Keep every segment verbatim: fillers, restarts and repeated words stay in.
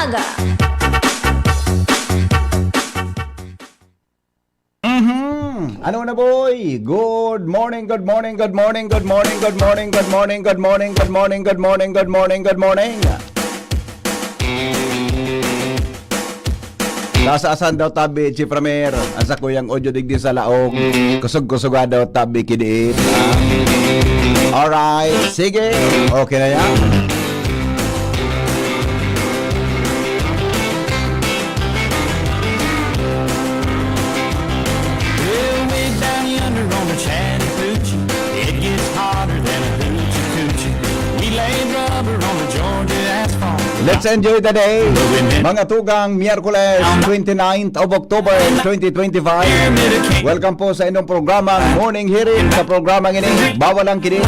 Aga. Mhm. Ano na, boy? Good morning, good morning, good morning, good morning, good morning, good morning, good morning, good morning, good morning, good morning, good morning. Nasa asan daw tabi, Chief Ramer? Ang sakuyang audio digdi sa laog. Kusog-kusuga daw tabi, kidiit. Alright, sige. Okay na yan. Well, way down yonder on the Chattahoochee, it gets hotter than a hoochie coochie. We laid rubber on the Georgia asphalt. Let's enjoy the day. Mga tugang, Miyerkules, twenty-ninth of October, twenty twenty-five. Welcome po sa inyong programa, Morning Hirit. Sa programa ini, bawal ang kinig,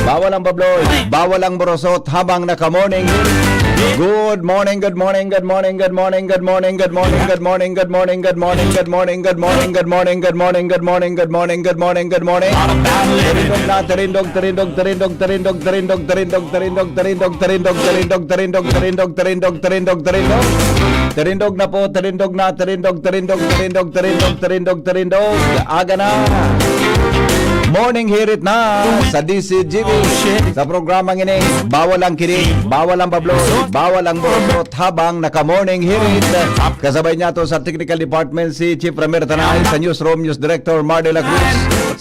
bawal ang babloy, bawal ang borosot habang naka-morning hirit. Good morning, good morning, good morning, good morning, good morning, good morning, good morning, good morning, good morning, good morning, good morning, good morning, good morning, good morning, good morning, good morning, good morning, good morning. Tirindog na, tirindog, tirindog, tirindog, tirindog, tirindog, tirindog, tirindog, tirindog, tirindog, tirindog, tirindog, tirindog, tirindog, tirindog, tirindog. Tirindog na po, tirindog na, tirindog, tirindog, tirindog, tirindog, tirindog, tirindog. Aga na. Morning hirit na sa D C G B. Sa programang ini, bawal ang kinig, bawal ang babloy, bawal ang borosot habang naka-morning hirit. Kasabay niya to sa technical department si Chief Ramir Tanay, sa newsroom, News Director Mar de la Cruz.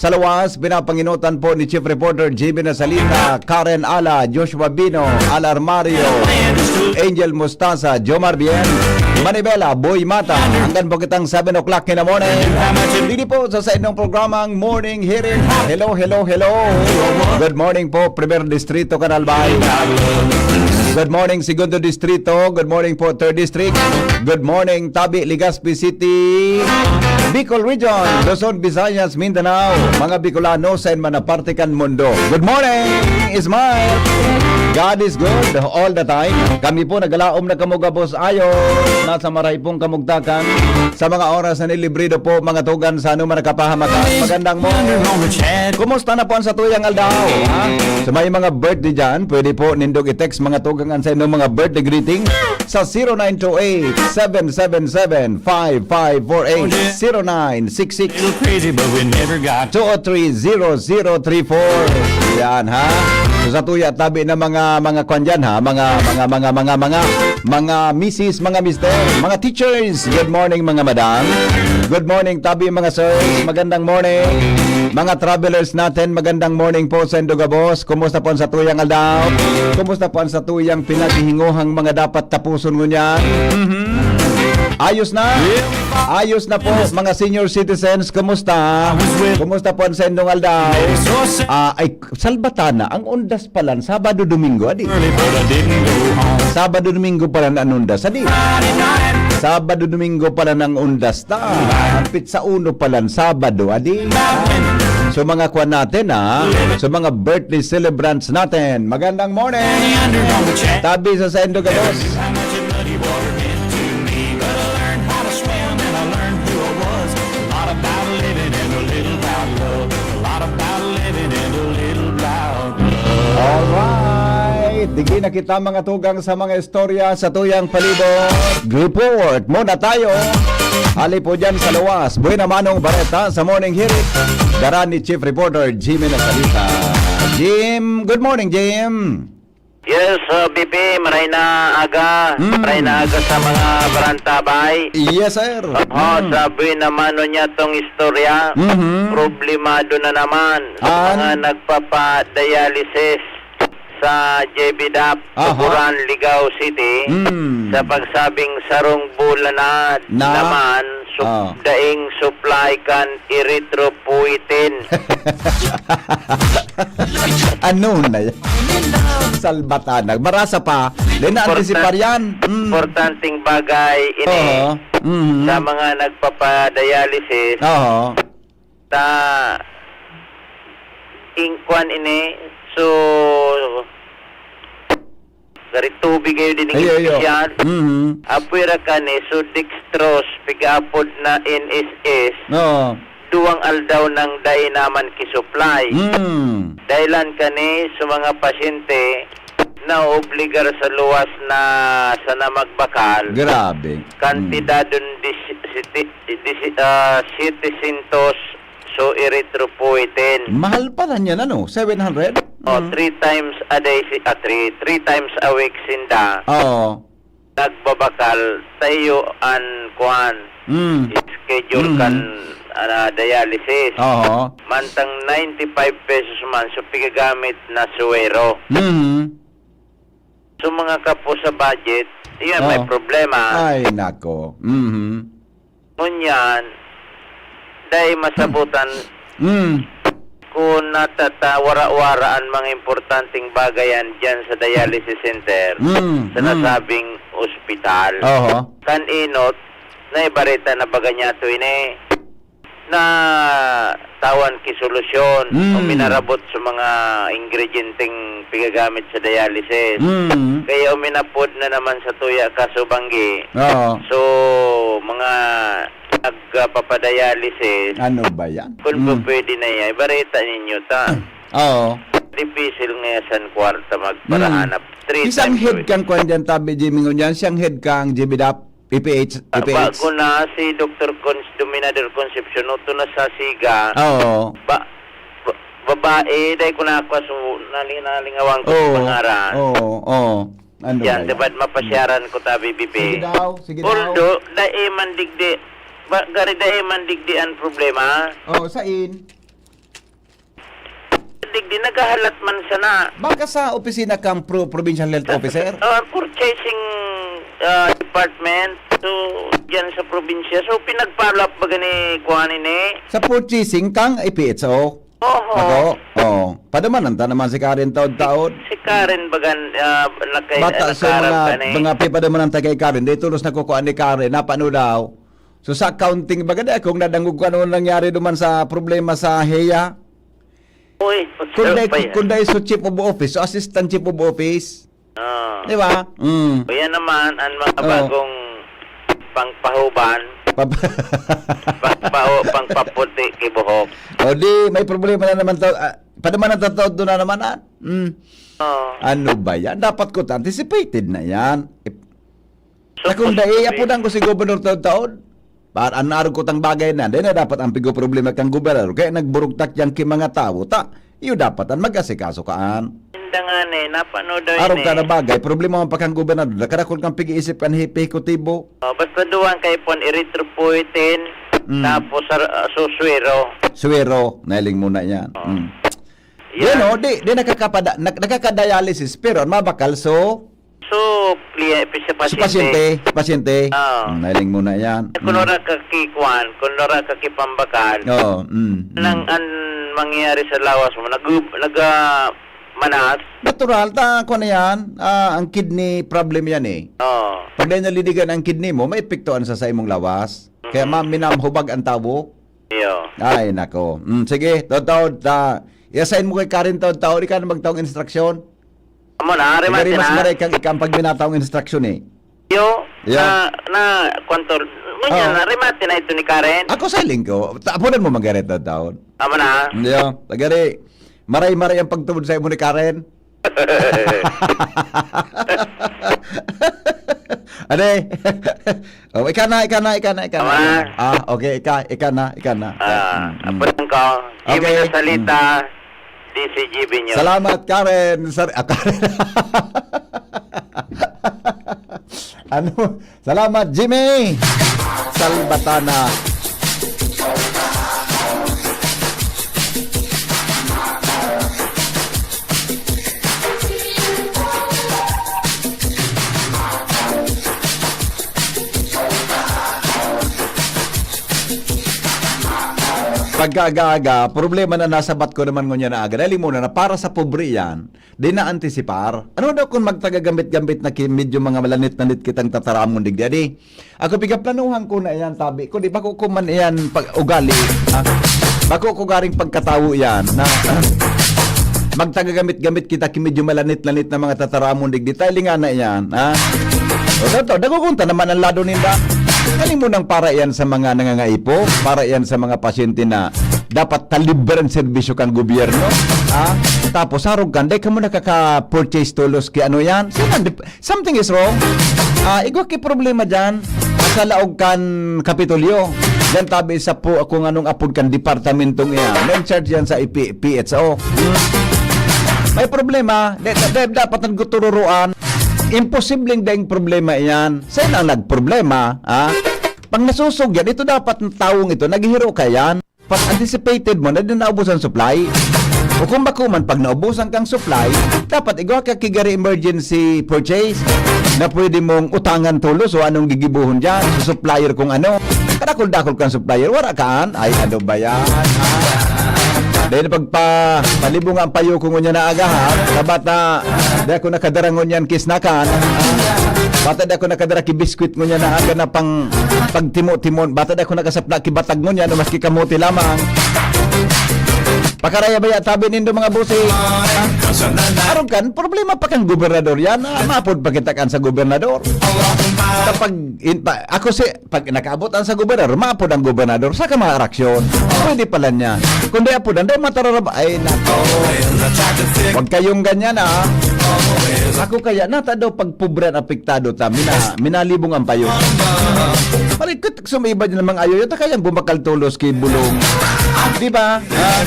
Sa luwas, pinapanginutan po ni Chief Reporter J B Nasalita, Karen Ala, Joshua Bino, Al Armario, Angel Mustasa, Jomar Bien, Manibela, Boy Mata. Hanggang po kitang seven o'clock in the morning. Dini po sa, sa inyong programang Morning Hirit. Hello, hello, hello. Good morning po, Primer Distrito, Canal Bay. Good morning, Segundo Distrito. Good morning po, Third District. Good morning, Tabi, Legazpi City. Bicol Region, Luzon, Visayas, Mindanao. Mga Bicolano, sa man na parte kan mundo. Good morning, Ismael. God is good all the time. Kami po nagalaom na kamo gabos ayo. Nasa maray pong kamugtakan. Sa mga oras na nilibrido po, mga tugang sa anuman nakapahamakan. Magandang mo. Kumusta na po ang satuyang aldaw, ha? So, may mga birthday dyan, pwede po nindog i-text, mga tugang, ang sa inyong mga birthday greeting sa zero nine two eight, seven seven seven, five five four eight, zero nine six six, Little crazy, but we never got two oh three, zero zero three four. Yan, ha? So, sa tuya, tabi na mga, mga kwan dyan, ha? Mga, mga, mga, mga, mga, mga misis, mga mister, mga teachers. Good morning, mga madam. Good morning, tabi, mga sirs. Magandang morning. Mga travelers natin, magandang morning po sa Indogabos. Kumusta po ang satuyang aldaw? Kumusta po ang satuyang pinaghihinguhang mga dapat tapuson ngunyan? Mhm. Ayos na? Ayos na po, mga senior citizens. Kumusta? Kumusta po ang sendong aldaw? Ah, ay, Salbatana, ang undas palan, Sabado, Domingo, adi. Sabado, Domingo palan ang undas, adi. Sabado, Domingo palan ang undas ta. Hampit sa uno palan, Sabado, adi. So, mga kwan natin, ha? So, mga birthday celebrants natin, magandang morning. Tabi sa sendo, gados. Alright, digi na kita, mga tugang, sa mga istorya sa tuyang palibot. Report muna tayo. Hali po dyan sa luwas. Buena Manong Bareta sa Morning Hirit. Dara ni Chief Reporter Jimmy Nasalita. Jim, good morning, Jim. Yes, uh, B P, maray na aga. Mm. Maray na aga sa mga barantabay. Yes, sir. Oo, mm. Sabi naman nun niya tong istorya, mhm, problemado na naman ang mga nagpapa-dialysis sa J B DAP, aha, Tuburan, Ligao City, mm, sa pagsabing sarong bulan na, na, naman, sup-, ah, daing supply kan erythropoietin. Ano na yan? Salbatanag. Marasa pa. Di na antisipar yan. Mm. Importanteng bagay ini, oo, mhm, sa mga nagpapadialysis. Oo. Sa ingkwan ini, so, gari tubig kayo din. Ayo, ayo. Yan. Mhm. Apwera ka ni, so dextrose, pigapod na N S S. Oo. Duwang aldaw nang dai naman kisupply. Mm. Dahilan kani sa mga pasyente, naobligar sa luwas na sana magbakal, Grabe. Mm. kantidadon dis-, siti-, disi-, ah, setecientos so erythropoietin. Mahal pala niyan, ano? Seven hundred? Oh, Mm. three times a day si, ah, three, three times a week sinda Oo. nagbabakal, tayo an kuan, Mm. schedule Mm. kan, ah, dialysis. Oo. Mantang ninety-five pesos man, so pigagamit na suwero. Mm. So, mga kapo sa budget, yan, may Oo. problema. Ay, nako. Mhm. Ngunyan, dai masabutan Mm. kung natatawara-wara an mga importanteng bagayan diyan sa dialysis center, Mm, sa mm. nasabing ospital. Oho. Kan enot, naibareta na baga niyato ini. Natawan ki solusyon Mm. o minarabot sa mga ingredienteng pigagamit sa dialysis. Mm. Kaya uminapod na naman sa tuya kaso banggi. Oo. So, mga nagpapadialysis, Ano ba yan? kung Mm. pwede na yan, ibareta ninyo ta. Oo. Dipisil nga yan san kwarta magparahanap. Mm. Three Isang times a head week. kang kwan dyan, tabi, Jimmy, ngunyan, siyang head kang G B dap. P P H, Ah, P P H. bago na si Doktor Cons-, Dominador Concepcion, uto na sa Siga. Oo. Ba-, ba-, babae, dai ko na ako, so, nali-, nalingawan ko sa Oo. pangaran. Oo, oo. Ano Yan, ba yan? dapat mapasyaran ko ta, B B P. Sige daw, sige daw. Although, dai man digdi, ba, gari dai man digdi ang problema. Oo, sain? Digdi, naghahalat man sana. Baka sa opisina kang pro-, provincial health officer? Ah, purchasing, ah, department. So, diyan sa probinsya. So, pinag-follow up baga ni kuan ini? Sa purchasing kang A P H O? Oho. Ako? Oo. Padamanan ta naman si Karen taod-taod. Si Karen bagan, ah, nakay-, Bata sa nakaharap mga, ka ni. mga pipadamanan ta kay Karen. Di tulos na kukuha ni Karen. Napano daw? So, sa accounting baga, di akong nadangog kung ano nangyari duman sa problema sa heya. Uy, Kung dai, pa yan. kung dai so chief of office, so assistant chief of office. Ah. Di ba? Mm. Kaya naman, ang mga Oo. bagong pangpahuban, Pap- pangpao-, pangpaputi ki buhok. O di, may problema na naman to. Ah, padamanan to, to, doon na naman, ah. Mm. Oo. Ano ba yan? Dapat ko, anticipated na yan. Ip-, So, Sa kung dai, posible. apudan ko si Gobernador taon-taon. Para an arog ko tang bagay na, dai na dapat ang pigo problema kang gobernador. Kaya nagburugtak yan ki mga tawo, ta, iyo dapat ang mag-asikaso kaan. Inda nga ni, napano daw Arog ini? ka na bagay, problema man pa kang gobernador, nakarakol kang pig-iisip kan hepe ehekutibo. Oh, basta duwang kay pon erythropoietin, Mm. tapos sa, ah, suswero. Suwero, nailing muna yan. Oh. Mm. Yan. Yan, oh, di, di nakakapada-, nak-, nakakadialysis, pero ang mabakal, so, So, pli-, sa sa pasyente. pasyente, sa pasyente. Oo. Mm, nailing muna yan. Kung Mm. wala ka kikuan, kung wala ka kipambakan, Oo, mm, mm. nang an mangyayari sa lawas mo, nag-, nag-, ah, manas. Natural, ta, kung ano yan, ah, ang kidney problem yan eh. Oo. Pag dahil naliligan ang kidney mo, may epekto an sa, sa imong lawas. Kaya Mhm. ma-, minamhubag ang tawok. Iyo. Ay, nako. Mm, sige, taod-taod, ta, i-assign mo kay Karen taod-taod, ikaw na magtaong instruction. Amo na, Sigari remate mas na. maray kang ikang pag minataong instruction eh. Yo, Yo. na, na, kwanto, ngunyan, Oh. na, remate na ito ni Karen. Ako sa linggo, ta-, apunan mo magarit na taon. Tama na. Yo, tagari, maray-maray ang pagtubod sa imo ni Karen. Ade. Oh, ika na, ika na, ika na, ika na. Tama. Ah, okay, ika, ika na, ika na. Ah, Mm, mm. apunan ko. Jimmy Okay. Salita. Mm. D C G B nyo. Salamat, Karen. Sar-, ah, Karen. Ano? Salamat, Jimmy. Salbatana. Pagkaaga-aga, problema na nasabat ko naman ngunyan na aga. Dahil muna na para sa pobre yan, di na-antisipar. Ano daw kung magtagagamit-gamit na ki-, medyo mga malanit-lanit kitang tataramon digdi? Adi, ako pigaplanuhan ko na yan, tabi ko. Di ba ko kuman yan pag ugali? Ha? Bako ko garing pagkatawo yan. Na, magtagagamit-gamit kita ki medyo malanit-lanit na mga tataramon digdi. Tailingan na yan. Ha? O, dato, dagogonta naman ang lado ninda. Kani mo nang para yan sa mga nangangaipo, para yan sa mga pasyente na dapat ta libre ang serbisyo kan gobyerno. Ha? Tapos, harog kan, dai kamo nakaka-purchase tolos ki ano yan. So, nandip-, something is wrong. Ah, igwa ki problema dyan. Sa laog kan Kapitolyo. Diyan tabi sa po kung anong apod kan departamentong iyan. Na in charge yan sa I P, P H O. May problema. Di, di, di, dapat nagtutururuan. Imposibleng daing problema iyan. Saan ang nagproblema? Ha? Pag nasusog yan, ito dapat ng taong ito, naghihiro ka yan. Pag anticipated mo na din naubos ang supply. O kung bako man, pag naubusan kang supply, dapat igwa ka kigari emergency purchase na pwede mong utangan tulos o anong gigibuhon dyan sa supplier kung ano. Kadakol-dakol kang supplier, wala kaan. Ay, ano ba yan? Ha? Dahil pagpa, palibong ang payo ko ngunyan na agahan, sa bata, di ako nakadara ngunyan kisnakan. Ha? Bata, di ako nakadara ki biskwit ngunyan na aga na pang pagtimo-timon. Bata, di ako nakasapla ki batag ngunyan, o maski kamote lamang. Pakaraya baya tabi nindo, mga bossing. Aron kan, problema pa kang gobernador yan. Ah, mapod pa kita kan sa gobernador. Kapag, in, pa, ako si, pag nakaabot ang sa gobernador, mapod ang gobernador, sa kamaraksyon. Pwede pala niya. Kundi apo, danday matararaba. Ay, nako. Huwag kayong ganyan, ah. Ako kaya, nata daw pag pobre ang apektado ta, mina, minalibong ang payo. Malikot, sumiba din namang ayo, yata kayang bumakal tolos ki bulong. Di ba? Ah,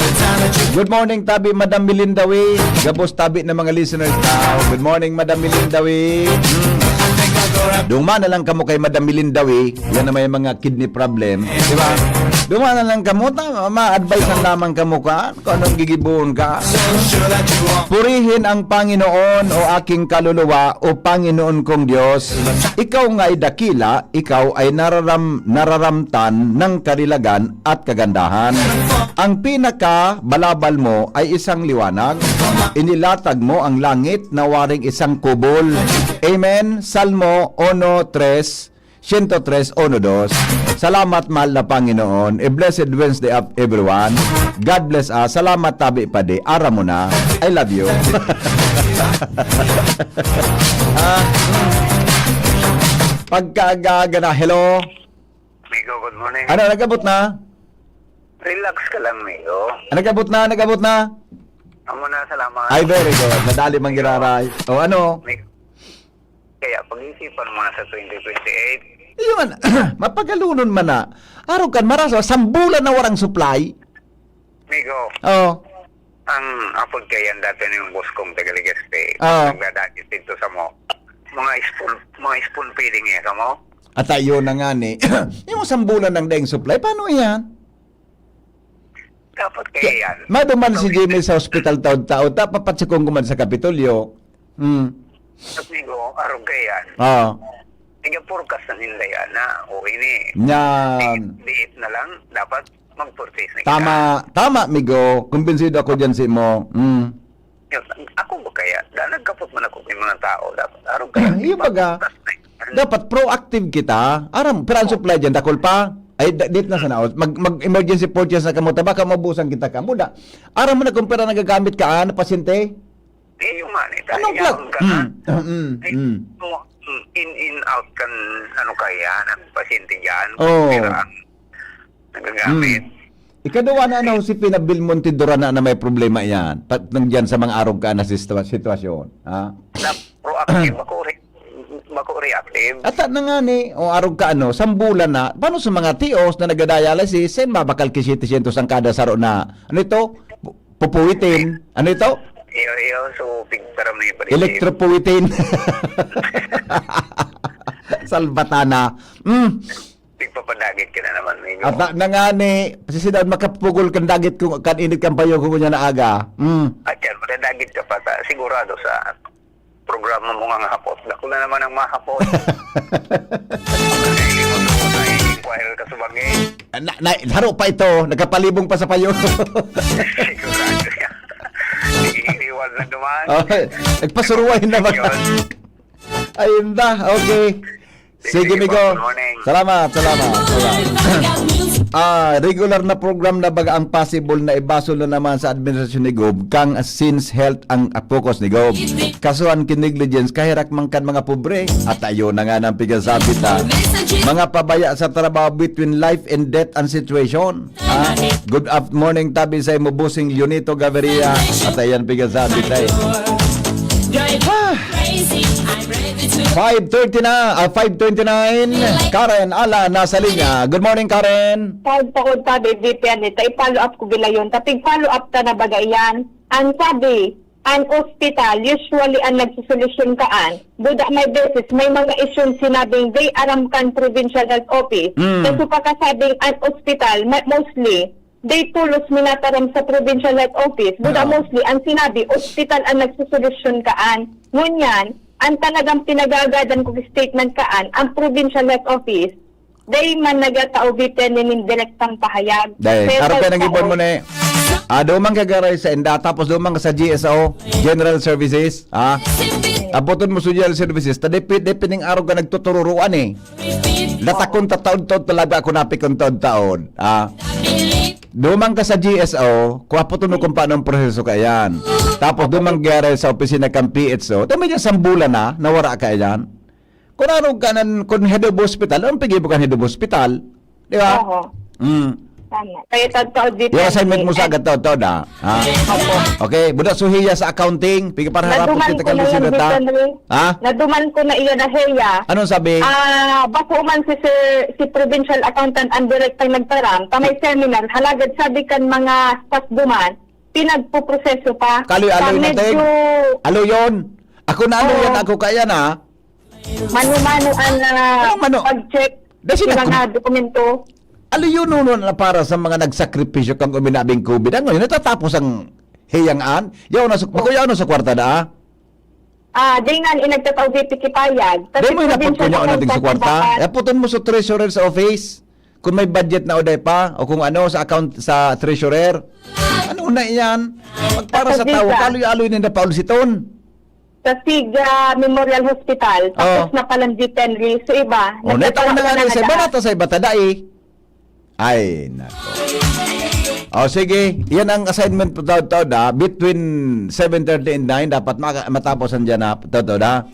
good morning, tabi, Madam Milindawi. Gabos tabi ng mga listeners tao. Good morning, Madam Milindawi. Hmm. Duma na lang kamo kay Madam Milindawi. Yan na may mga kidney problem. Di ba? Duma na lang kamo. Ta, ma-advise lang lamang kamo ka. Kung anong gigibuon ka. Purihin ang Panginoon, o aking kaluluwa, o Panginoon kong Diyos. Ikaw nga ay dakila, ikaw ay nararam-, nararamtan ng karilagan at kagandahan. Ang pinakabalabal mo ay isang liwanag. Inilatag mo ang langit na waring isang kubol. Amen. Salmo one oh three, one oh three, one oh two. Salamat, mahal na Panginoon. A blessed Wednesday up, everyone. God bless us. Salamat, tabi padi. Ara mo na. I love you. Ah, pagkaaga-aga na. Hello? Migo, good morning. Ano, nag-abot na? Relax ka lang, Migo. Ah, nag-abot na, nag-abot na? Amo na, salamat. Ay, very good. Madali mang giraray. O, ano? Migo, kaya pag-iisipan mo na sa twenty twenty-eight. Iyo man, mapagalunon man na. Araw kan marasa, sambulan na warang supply. Migo, Oh. ang apod kaya dati na yung boss kong taga Legazpi. Ah. Nagdadagit dito sa mo. Mga spoon, mga spoon feeding eh, sa mo? At ayun na nga ni. Yung sambulan ng daing supply, paano yan? Dapat kaya yan. Maduman si Jimmy sa hospital taon-taon, ta, papatsikong kuman sa Kapitolyo. Hmm. Tapos Migo, arog kaya yan. Oo. Tiga-forecast na nila yan na, o ini. Yan. Diit, diit na lang, dapat mag-purchase na kita. Tama, tama, Migo. Kumbinsido ako dyan si mo. Mm. Yun, ako ba kaya? Da, nagkapot man ako ng mga tao. Dapat, arog kaya. Iyo baga. Dapat proactive kita. Aram, pero ang supply dyan, dakol pa. Ay, da-, dit na sa naos. Mag, mag-emergency purchase na kamo, ta baka maubusan kita kamo. Da, aram mo na kung pera nagagamit ka, ah, na pasyente? Eh, yung money, Anong kaya kla-, ka na. Mm, mm, Ay, mm. mo, mm, in, in, out kan, ano kaya, ng pasyente dyan. Oo. Pera ang nagagamit. Mm. Ikaduwa na, ano, si Pina Belmonte Duran na, na may problema yan. Pat-, nang dyan sa mga arog ka na situa-, sitwasyon. Ha? Na proactive ako, re-, ako reactive. At na nga ni, o arog ka, ano, sambulan na, paano sa mga T Os na nagda-dialysis, sen mabakal ki siyete syentos ang kada saro na, ano ito? Pu-, pupuwitin. Ano ito? Iyo, iyo, so, pigtaram na yung parisin. Electropuwitin. Salbatana. Mm. Pigpapadagit ka na naman, Migo. At na, na nga ni, si Sidon makapugol kan dagit kung kan init kan payo ko niya na aga. Mm. At yan, madadagit ka pa, ta, sigurado sa programa mo nga nga hapot. Dako na naman ang mahapot. Nailimot ako sa inquire ka sa bangin. Na, na, haro pa ito, nagkapalibong pa sa payo. Sigurado yan. Nagigiliwan na naman. Okay. Nagpasuruway na ba? Yun. Ayun da, okay. Sige, Sige, Migo. Good morning. Salamat, salamat. Salamat. Ah, regular na program na baga ang possible na ibasol na naman sa administrasyon ni Gob, kang since health ang focus ni Gob. Kasuhan ki negligence, kaherak man kan mga pobre. At ayun na nga nang pigasabi ta. Mga pabaya sa trabaho between life and death ang situation. Ha? Good af-, morning, tabi sa imo, Bossing Leonito Gaviria. At ayan, pigasabi ta eh. Ah. Five thirty na, ah, five twenty-nine. Karen Ala nasa linya. Good morning, Karen. Tawag pa ko, tabi, V P N, eh. Ta i-follow up ko bila yun. Ta pig-follow up ta na baga iyan. Ang sabi, ang ospital, usually ang nagsusolusyon kaan. Buda may beses, may mga isyung sinabing they aram kan Provincial Health Office. Mm. Kaso pakasabing ang ospital, ma-, mostly, they tolos minataram sa Provincial Health Office. Buda Oo. mostly, ang sinabi, ospital ang nagsusolusyon kaan. Ngunyan, ang talagang pinagagadan ko statement kaan, ang Provincial Health Office, they man nagatao bitin nin direktang pahayag. Dahil, Pero araw ka nang sa ibon mo na eh. Ah, duman ka garay sa inda, tapos duman ka sa G S O, General Services, ha? Abuton mo sa General Services, ta depit, depit ning araw ka nagtutururuan eh. Latakon ta taon-taon talaga ako napikon taon-taon, ha? Duman ka sa G S O, kung aputon mo kung paano ang proseso ka yan. Tapos duman ka garay sa opisina kang P H O, tama dyan, sambulan na, nawara ka yan. Kung ano ka nan, kung head of hospital, ang pigi mo kan head of hospital. Di ba? Oho. Mm. Tama. Kaya tagtaod dito. Yung assignment mo sa agad, taod-taod, ah. Ha? Opo. Okay, buda suhiya sa accounting, pigi para harapon Naduman kita ko kang na yan, bisita ta. Deacon Ray. Ha? Naduman ko na iyan na heya. Anong sabi? Ah, bako man si Sir, si Provincial Accountant ang direktang nagtaram, ta may seminar, halagad sabi kan mga staff duman, pinagpuproseso pa. Kaloy-aloy Ta na, medyo Teng. Alo yun. Ako na ano Oo. yan, ako kaya na. Mano-mano ang, ah, Anong mano? pag-check Dahil sa mga ako, dokumento. Aliyo nuno na para sa mga nagsakripisyo kang uminabing COVID. Ang ngayon, natatapos ang hiyang-an. Yaw na sa, Oh. bako yaw na sa kwarta na, ah. Ah, di nga, inagtatao di pikipayag. Di Kasi mo hinapot ko provincial niya o nating sa account kwarta? dapat. Yaputon mo sa treasurer sa office. Kung may budget na o di pa, o kung ano, sa account sa treasurer. Ano na iyan? Magpara sa Sa tawo, visa. kaloy-aloy na napaulsiton. Sa Siga Memorial Hospital, tapos Oh. na palang G ten Ri. So, iba, Oh, nagkakaroon neta ko na nga na rin sa iba, nag-a- nata sa iba, tada eh. Ay, nako. O, sige. Yan ang assignment po, taod-taod, ha. Between seven thirty and nine, dapat maka-, matapos ang dyan, ha. Taod-taod, ha.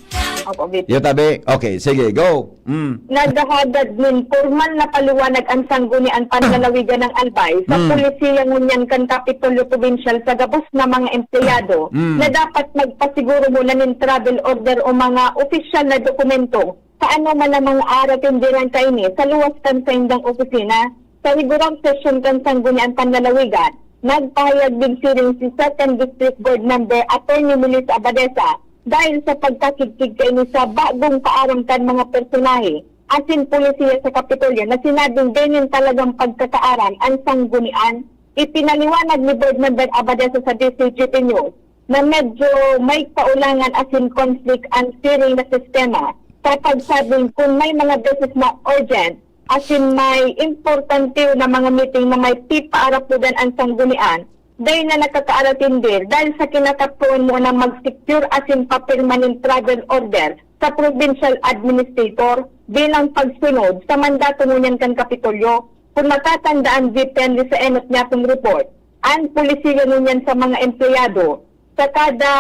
Opo, V P. Yo, tabi. Okay, sige, go. Mm. Naghahagad nin pormal na paliwanag ang Sangguniang Panlalawigan ng Albay sa Mm. polisiya ngunyan kan Kapitolyo Probinsyal sa gabos na mga empleyado Mm. na dapat magpasiguro muna nin travel order o mga opisyal na dokumento sa anoman na mga aratindiran kaini sa luwas kan saindang opisina. Sa regular session kan Sangguniang Panlalawigan, nagpahayag nin siring si Second District Board Member Attorney Melissa Abadesa dahil sa pagkakigkig kaini sa bagong kaaram kan mga personahe asin polisiya sa Kapitolyo na sinabing dai nin talagang pagkakaaram an sanggunian. Ipinaliwanag ni Board Member Abadesa sa D C G P News na medyo may kaulangan asin conflict an siring na sistema sa pagsabing kun may mga beses na urgent asin may importante na mga meeting na may pipaarapodan an sanggunian, dai na nakakaaratindir dahil sa kinakapuon mo na mag-secure asin papirma nin travel order sa provincial administrator bilang pagsunod sa mandato ngunyan kan Kapitolyo. Kun matatandaan, depende sa enot niyatong report, ang polisiya ngunyan sa mga empleyado sa kada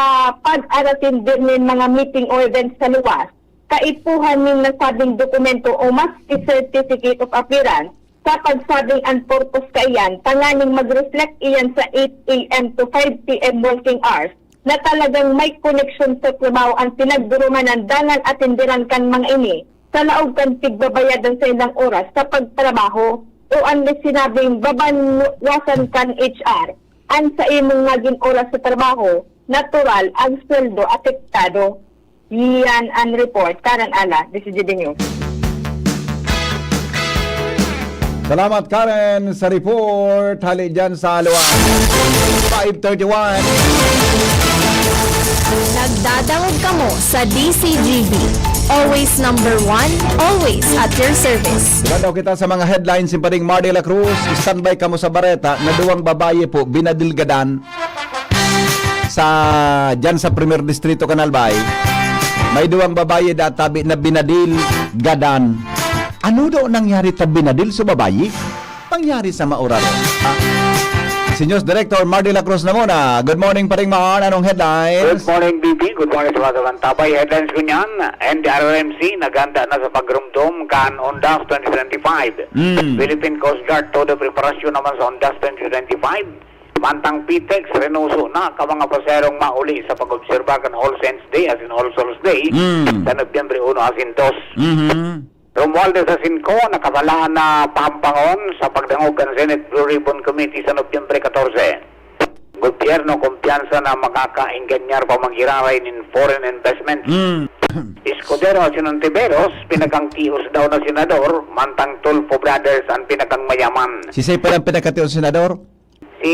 pag-aratindir nin mga meeting o events sa luwas, kaipuhan nin nasabing dokumento o maski certificate of appearance sa pagsabing an purpose kaiyan tanganing mag-reflect iyan sa eight A M to five P M working hours na talagang may koneksyon sa trabaho ang pinagdurunganan dangan atindiran kan mga ini sa laog kan pigbabayadan sa ilang oras sa pagtrabaho o ang sinabing babawasan kan H R an sa imong nagin oras sa trabaho, natural ang sweldo apektado. Iyan an report. Karen Ala, D C G B News. Salamat, Karen, sa report. Hali dyan sa Alwa. Five thirty-one. Nagdadangog kamo sa D C G B. Always number one, always at your service. Diba daw kita sa mga headlines, si Paring Mar de la Cruz, standby kamo sa bareta, na duwang babayi po, binadil gadan. Sa, dyan sa Primer Distrito, Canalbay, may duwang babayi databi na binadil gadan. Ano daw nangyari ta binadil sa babayi? pangyari sa Mauraro. Ah, si News Director Mar de la Cruz na muna. Good morning, Paring Mar. Anong headlines? Good morning, B B. Good morning sa mga kabantabay. Headlines ko niyan, N D R R M C, naghanda na sa pagrumdom kan Ondas twenty twenty-five. Mm. Philippine Coast Guard, todo preparasyon naman sa Ondas twenty twenty-five. Mantang Pitex, renoso na ka mga pasaherong mauli sa pag-obserba kan All Saints Day, as in All Souls Day, Mm. sa Nobyembre uno asin dos. Mhm. Romualdez Jacinco, nakasalaan na Pampangon sa pagdangog kan Senate Blue Ribbon Committee sa Nobyembre katorse. Gobyerno kumpiyansa na makakaengganyar pa mag-iraray nin foreign investments. Mm. Escudero asin Ontiveros, pinakangtios daw na senador, mantang Tulfo Brothers an pinakangmayaman. Si Sey pala ang pinakatios senador? Si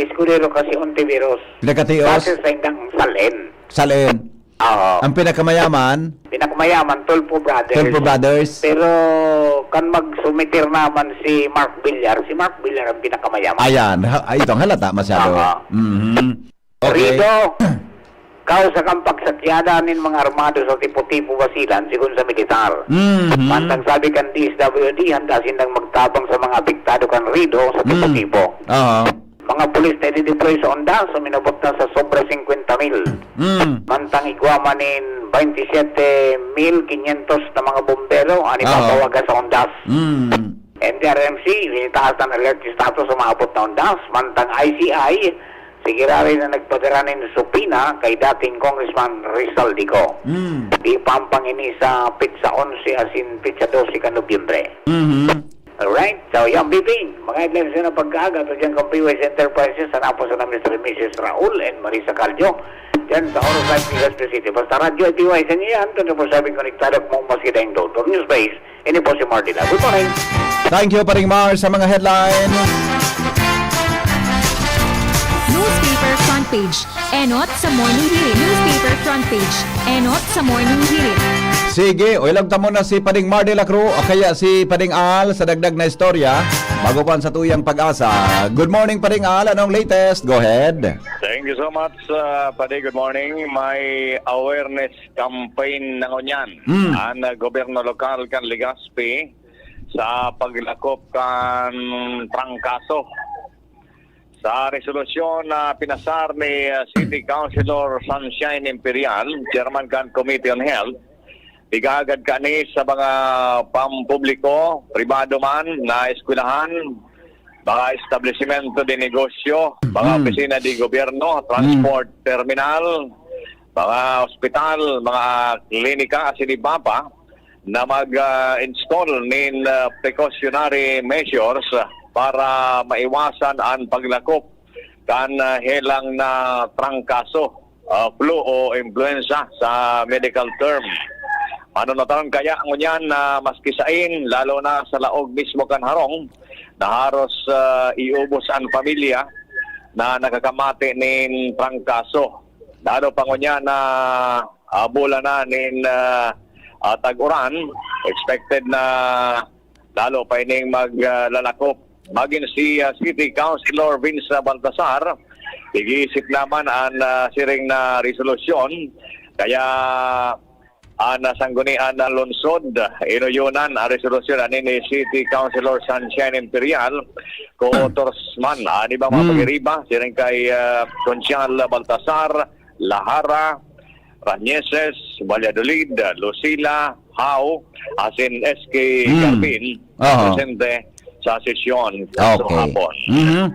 Escudero kasi Ontiveros. Pinakatios? Kasi sa indang Salen. Salen. Oo. Ang pinakamayaman? Pinakamayaman, Tulfo Brothers. Tulfo Brothers. Pero kan magsumiter naman si Mark Villar, si Mark Villar ang pinakamayaman. Ayan. Ha, ay, itong halata masyado. Oo. Mhm. Okay. Rido, kausa kan pagsakyada nin mga armado sa Tipo-Tipo, Basilan, sigon sa militar. Mhm. Mantang sabi kan D S W D, handa sindang magtabang sa mga apektado kan Rido sa Mm. Tipo-Tipo. Oo. Mga pulis na idideploy sa Ondas, uminabot na sa sobra singkwenta mil. Mm. Mantang igwa man nin baynte siyete mil kinyentos na mga bombero an Oo. ipapawaga sa Ondas. Mm. N D R M C, initaas an alert status sa maabot na Ondas. Mantang I C I, si Giraray na nagpadara nin supina kay dating Congressman Rizal Dico. Mm. Di pampang ini sa petsa onse asin petsa dose kan Nobyembre. Mhm. Alright? So, yan, B B. Mga headlines na ng pagkaaga, ito dyan kang P Y C Enterprises, sa napos na Mister and Missus Raul and Marisa Caldio, dyan sa Oro Drive, Legazpi City. Basta radyo, P Y C niya yan, twenty-four seven konektado, kung maski dahil doon. News Base, ini po si Martin. Good morning. Thank you, Paring Mar, sa mga headlines. Newspaper front page. Enot sa Morning Hirit. Newspaper front page. Enot sa Morning Hirit. Sige, oy lang ta muna si Pading Mar de la Cruz o kaya si Pading Al sa dagdag na istorya. Bago pa ang satuyang pag-asa. Good morning, Pading Al. Anong latest? Go ahead. Thank you so much, uh, Padi. Good morning. May awareness campaign na ngunyan Mm. ang, uh, gobyerno lokal kan Legazpi sa paglakop kan trangkaso. Sa resolusyon na pinasar ni, ah, City Councilor Sunshine Imperial, chairman kan Committee on Health, igagad kani sa mga pampubliko, pribado man na eskwelahan, mga establisimento de negosyo, mga Mm. opisina de gobyerno, Mm. transport terminal, mga ospital, mga klinika, asin iba pa, na mag, ah, install nin, ah, precautionary measures para maiwasan an paglakop kan, ah, helang na trangkaso, ah, flu o impluensa sa medical term. Manunotan kaya ngunyan na maski sain, lalo na sa laog mismo kan harong, na haros, ah, iubos an pamilya na nakakamati nin trangkaso. Lalo pa ngunyan na ah, bulan na nin, ah, ah, tag-uran, expected na lalo pa ining mag, ah, lalakop. Magin si, ah, City Councilor Vince Baltasar, nag-iisip naman an, ah, siring na resolusyon. Kaya, ah, nasanggunian na lungsod, inuyunan ang resolusyon ani ni City Councilor Sunshine Imperial, co-authors man, ah, di ba, mga Hmm. pagiriba, siring kay, ah, Konsehal Baltasar, Lahara, Rañeses, Valladolid, Lucila, Hao, asin S K Hmm. Garbin, Aha. presente sa sesyon sa Okay. hapon. Mhm.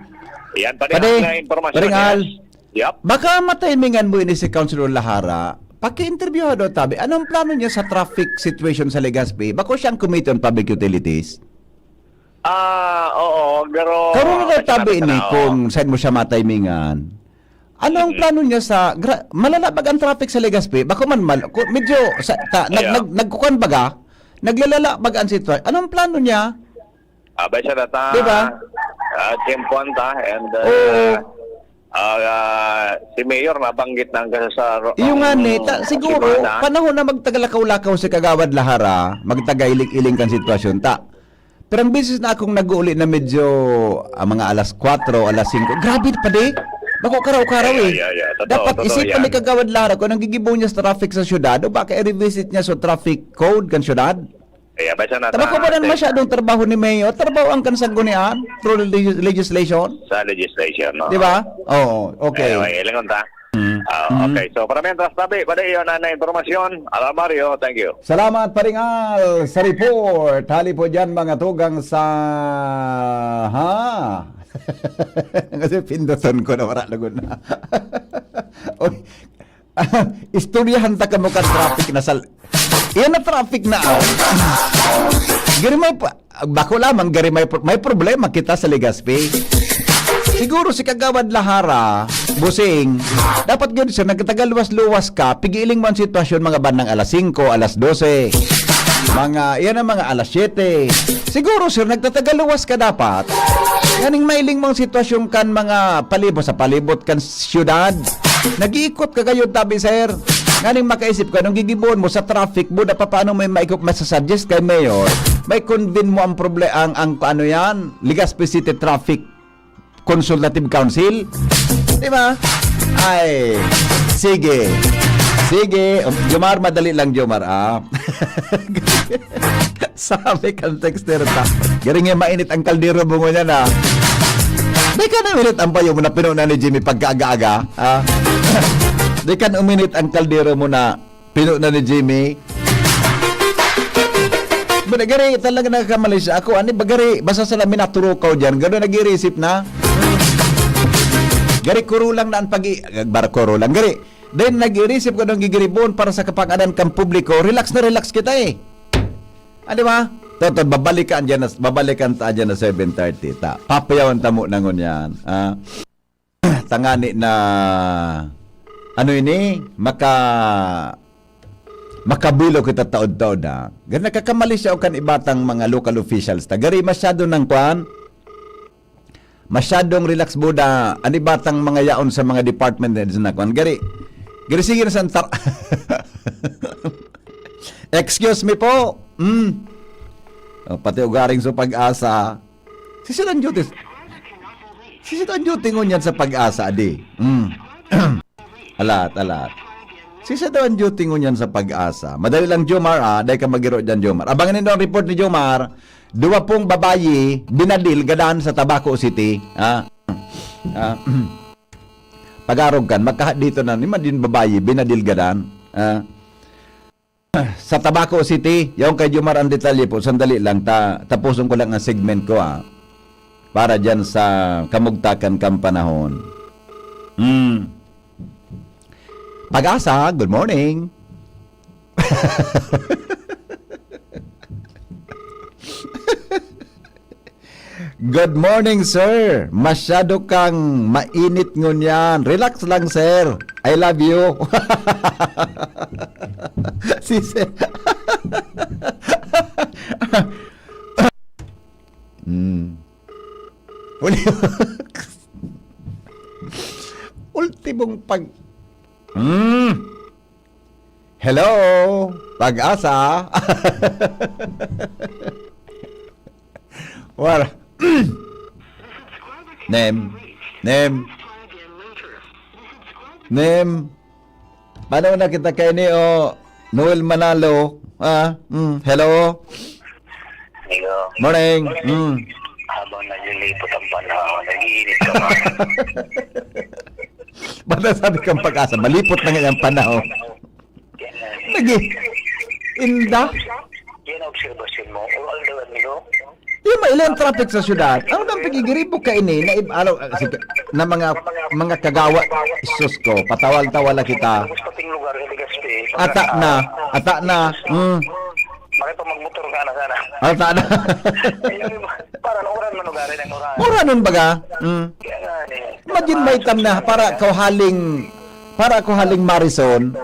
Yan pa rin Pare, ang, uh, impormasyon, Paring Al, yes. Yep. Baka matimingan mo ini si Councilor Lahara. Paki-interview daw tabi. Anong plano niya sa traffic situation sa Legazpi? Bako siya ang Committee on Public Utilities? Ah, oo, pero Karon na tabi ni kung saan mo siya matimingan. Ano ang Mm. plano niya sa gra-, malala bag ang traffic sa Legazpi? Bako man mal-, ku-, medyo sa, ta-, nag-, Ayan. nag-, nagkukuan baga? Naglalala bag ang sitwa-, anong plano niya? Abay, sa data, Di ba? ah, tiyempuhan ta, and, ah, Oo. ah, ah, si Mayor nabanggit na hanggang sa ro-, Iyo nga ang ni, ta-, siguro, simana. panahon na magtagalakaw-lakaw si Kagawad Lahara, magtagailing-iling kan sitwasyon ta. Pero ang beses na akong nag-uuli na medyo, ah, mga alas kwatro, alas singko, grabe pa di. Bako karaw-karaw Ay, eh. ay, ay, ay. Totoo, Dapat totoo isip yan. ni Kagawad Lahara kung anong gigibo niya sa traffic sa syudad o baka i-revisit niya sa traffic code kan syudad. Kaya ba siya nata-, Tabako ba nan masyadong trabaho ni Mayor? Trabaho ang kansagunian through legis-, legislation? Sa legislation, no? Di ba? Oo, okay. Anyway, ilingon ta. Mm. Ah, Mm. Okay. So, para mientras, tabi, pwede yun na, na impormasyon. Alam, Mario, thank you. Salamat, Paringal, sa report. Hali po dyan, mga tugang sa, ha? Kasi pinduton ko na, wala lugod na. Oy, istoryahan ta kamo kan traffic na sal-, yan na traffic na, ah. Gari may pa-, bako lamang, gari may pro-, may problema kita sa Legazpi. Siguro si Kagawad Lahara, Busing, dapat yun siya, nagtatagaluwas-luwas ka, pigiling mo ang sitwasyon mga bandang alas singko, alas dose, mga, yan ang mga alas siyete. Siguro, sir, nagtatagaluwas ka dapat. Nganing mailing mo ang sitwasyon kan mga palibot sa palibot kan syudad. Nag-iikot ka kayo, tabi, sir. Nganing makaisip ka, nung gigibohon mo sa traffic mo, na paano may maikop masasuggest kay Mayor, may convene mo ang proble-, ang, ang, ano yan, Legazpi City Traffic Consultative Council. Di ba? Ay, sige. Sige. Jomar, madali lang, Jomar, ah. Sabi kan texter ta, "Garing nga mainit ang kaldero mo ngunyan, ah." Di ka na uminit ang payo mo na pinunan ni Jimmy pagkaaga-aga, ah. Di ka na uminit ang kaldero mo na pinunan ni Jimmy. Bada gari, talaga nagkamali siya. Ako, ani ba gari, basta sila minaturukaw dyan, gano'n nag-irisip na. Gari, kuro lang na ang pag-i-, bar-, kuro lang. Gari, then nag-irisip ko ng gigiribon para sa kapakanan kang publiko. Relax na relax kita eh. Ah, di ba? Toto, babalikan dyan na, babalikan ta dyan na seven thirty ta. Papayawan ta mo na ngunyan. Ah. Tangani na, ano ini, maka-, makabilo kita taod-taod, ha? Gan-, nakakamali siya o kan ibatang mga local officials ta. Gari masyado nang kwan, masyadong relax buda, an ibatang mga yaon sa mga department heads na kwan. Gari, gari sige na sa antar-, excuse me po. Mm. Oh, pati ugaring sa pag-asa. Si Sir Anjuti, si Sir Anjuti ngunyan sa pag-asa, di. Mm. Alat, alat. Si Sir Anjuti ngunyan sa pag-asa. Madali lang, Jomar, ah. Dahil ka magiro dyan, Jomar. Abangan nindo ang report ni Jomar. Duwa pong babayi, binadil, gadan sa Tabaco City. Ah. Ah. Pag-arog kan, magkaha dito na, imagine babayi, binadil, gadan. Ah. Sa Tabaco City, yaon kay Jomar ang detalye po. Sandali lang, ta-, tapuson ko lang ang segment ko, ah. Para dyan sa kamugtakan kang panahon. Hmm. Pag-asa, good morning. Good morning, sir. Masyado kang mainit ngunyan. Relax lang, sir. I love you. Si sir. Mm. Uli-, ultimong pag-, mm. Hello, Pag-asa. Wala. Nem. Nem. Nem. Paano na kita kay ni, oh, Noel Manalo? Ah, mm, hello. Hello. Morning. Mm. Habang naglilipot ang panahon, nag-iinit ka ba? Ba't sabi kang Pag-asa, malipot na nga yung panahon? Lagi. Inda. Yan ang obserbasyon mo. All the way, no? Yung mailang traffic sa syudad, ano nang pigigiribo ka ini na ib-, ano, ah, sige, na mga, mga kagawa, sus ko, patawal-tawal na kita. Gusto ting lugar sa Legazpi. Ata na, ata na. Mm. Bakit pa magmotor ka na sana? Ata na. Ayun, para na oran man lugar, ang oran. Oranon baga? Mm. Kaya nga, eh. Imagine may tam na, para ako haling, para ako haling Marison,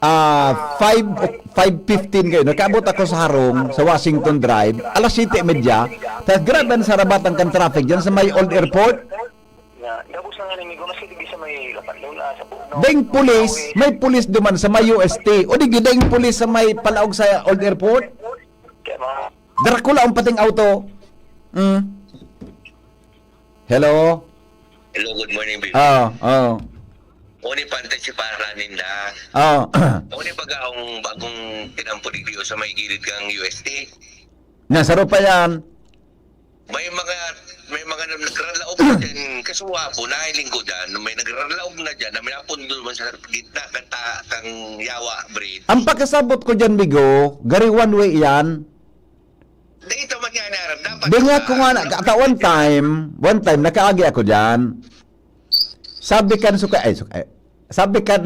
ah, five o-, five fifteen kayo. Nakaabot ako sa Harong, sa Washington Drive, alas siyete y media. Tas grabe ang sarabatan kan traffic dyan sa may old airport. Nga, gabos na nga ni Migo, mas hindi sa may Lapandon, ah, sa Bugnaw. Ding pulis, may pulis duman sa may U S T. O di, ding pulis sa may palaog sa old airport. Kaya mga Dracula ang pating auto. Mm. Hello? Hello, good morning, Bibi. Ah, ah. Uni pantasipara ninda. Oh. Uni baga ang bagong tinampo digdi o sa may gilid kang U S T. Nasaro pa yan. May mga, may mga na-, nagralaog na dyan. Kasuwa po, nahiling ko dyan. May nagralaog na dyan na may napundo man sa gitna kan ta-, kang Yawa Bridge. Ang pakasabot ko dyan, Bigo, gari one way yan. Dito man nga naram. Dapat Di nga sa ko nga na, ata one time, one time, nakaagi ako dyan. Sabi kan suka-, ay, suka-, ay, sabi kan,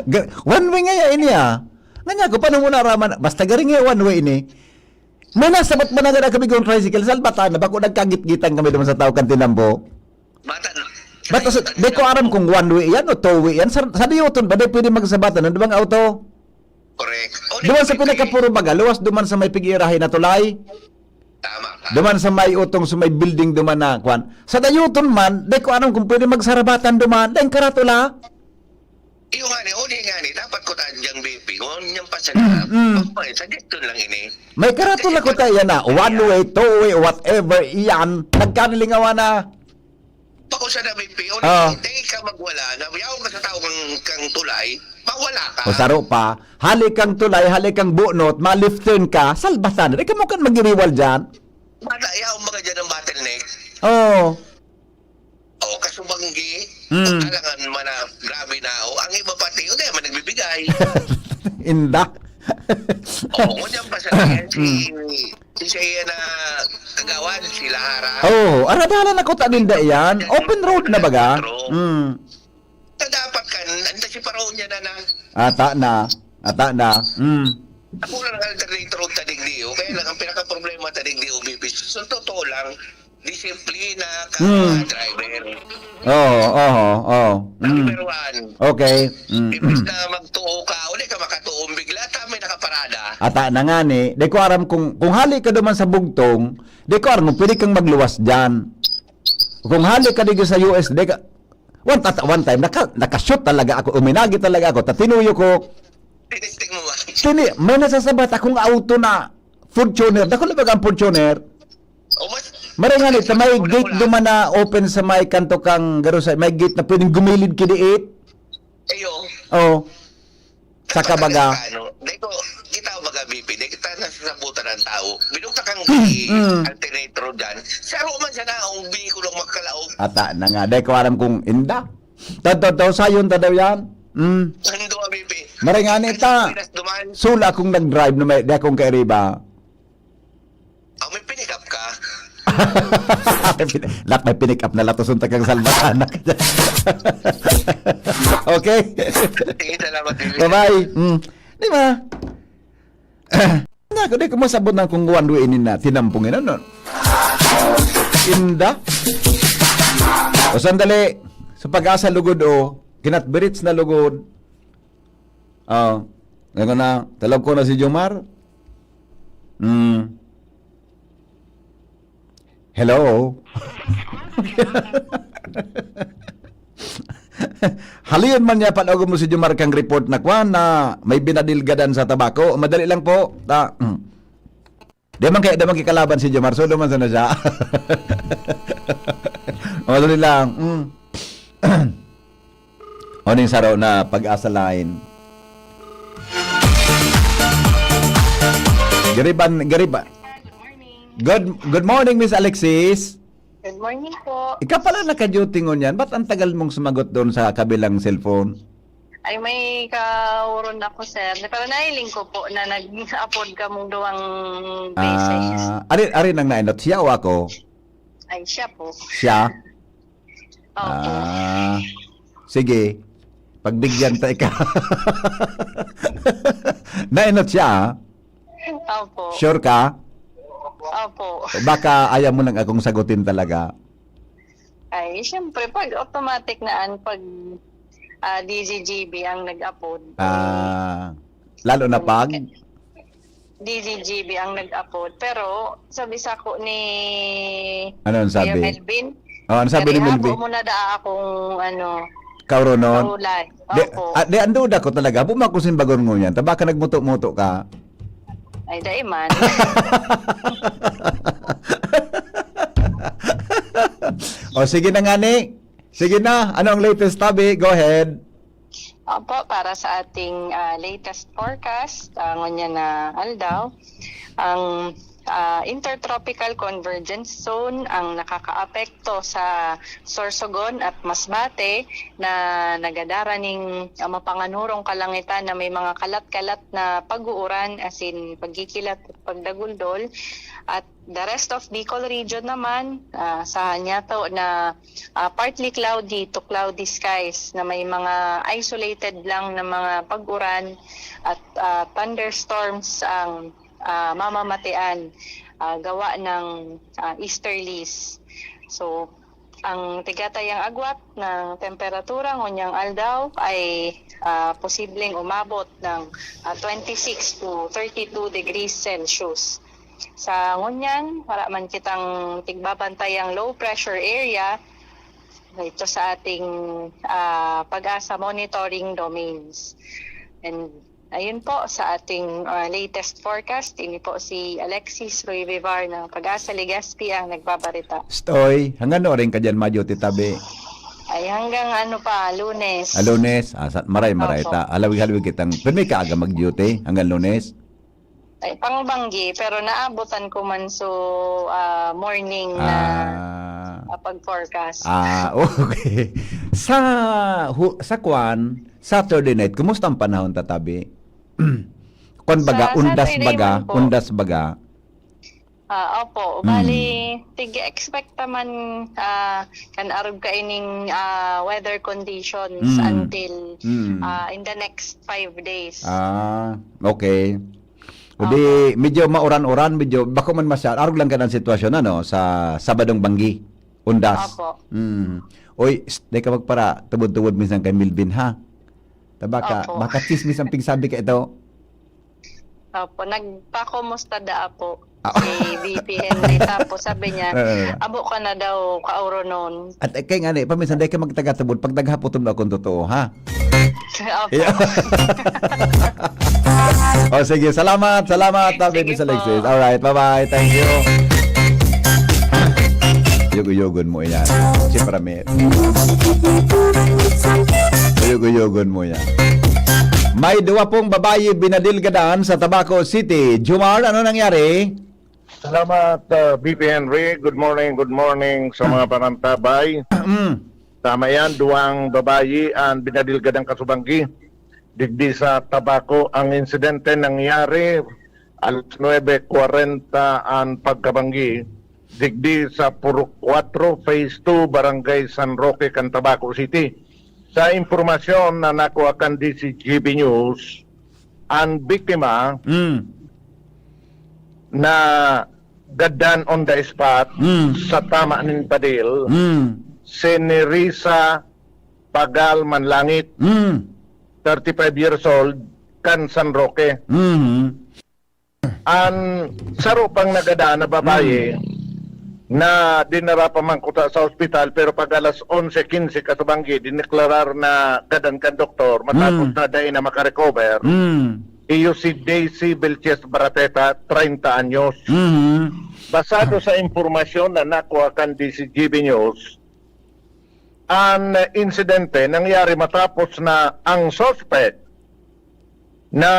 ga-, one way nga yan, ini, ah. Nga niya, kung paano mo naraman, basta garing nga one way ini. May nasabat ba na gada kami kung tricycle? Salbatan na, bako nagkagit-gitan kami naman sa tao kan tinambo. Bata na. Bata sa, di ko aram kung one way yan o two way yan. Sa, sa Newton ba, di pwede magsabatan ng dumang auto? Correct. O, di Duman sa pwede. Pinakapuro baga, luwas duman sa may pigirahe na tulay. Tama ka. Duman sa may utong, sa may building duman na, kwan. Sa Dayuton man, di ko alam kung pwede magsarabatan duman. Dahil karatula. Iyo nga ni, uli nga ni, dapat ko taan diyang B P. Kung niyang pasada, Mm, mm. Ako, eh, suggestion lang ini. May karatula ko tayo yan na, one way, two way, whatever, iyan. Nagkanilingawan na. Bako sa na, B P, o Ah. di, di ka magwala, na yaon ka sa tao kang, kang tulay, mawala ka. O saro pa, hali kang tulay, hali kang bunot, ma-left turn ka, salbasan. Di ka mo kan magiriwal dyan. Bata, yaon mga dyan ang bottleneck. Oo. O, kasubanggi, Mm. Alangan man na, grabe na, o, ang iba pati, o, di man nagbibigay. Inda. Oo, ngunyan pa sa yan, si, Mm. si siya na kagawad, si Lahara. Oo, aradalan ako ta ninda yan. Open road na baga? Metro. Mm. Ta dapat kan, anta si Paraon niya na na. Ata na. Ata na. Mm. Ako lang ang alternator og tadig diyo. Kaya lang, ang pinaka-problema tadig diyo, B P. Sa totoo lang, disiplina ka, Hmm. driver. Oo, oo, oo. Mm. Number one. Okay. Mm. Imbis na magtuo ka, uli ka makatuong bigla, ta may nakaparada. Ata na nga ni, di ko aram kung, kung hali ka duman sa bugtong, di ko aram kung pwede kang magluwas dyan. Kung hali ka digdi sa U S, di ka, one, tat-, one time, naka-, naka-shoot talaga ako, uminagi talaga ako, tatinuyo ko. Tinisting mo ba? Tini-, may nasasabat akong auto na Fortuner. Dako na baga ang Fortuner? O, mas Maray nga nito, may gate duman na open sa may kanto kang Garusay. May gate na pwedeng gumilid kidiit. Ayo. Oh. Saka baga. Ano, dahil ko, kita ko baga, B P, dahil kita nasasabutan ng tao. Binukta kang Mm. alternator dyan. Saro man siya na, ang bihikulo makakalaog. Ata na nga. Dahil ko aram kung inda. Tadto, tadto, sayon ta daw yan. Mm. Ang duwa, B P. Maray nga ni Ang ta. Pinas duman. Sula akong nag-drive na may, di akong kairiba. Ah, may pinikap ka? Lak, may pinikap na latoson ta kang salbatanak. Okay? Sige, salamat, B P. Bye-bye. Mm. Di ba? Na, di ko masabot na kung one way ini na tinampong ina, no? Inda? O, sandali. Sa Pag-asa lugod, o. Kinatbirits na lugod. Ah, ano na? Talab ko na si Jomar? Hmm. Hello? Halion man niya, panagon mo si Jomar kang report na kwan na may binadilgadan sa tabako. Madali lang po. Ta, mm. Di man kaya, di man kikalaban si Jomar. Solo man sana siya. Madali lang. Mm. O ning saro na Pag-asa line. Gariban, gariba. Good morning. Good, good morning, Miss Alexis. Good morning po. Ikaw pala naka-duty ngunyan. Ba't ang tagal mong sumagot doon sa kabilang cellphone? Ay, may kauron ako, sir. Pero nahiling ko po na nag-upload ka mong duwang beses. Ah, ari, ari nang nainot. Siya o ako? Ay, siya po. Siya? Opo. Ah, sige. Pagbigyan ta ika. Nainot siya, ah? Opo. Sure ka? Opo. Baka ayaw mo lang akong sagutin talaga. Ay, siyempre, pag automatic na an, pag, ah, D Z G B ang nag-upload, eh, Ah, lalo na pag? D Z G B ang nag-upload. Pero, sabi sa ko ni Ano ang sabi? Kuya Melvin, Oh, ano sabi ni Melvin? Karihago mo na daa akong, ano, Kauronon? Kaulan. Di, Opo. Ah, di, ang duda ko talaga, buma ko simbagon ngunyan, ta baka nagmuto-muto ka. Ay, dai man. O, sige na nga ni. Sige na, ano ang latest, Tabi? Go ahead. Opo, para sa ating ah, latest forecast, uh, ngunyan na aldaw, ang ah, Intertropical Convergence Zone ang nakakaapekto sa Sorsogon at Masbate na nagadara ning ah, mapanganurong kalangitan na may mga kalat-kalat na pag-uuran, as in pagkikilat at pagdaguldol. At the rest of Bicol region naman, ah, sa nyato na ah, partly cloudy to cloudy skies na may mga isolated lang na mga pag-uran at ah, thunderstorms ang ah, mamamatean ah, gawa ng ah, easterlies. So, ang tigatayang agwat ng temperatura ngunyan aldaw ay ah, posibleng umabot ng ah, twenty-six to thirty-two degrees Celsius. Sa ngunyan, wala man kitang tigbabantayang low pressure area dito sa ating ah, PAGASA monitoring domains. And ayun po, sa ating ah, latest forecast, ini po si Alexis Ruy Vivar ng PAGASA Legazpi ang nagbabarita. Stoy, hanggang no rin ka dyan, Majo, Titabi? Ay, hanggang ano pa, Lunes. Ah, Lunes, ah, sa, maray, maray Opo. ta. Halawig-halawig kitang, pero may kaaga mag-duty hanggang Lunes? Ay, pangbanggi, pero naabutan ko man so ah, morning na Ah, ah, pag-forecast. ah, okay. Sa hu, sa kwan, Saturday night, kumusta ang panahon, Tatabi? Kwan baga, Sa undas Saturday baga, man po. Undas baga. Ah, opo. Mm. Bali, tig-expect naman ah, kan arog kaining ah, weather conditions Mm. until Mm. ah, in the next five days. Ah, okay. O di, medyo mauran-uran, medyo bako man masyado. Arog lang ka ng sitwasyon, ano, sa Sabadong Banggi, Undas. Opo. Mm. Oy, shh, di ka magpara, tubod-tubod minsan kay Milvin, ha? Tabaka, Opo. Baka chismis ang pigsabi ka ito. Opo, nagpakumusta daa po Ah. si V P Henry. Tapos sabi niya, Eh. "Abo ka na daw, kaoronon." At eh, kaya nga, eh, paminsan, dahil ka magtagatubod, pag naghapotom na akong totoo, ha? Opo. Yeah. O sige, salamat, salamat, uh, Sige Baby po. Alexis. Alright, bye-bye. Thank you. Uyog-uyogon mo yan. Si Pramit. Uyog-uyogon mo yan. May dua pong babayi binadil gadan sa Tabaco City. Jomar, ano nangyari? Salamat, uh, B P Henry. Good morning, good morning sa mga panantabay. Mm. Tama yan, duwang babayi ang binadil gadan kasubanggi digdi sa Tabaco. Ang insidente nangyari alas nuebe kwarenta ang pagkabanggi digdi sa Purok Kuwatro, Phase two, Barangay San Roque, kan Tabaco City. Sa impormasyon na nakuha kan D Z G B News, ang biktima Mm. na gadan on the spot Mm. sa tama nin padil, Mm. si Nerissa Pagal Manlangit, Mm. thirty-five years old, kan San Roque. Mm. Ang saro pang nagadan na babayi na dinara pa man kuta sa ospital, pero pag alas onse quince kasubanggi, dineklarar na gadan kan doktor, matapos Mm. na dai na makarecover. Mm. Iyo si Daisy Belches Barateta, treinta anyos. Mm. Basado sa impormasyon na nakuha kan D Z G B News, ang insidente nangyari matapos na ang suspect na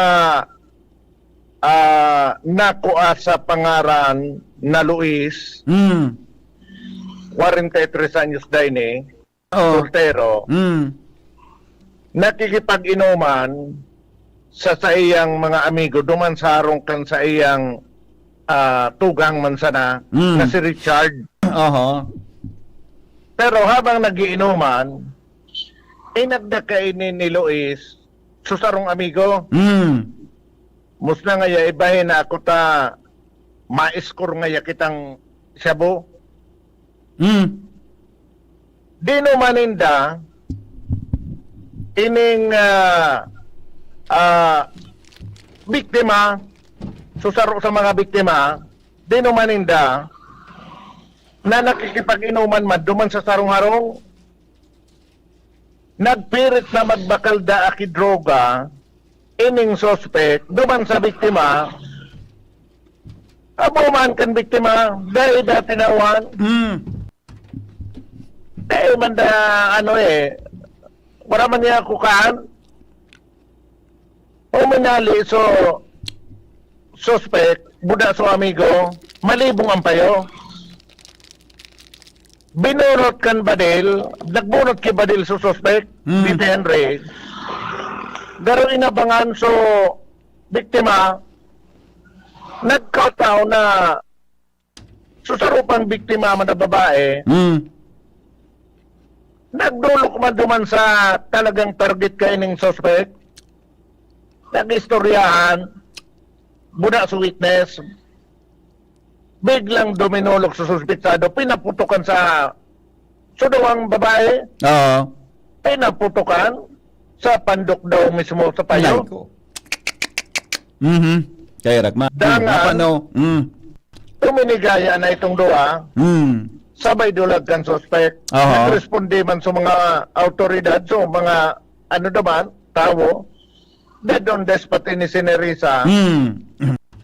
ah, nakuha sa pangaran na Luis, Mm. kwarenta y tres anyos da ini, Oh. soltero, Mm. nakikipag-inuman sa saiyang mga amigo, duman sa harong kan saiyang ah, tugang man sana, Mm. na si Richard. Oho. Pero habang nagiinuman, inagda kaini ni Luis sa sarong amigo. Mm. Musna ngaya, ibahin na ako ta maiskor ngaya kitang shabu. Mm. Dinuman ninda ining ah, ah, biktima, susaro sa mga biktima, dinuman ninda na nakikipag-inuman man duman sa sarong harong. Nagpirit na magbakal da aki droga ining suspect duman sa biktima. Abo man kan biktima, dai da tinawan. Mm. Eh, manda, ano eh, wala man niya kukaan. Uminali so suspect, buda so amigo, malibong ang payo. Binunot kan badil, nagbunot ki badil so suspect, Hmm. Bibi Henry. Garo inabangan so biktima, nagkataon na so saro pang biktima man na babae, Hmm. nagdolok man duman sa talagang target kaining suspect. Nag-istoryahan, buda sa witness, biglang duminulog sa suspetsado, pinaputokan sa sudawang babae, Oo. pinaputokan sa pandok daw mismo sa payo. Nay ko. Mhm. Kaya rakma. Dangan, Apa no? Mm. tuminigaya na itong duwa, Mm. sabay dulag kan suspect. Aha. Nagresponde man sa mga awtoridad, sa mga ano naman, tawo, dead on the spot ini si Nerissa. Mm.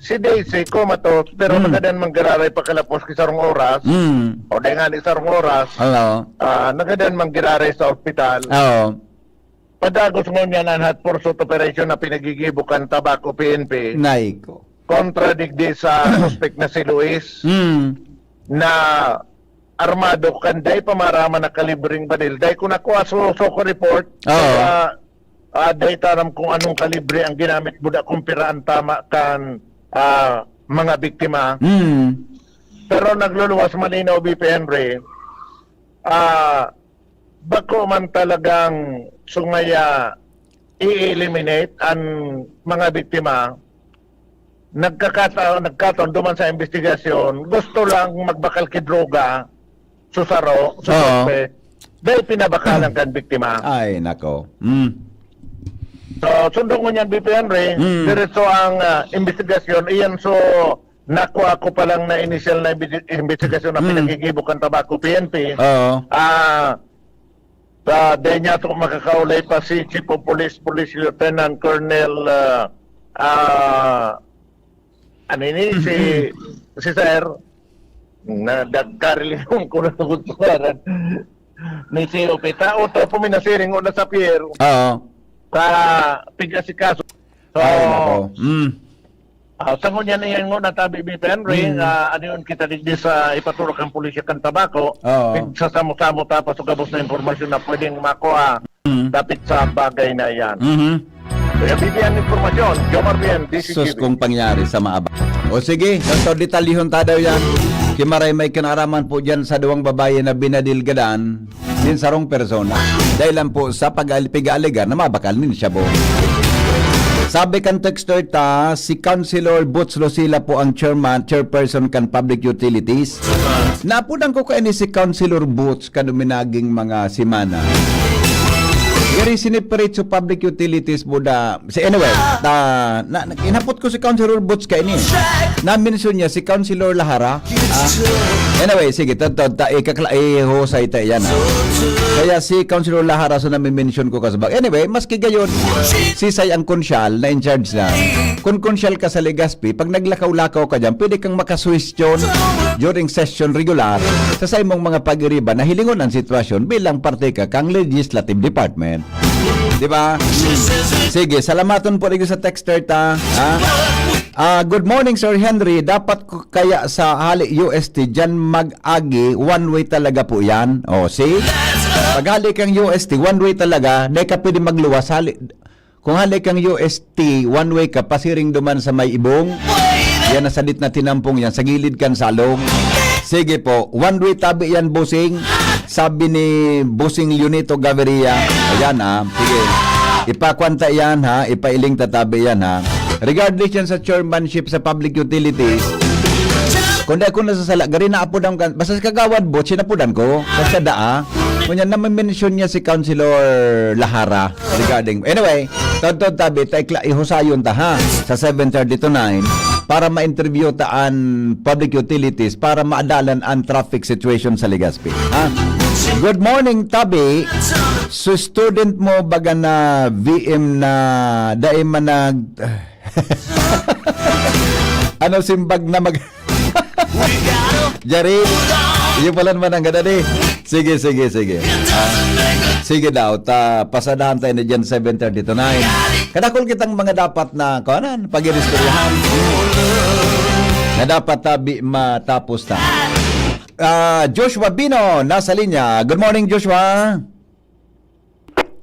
Si Daisy, comatose, pero Mm. nagadan man giraray pakalapos ki sarong oras, Mm. o di nga ni sarong oras, Hello. ah, nagadan man giraray sa ospital. Oo. Padagos ngunyan an hot pursuit operation na pinagigibo kan Tabaco P N P Nay ko. kontra digdi sa suspek na si Luis Mm. na armado kan dai pa maraman na kalibreng baril. Dai ko nakuha so, so report. Oo. Kaya, ah, dai ta aram kung anong kalibre ang ginamit buda kung pira ang tama kan, ah, mga biktima. Mm. Pero nagluluwas malinaw, B P Henry, ah, bako man talagang sungaya i-eliminate an mga biktima, nagkakata-, nagkataon duman sa imbestigasyon, gusto lang magbakal ki droga, susaro, Oo. sususpek, dahil pinabakalan kan biktima. Ay, nako. Mm. So, sundo ngunyan, B P Henry, Mm. diretso ang, ah, imbestigasyon. Iyan, so, nakuha ko pa lang na inisyal na imbi-, imbestigasyon na Mm. pinagigibo kan Tabaco P N P. Oo. Ah, sa dahil niya ito makakaulay pa si Chief of Police, Police Lieutenant Colonel, ah, ah, ano ini, si, Mm. si Sir, na nagkarilihon ko na tungkol sa ngaran. Ni C O P. Tao, tao po, minasiring ko na sa Pier. Oo. Sa Pigasikaso. So, Ay, nako. Mm. ah, sa ngunyan, iyan ngunyan, tabi, B P Henry, Mm. ah, ano yun, kita digdi sa ipaturok ang pulisya kan Tabaco. Oo. Pigsasamo-samo tapos sa gabos na impormasyon na pwedeng makuha Mm. dapit sa bagay na iyan. Mhm. Kaya, B P N Informasyon, Jomar Bien, D C T V. Sus, kung pangyari sa maabang. O sige, doktor, detalyehon ta daw yan. Kimaray may kinaraman po dyan sa duwang babae na binadilgadan din sarong persona. Dahil lang po sa pag-al-, pig-aalegar na mabakal nin shabu. Sabi kan texter ta, si Councilor Boots Lucila po ang chairman, chairperson kan Public Utilities. Napunan ko kaini si Councilor Boots kan uminaging mga semana. Gari siniperate sa Public Utilities po da. Si, anyway, ta, na, na, inapot ko si Councilor Boots kaini. Na-mention niya si Councilor Lahara. Ah, anyway, sige, totoo, ta, ikakla-, ihusay ta yan, ah. Kaya si Councilor Lahara sa nami-mention ko kasabag. Anyway, maski gayon, si Say ang konsyal na in charge na. Kung konsyal ka sa Legazpi, pag naglakaw-lakaw ka dyan, pwede kang makasuwestyon during session regular sa saimong mga pag-iriba na hilingon ang sitwasyon bilang parte ka kang legislative department. Di ba? Sige, salamaton po rin sa texter ta. Ha? Ah, good morning, Sir Henry. Dapat ko kaya sa hali U S T dyan mag-agi, one way talaga po yan. O, see? Pag hali kang U S T, one way talaga, di ka pwede magluwas. Hali, kung hali kang U S T, one way ka, pasiring duman sa may ibong. Yan, nasa dit na tinampong yan, sa gilid kan salong. Sige po, one way tabi yan, bossing. Sabi ni Bossing Leonito Gaviria. Ayan, ah. Sige. Ipakwanta yan, ha? Ipailing tatabi yan, ha? Regardless yan sa chairmanship sa public utilities, kung di ako nasasala, gari na apod ang kan-, basta si Kagawad Bot, sinapudan ko. Basta daa. Ngunyan, nami-mention niya si Councilor Lahara regarding, anyway, todtod tabi, ta ikla-, ihusayon ta, ha, sa seven thirty to nine para ma-interview ta an public utilities para maadalan ang traffic situation sa Legazpi. Ha? Good morning, Tabi. So, student mo baga na V M na dai man nag-, ano, simbag na mag-, Jari, iyo pala naman ang ganda di. Sige, sige, sige. Ah, sige daw, ta pasadahan tayo na dyan seven thirty to nine. Kadakol kitang mga dapat na, kuanan, pag-iristoryahan. Na dapat tabi matapos ta. Ah, Joshua Bino, nasa linya. Good morning, Joshua.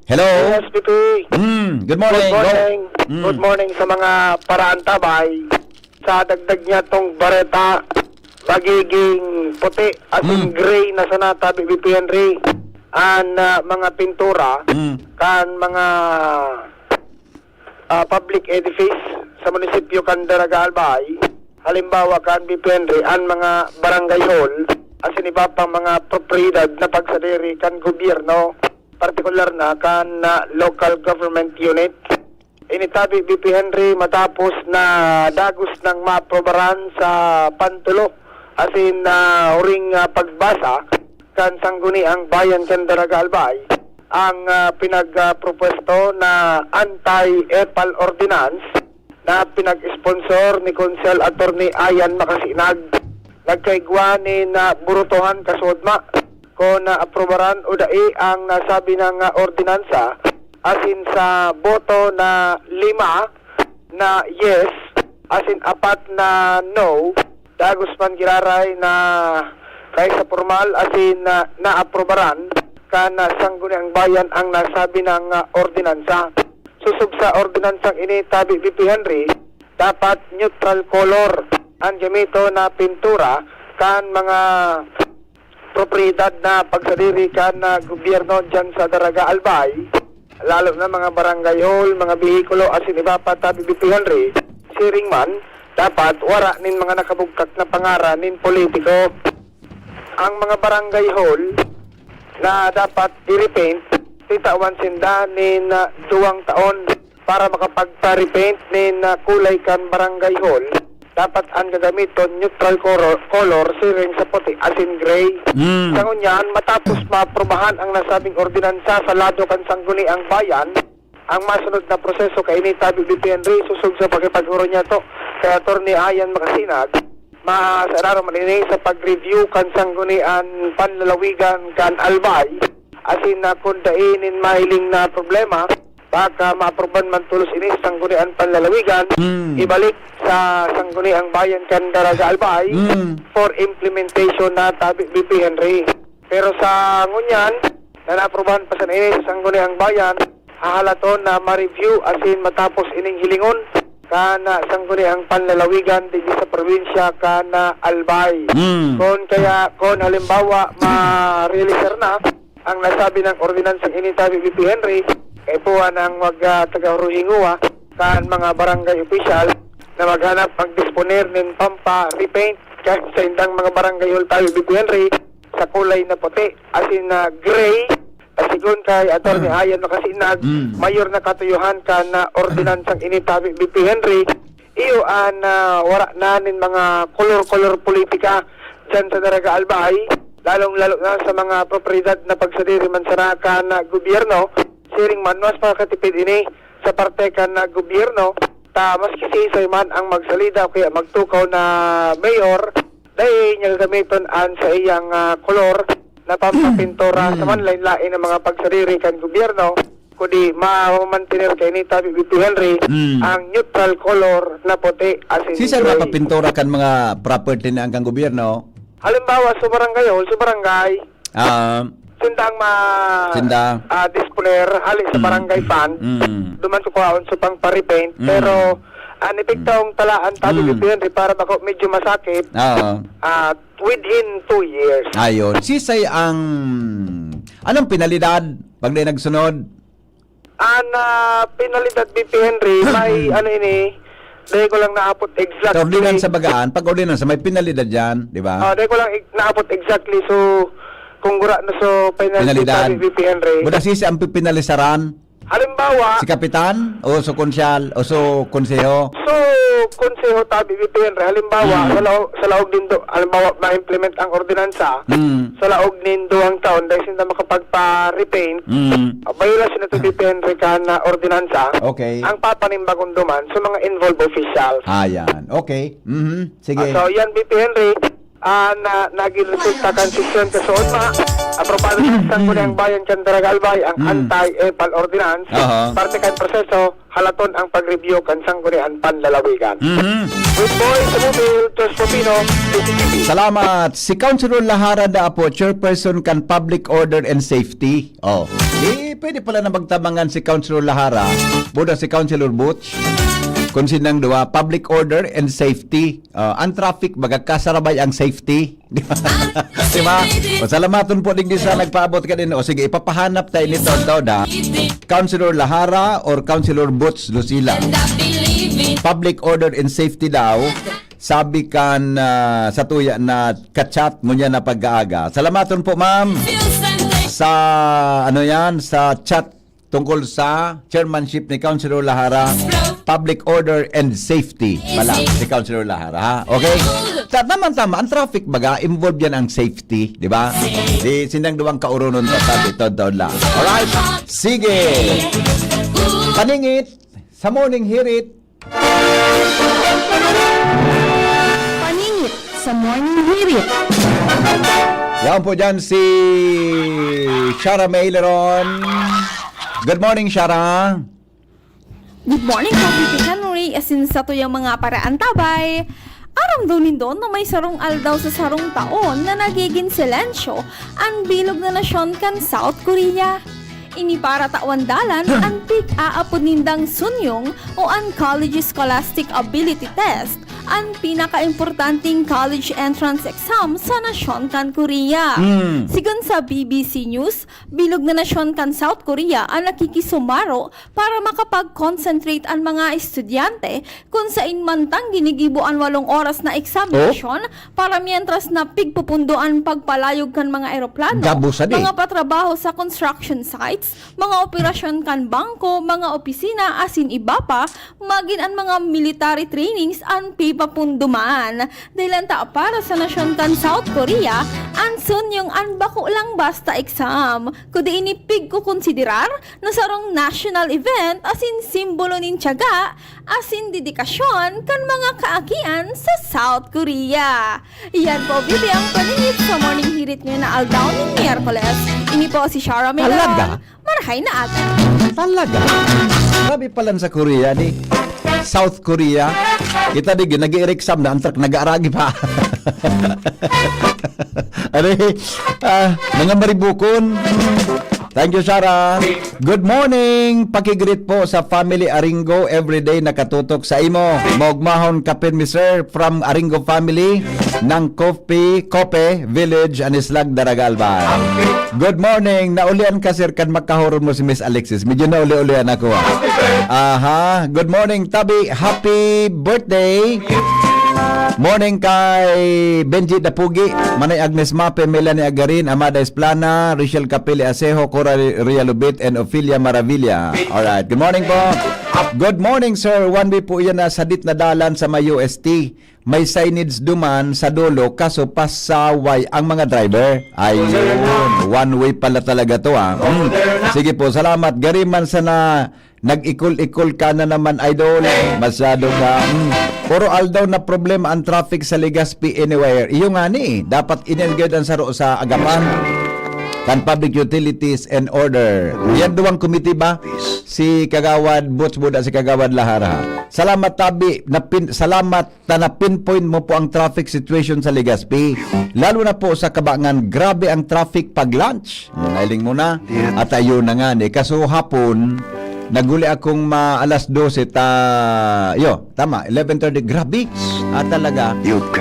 Hello? Yes, P P. Mm, good morning. Good Go. morning. Mm. Good morning sa mga paraantabay. Sa dagdag niya tong bareta, magiging puti, as in Mm. gray na sana tabi, B P Henry. An, ah, mga pintura, Mm. kan mga, ah, public edifice sa munisipyo kan Daraga Albay, halimbawa kan B P Henry, an mga barangay hall, asin iba pang mga propiedad na pagsadiri kan gobyerno, partikular na kan, ah, local government unit. Ini tabi, B P Henry, matapos na dagos nang maaprobaran sa pantulo, asin, ah, huring, ah, pagbasa kan Sangguniang Bayan kan Daraga Albay, ang, ah, pinagpropwesto na anti-epal ordinance na pinag-sponsor ni Konsehal Attorney Ayan Makasinag. Nagkaigwa nin, ah, burutohan kasuodma kon, ah, aprobaran o dai ang nasabi na nga ordinansa, asin sa boto na lima na yes, asin apat na no, dagos man giraray na kay sa pormal asin na naaprobaran kan, ah, Sangguniang Bayan ang nasabi na nga ordinansa. Sosog sa ordinansang ini, tabi, B P Henry, dapat neutral color an gamiton na pintura kan mga propiedad na pagsadiri kan, ah, gobyerno diyan sa Daraga Albay, lalo na mga barangay hall, mga behikulo, asin iba pa, tabi, B P Henry. Siring man, dapat wara nin mga nakabugtak na pangaran nin politiko. Ang mga barangay hall na dapat i-repaint, titawan sinda nin, ah, duwang taon para makapagpa-repaint nin, ah, kulay kan barangay hall. Dapat an gagamiton neutral coro-, color, siring sa puti asin gray. Mm. Sa ngunyan, matapos maaprubahan ang nasabing ordinansa sa lado kan Sangguniang Bayan, ang masunod na proseso kaini, tabi, B P Henry, sosog sa pakipag-oro niyato kay Attorney Ayan Makasinag, ma-, sa araw man ini sa pag-review kan Sanggunian Panlalawigan kan Albay, asin na kun dai nin mahiling na problema, baka maaprubahan man tolos ini sa Sanggunian Panlalawigan, Mm. ibalik sa Sangguniang Bayan kan Daraga Albay Mm. for implementation na, tabi, B P Henry. Pero sa ngunyan, na naaprubahan pa sana ini sa Sangguniang Bayan, hahalaton na ma-review asin matapos ining hilingon kan, ah, Sangguniang Panlalawigan digdi sa probinsya kan, ah, Albay. Mm. Kon kaya, kon halimbawa, ma-realisar na ang nasabi ng ordinansang ini, tabi, B P Henry, kaipuhan ang mag, ah, tagahuruhinguwa kan mga barangay opisyal na maghanap, magdisponer nin pampa-repaint kan saindang mga barangay hall, tabi, B P Henry, sa kulay na puti, asin na gray, ta sigon kay Attorney Ayan Makasinag, Mm. mayor na katuyuhan kan, ah, ordinansang ini, tabi, B P Henry, iyo an, ah, wara na nin mga kolor-kolor politika diyan sa Daraga Albay, lalong-lalo na sa mga propiedad na pagsadiri man sana kan, ah, gobyerno. Siring man, mas makakatipid ini sa parte kan, ah, gobyerno, ta maski siisay man ang magsalida o kaya magtukaw na mayor, dai niya gagamiton an saiyang, ah, kolor na pampapintura sa Mm. manlain-lain na mga pagsadiri kan gobyerno, kundi ma-, mamamantener kaini, tabi, B P Henry, Mm. ang neutral color na puti asin Siisay gray. Mapapintura kan mga property na ang kan gobyerno? Halimbawa, sa barangay hall, sa barangay, Ah. Sindang ma-, Sinda. ah, disponer, hali sa Mm. barangay fund, Mm. duman sa kuhaon sa pang pa-repaint, Mm. pero an epektong talaan, tabi, Mm. B P Henry, para bako medyo masakit, Oo. ah, within two years. Ayon. Sisay ang, anong penalidad pag di nagsunod? An, ah, penalidad, B P Henry, may ano ini, dai ko lang naapot exactly. Sa ordinansa bagaan, pag ordinansa, may penalidad yan, di ba? Ah, dai ko lang ig-, naapot exactly. So, kung gura na so penalty, Penalidad. Sabi, B P Henry. Buda sisi ang pipinalisaran? Halimbawa, Si kapitan? O so konsyal? O so konseho? So, konseho tabi, B P Henry. Halimbawa, Hmm. sa lao-, sa laog din do, halimbawa, ma-implement ang ordinansa, Hmm. sa laog nin duwang taon, dai sinda makapagpa-repaint, Mm. ah, violation na to, B P Henry, kan, ah, ordinansa. Okay. Ang papanimbagon duman sa mga involved officials. Ah, yan. Okay. Mhm. Sige. Ah, so, yan, B P Henry. ah, na, naging resulta kan sesyon kasoon ma, aprobado sa Sangguniang Bayan kan Daraga Albay ang Mm. anti-epal ordinance, Aha. parte kan proseso, halaton ang pag-review kan Sangguniang Panlalawigan. Mhm. With Boy Samuel, Tos Popino, P C T V. Salamat. Si Councilor Lahara na po, chairperson kan Public Order and Safety. Oh. Eh, pwede pala na magtabangan si Councilor Lahara, buda si Councilor Butch. Kung sinang duwa, Public Order and Safety. Ah, ang traffic, magkakasarabay ang safety. Di ba? Di ba? O, salamaton po digdi sa nagpaabot ka din. O sige, ipapahanap tayo nito, daw da. Councilor Lahara or Councilor Boots Lucila? Public order and safety daw. Sabi kan, ah, sa tuya na kachat mo niya na pag-aaga. Salamaton po, ma'am. Sa, ano yan, sa chat tungkol sa chairmanship ni Councilor Lahara, public order and safety pala si Councilor Lahara, ha? Okay? Ta-, tama-tama, ang traffic baga, involved yan ang safety, di ba? Di sinang duwang kaurunon ta, sabi, taon-taon lang. Alright? Sige. Paningit sa morning hirit. Paningit sa morning hirit. Yan po dyan si Shara Maileron. Good morning, Shara. Good morning po, Tito Henry. Asin sa tuyang mga paraantabay. Aram daw nindo na may sarong aldaw sa sarong taon na nagigin silensyo an bilog na nasyon kan South Korea. Ini para tawan dalan an pig-aapod nindang Sunyong o an College Scholastic Ability Test, an pinakaimportanteng college entrance exam sa nasyon kan Korea. Hmm. Sigon sa B B C News, bilog na nasyon kan South Korea an nakikisumaro para makapag-concentrate an mga estudyante, kun sain mantang ginigibo an walong oras na examination para mientras na pigpupundo an pagpalayog kan mga eroplano, Gabos adi. mga patrabaho sa construction sites, mga operasyon kan bangko, mga opisina, asin iba pa, magin an mga military trainings an pipapunduman. Dahilan ta para sa nasyon kan South Korea, an Sunyong an bako lang basta exam, kundi ini pigkokonsiderar na sarong national event asin simbolo nin tiyaga asin dedikasyon kan mga kaakian sa South Korea. Iyan po, bibi ang paningit sa morning hirit ngayon na aldaw nin Miyerkules. Ini po si Shara Miguel. Talaga? Marahay na aga. Talaga? Grabe pala sa Korea, di? South Korea. Kita di, nag-i-exam na, ang truck nag-aaragi pa. Ano eh? Ah, mga maribukon. Thank you, Sarah. Good morning. Pakigreet po sa family Aringo. Everyday nakatutok sa imo. Maugmahon ka pirmi, sir. From Aringo family ng Cope, Cope Village, Anislag, Daraga, Albay. Good morning. Naulian ka, sir, kan makahuron mo si Miss Alexis. Medyo nauli-ulian ako, ah. Aha. Good morning, Tabi. Happy birthday. Morning kay Benji Dapugi, Manay Agnes Mape, Melanie Agarin, Amada Esplana, Rachel Capili Asejo, Cora Realubit, and Ophelia Maravilla. Alright, good morning po. Good morning, sir. One way po yan na sadit na dalan sa may U S T. May signage duman sa dulo, kaso pasaway ang mga driver. Ayun, one way pala talaga to, ah. Mm. Sige po, salamat. Gariman sana nag-ikol-ikol ka na naman, idol. Masyado ka. Mm. Puro aldaw na problema ang traffic sa Legazpi anywhere. Iyo nga ni, dapat inilgad ang saro sa agapan kan public utilities and order. Yan duwang committee ba? Si Kagawad Boots Buda, si Kagawad Lahara. Salamat, Tabi. Napin-, salamat ta na-pinpoint mo po ang traffic situation sa Legazpi. Lalo na po sa Kabangan, grabe ang traffic pag lunch. Hmm, nailing mo na. At ayun na nga, ni kaso hapon, naguli akong ma alas dose ta, yo, tama, eleven thirty. Grabe. Ah, talaga.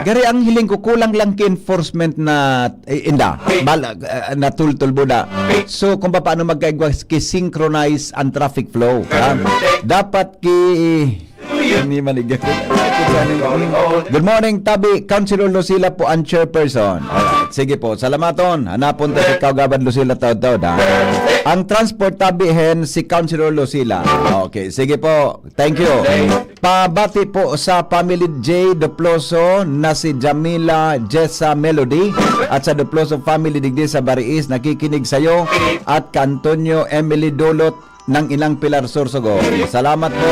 Gari ang hiling ko, kulang lang ki enforcement na, eh, inda. Bala, ah, natultol buda. So, kung paano magkaigwas, ki-synchronize ang traffic flow, ha? Dapat ki-, Hindi manigalit. Good morning, Tabi. Councilor Lucila po ang chairperson. Alright. Sige po. Salamaton. Hanapon ta si Kagawad Lucila taod-taod, ha? Ang transport, Tabi, hen si Councilor Lucila. Okay. Sige po. Thank you. Pabati po sa family J Duploso na si Jamila Jessa Melody at sa Duploso family digdi sa Bariis, nakikinig sayo at Cantonio Emily Dulot ng Inang Pilar Sorsogon. Salamat po.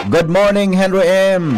Good morning, Henry M.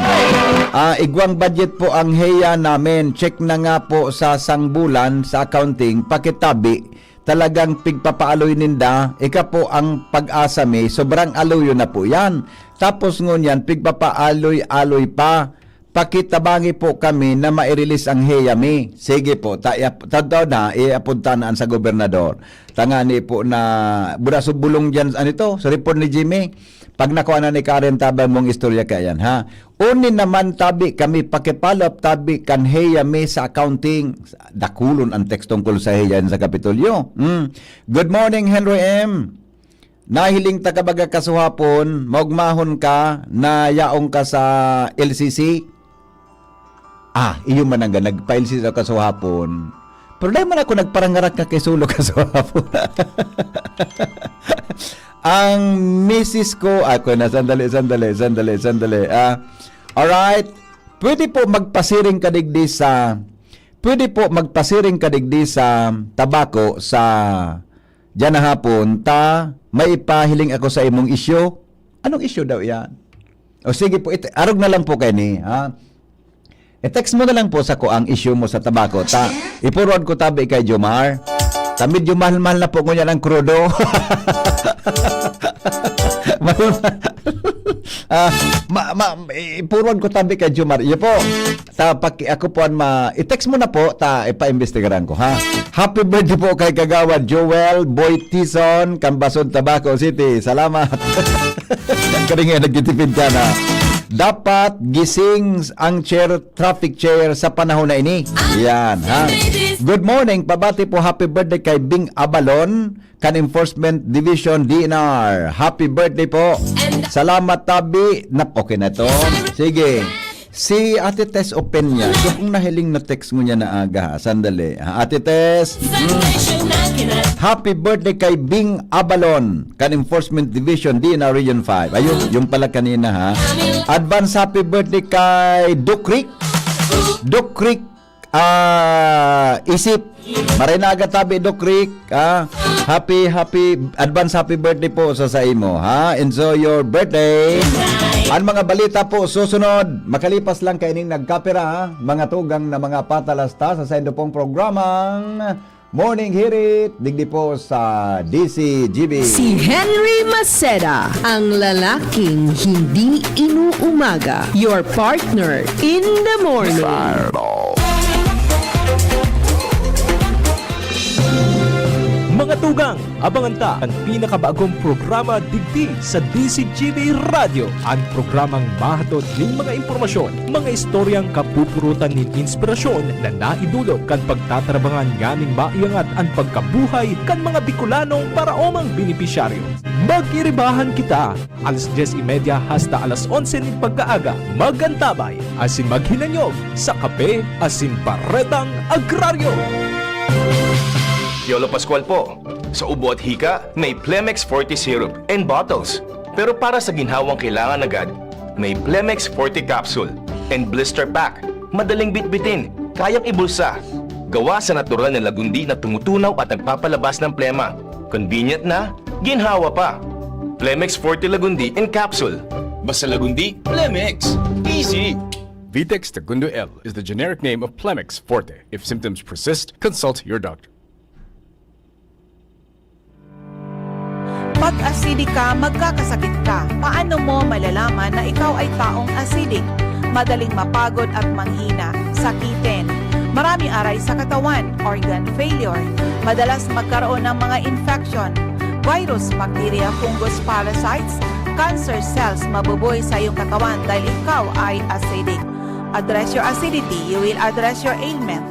Ah, igwang budget po ang heya namin. Check na nga po sa sangbulan sa accounting, pakitabi. Talagang pigpapaaloy ninda. Ika po ang pag-asa mi, sobrang aloyo na po yan. Tapos ngunyan, pigpapaaloy-aloy pa. Pakitabangi po kami na mai-release ang heya mi. Sige po, ta, iap-, tadtaw na, iapunta na an sa gobernador. Tangani po na, buda subulong dyan, ano ito, sa report ni Jimmy. Pag nakuha na ni Karen Tabang mong istorya kayan, ha? Uni naman tabi kami, pakipalop tabi kan heya mi sa accounting. Dakulon ang text tungkol sa heya sa Kapitolyo. Hmm. Good morning, Henry M. Nahiling ta ka baga kasuhapon, maugmahon ka, na yaong ka sa L C C? Ah, iyo man ang nag-file siya sa kasuhapon. Pero dahil man ako nagparangarak ka kay Sulo kasuhapon. Ang misis ko, ako na, sandali, sandali, sandali, sandali. Ah, alright. Pwede po magpasiring ka digdi sa, pwede po magpasiring ka digdi sa tabako sa diyan na hapon, ta may ipahiling ako sa imong isyu. Anong isyu daw yan? O sige po, it-, arog na lang po kaini, ha? I-text mo na lang po sa ko ang issue mo sa tabako. Ta, i-forward ko tabi kay Jomar. Ta medyo mahal-mahal na po ngunyan ang krudo. Mahal-mahal. Ah, ma, ma, i-forward ko tabi kay Jomar. Iyo po. Ta, paki, ako po ang ma, i-text mo na po, ta, ipaimbestigaran ko, ha? Happy birthday po kay Kagawad Joel Boy Tison, Cambason, Tabaco City. Salamat. Kani nga, nagtitipid ka na. Dapat gising ang chair, traffic chair sa panahon na ini. Yan, ha? Good morning. Pabati po, happy birthday kay Bing Abalon, kan Enforcement Division, D N R. Happy birthday po. Salamat, tabi. Nap-, okay na to. Sige. Si Ate Tess Opeña. So, kung nahiling na text mo niya na aga, ha? Sandali, ha? Ate Tess, happy birthday kay Bing Abalon, kan Enforcement Division, D N R Region five. Ayun, yung pala kanina, ha? Advance happy birthday kay Dukrik. Dukrik, ah, Isip. Maray na aga tabi, Dukrik, ha? Happy, happy, advance happy birthday po sa, sa imo, ha? Enjoy your birthday. Ang mga balita po susunod, makalipas lang kaining nagkapira, ha? Mga tugang na mga patalasta sa saindo pong programang Morning Hirit, digdi po sa D C G B. Si Henry Maceda, ang lalaking hindi inuumaga. Your partner in the morning. Mga tugang, abangan ta an pinakabagong programa digdi sa D C G B Radyo, an programang mahatod nin mga impormasyon, mga istoryang kapupurutan nin inspirasyon na naidulot kan pagtatarabangan nganing maiangat an pagkabuhay kan mga Bicolanong paraomang benepisyaryo. Mag-iribahan kita, alas dyes y media hasta alas onse nin pagkaaga. Mag-antabay asin maghinanyog sa Kape asin Baretang Agraryo. Piolo Pascual po. Sa ubo at hika, may Plemex Forte Syrup and Bottles. Pero para sa ginhawang kailangan agad, may Plemex Forte Capsule and Blister Pack. Madaling bitbitin, kayang ibulsa. Gawa sa natural na lagundi na tumutunaw at nagpapalabas ng plema. Convenient na, ginhawa pa. Plemex Forte Lagundi in Capsule. Basta Lagundi, Plemex. Easy! Vitex Tagundo L is the generic name of Plemex Forte. If symptoms persist, consult your doctor. Pag acidic ka, magkakasakit ka. Paano mo malalaman na ikaw ay taong acidic? Madaling mapagod at manghina, sakitin. Maraming aray sa katawan, organ failure. Madalas magkaroon ng mga infection, virus, bacteria, fungus, parasites, cancer cells mabubuhay sa iyong katawan dahil ikaw ay acidic. Address your acidity, you will address your ailment.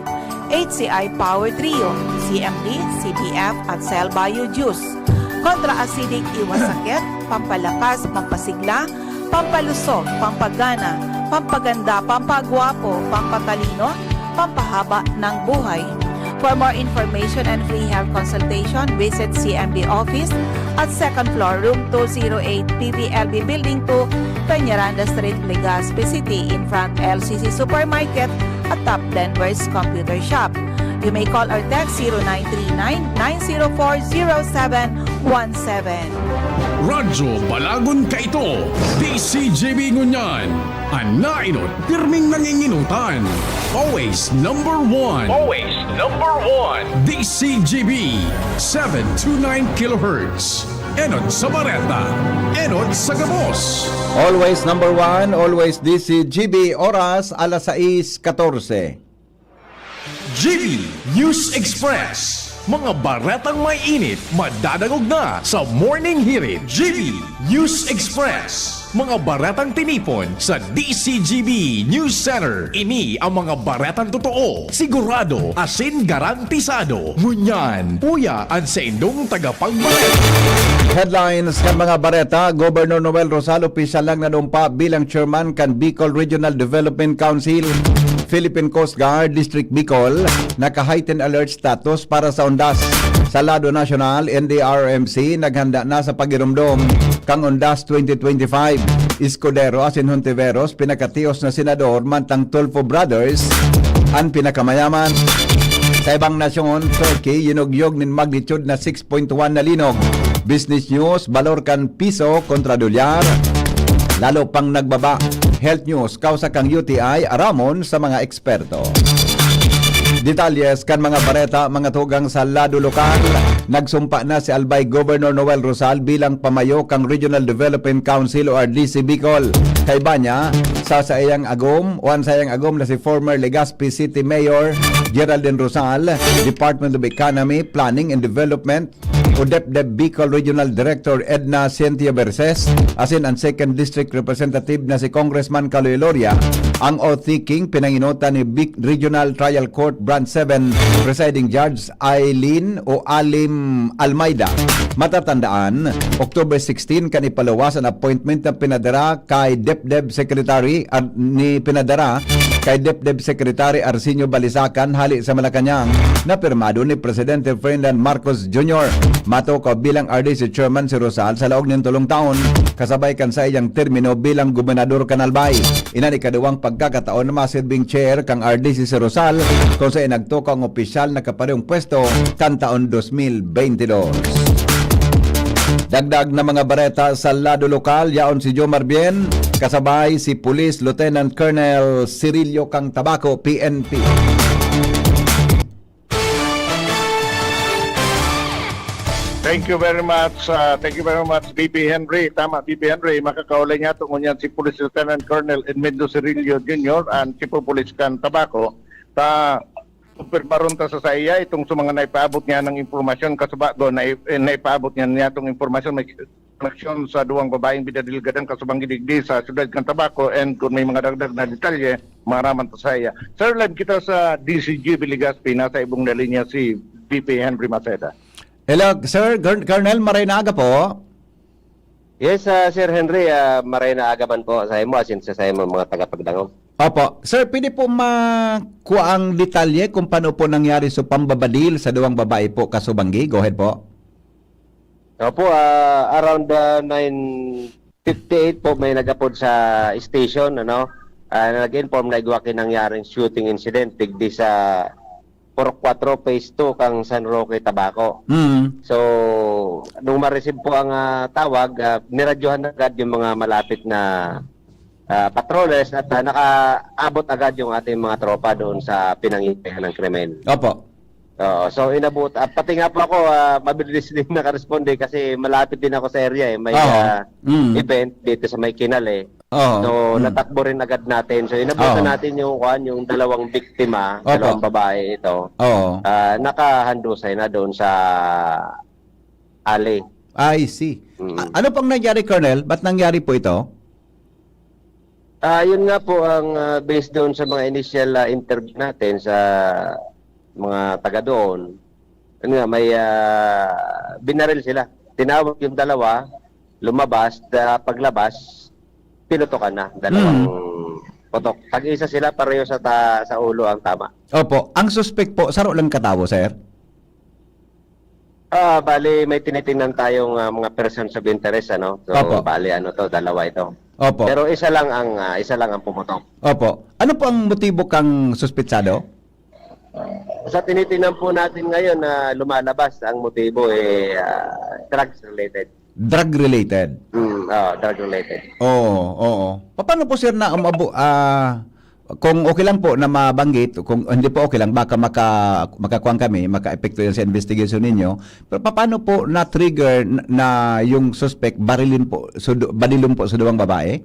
H C I Power Trio, C M D, C B F at Cell Bio Juice. Kontra acidic, iwas sakit, pampalakas, pampasigla, pampalusog, pampagana, pampaganda, pampagwapo, pampatalino, pampahaba ng buhay. For more information and free health consultation, visit C M D office at second floor, room two zero eight, P V L B Building two, Peñaranda Street, Legazpi City, in front L C C Supermarket at Top Denver's Computer Shop. You may call or text zero nine three nine, nine zero four, zero seven one seven. Radyo Balagon kaito, D C G B ngunyan. An nainot, pirming nanginginutan. Always number one. Always number one. D C G B, seven two nine kilohertz. Enot sa bareta, enot sa gabos. Always number one, always D C G B, oras alas sais katorse. G B News Express. Mga baretang may init, madadangog na sa Morning Hirit. G B News Express. Mga baretang tinipon sa D C G B News Center. Ini ang mga baretang totoo, sigurado, asin garantisado. Ngunyan, uya an saindong tagapagbareta. Headlines kan mga bareta: Governor Noel Rosal opisyal nang nanumpa bilang chairman kan Bicol Regional Development Council. Philippine Coast Guard District Bicol naka-heightened alert status para sa undas. Sa lado nasyonal, N D R M C naghanda na sa pagiromdom kan undas twenty twenty-five. Escudero asin Hontiveros, pinakatios na senador, mantang Tulfo Brothers an pinakamayaman. Sa ibang nasyon, Turkey, yinugyog nin magnitude na six point one na linog. Business news: balor kan piso kontra dolyar lalo pang nagbaba. Health news: kausa kan U T I, aramon sa mga eksperto. Detalles kan mga bareta, mga tugang. Sa lado lokal, nagsumpa na si Albay Governor Noel Rosal bilang pamayo kan Regional Development Council o R D C Bicol. Kaiba niya, sa saiyang agom, o an saiyang agom na si former Legazpi City Mayor Geraldine Rosal, Department of Economy, Planning and Development, o DepDev Bicol Regional Director Edna Cientia Verses, asin an Second District Representative na si Congressman Kaloy Loria, ang oath-taking pinanginutan ni Bic Regional Trial Court Branch seven Presiding Judge Eileen o Alim Almeida. Matatandaan, October sixteen kan ipaluwas an appointment na pinadara kay DepDev Secretary, ah, ni pinadara kay DepDev Secretary Arsenio Balisacan hali sa Malacañang, na pirmado ni Presidente Ferdinand Marcos Junior. Matukaw bilang R D C Chairman si Rosal sa laog nin tolong taon, kasabay kan saiyang termino bilang gobernador kan Albay. Iyan an ikaduwang pagkakataon na masirbing chair kan R D C si Rosal, kung saen nagtukaw an opisyal na kaparehong pwesto kan taon dos mil bente dos. Dagdag na mga bareta sa lado lokal, yaon si Jomar Bien, kasabay si Police Lieutenant Colonel Cirilio Kang Tabaco, P N P. Thank you very much, ah, thank you very much, B P Henry. Tama, B P Henry, makakaulay niya to ngunyan si Police Lieutenant Colonel Edmundo Cirillo Junior, ang Chief of Police kan Tabaco. Ta, kumpirmaron ta sa saiya itong sa mga naipaabot niya ng impormasyon, kasubago na, eh, naipaabot niya niya itong impormasyon, may koneksyon sa duwang babaeng bida Delgadan kasubang gidigdi sa siyudad kan Tabaco, and kung may mga dagdag na detalye, maaraman ta sa iya. Sir, live kita sa D C G B Legazpi, nasa ibong na linya si V P Henry Maceda. Hello, Sir Gor-, Colonel, maray na aga po. Yes, ah, Sir Henry, ah, maray na aga man po sa imo, asin sa, sa imo mga tagapagdangog. Opo. Sir, pwede po makuha ang detalye kung paano po nangyari sa pambabadil sa duwang babae po, kasubanggi? Go ahead po. Opo, ah, around, ah, nine fifty-eight po, may nag-apod sa station, ano, ah, na nag-inform na igwa ki nangyaring shooting incident digdi sa Purok Cuatro, Phase two, kang San Roque, Tabaco. Mm. So, nung ma-receive po ang, ah, tawag, ah, niradyohan na agad yung mga malapit na, ah, patrollers at, ah, nakaabot agad yung ating mga tropa doon sa pinangyarihan ng krimen. Opo. Oo, so inabot, ah, pati nga po ako, ah, mabilis din nakaresponde kasi malapit din ako sa area, eh. May, Oo. ah, Mm. event dito sa may Kinal, eh. Oo. So, Mm. natakbo rin agad natin. So, inabutan Oo. natin yung, kuwan, yung dalawang biktima, Opo. dalawang babae ito. Oo. Ah, nakahandusay na doon sa alley. I see. Mm. A-, ano pong nangyari, Colonel? Ba't nangyari po ito? Ah, yun nga po ang, ah, based doon sa mga initial, ah, interview natin sa mga taga doon. Yun nga, may, ah, binaril sila. Tinawag yung dalawa, lumabas, da-, paglabas, pinutokan na, dalawang Mm. putok. Tag-isa sila, pareho sa ta-, sa ulo ang tama. Opo. Ang suspek po, saro lang katawo, sir? Ah, bali, may tinitingnan tayong, ah, mga persons of interest, ano? So, Opo. bali, ano to, dalawa ito. Opo. Pero isa lang ang, ah, isa lang ang pumutok. Opo. Ano po ang motibo kang suspetsado? Sa tinitingnan po natin ngayon na lumalabas ang motibo, eh, ah, drugs related. Drug-related? Mm, oo, drug-related. Oo, oo. Paano po, sir, na umabo-, ah, kung okay lang po na mabanggit, kung hindi po okay lang, baka maka-, makakuwang kami, makaepekto yan sa investigation ninyo. Pero paano po na-trigger na, na yung suspect barilin po, sudo-, barilin po sa duwang babae?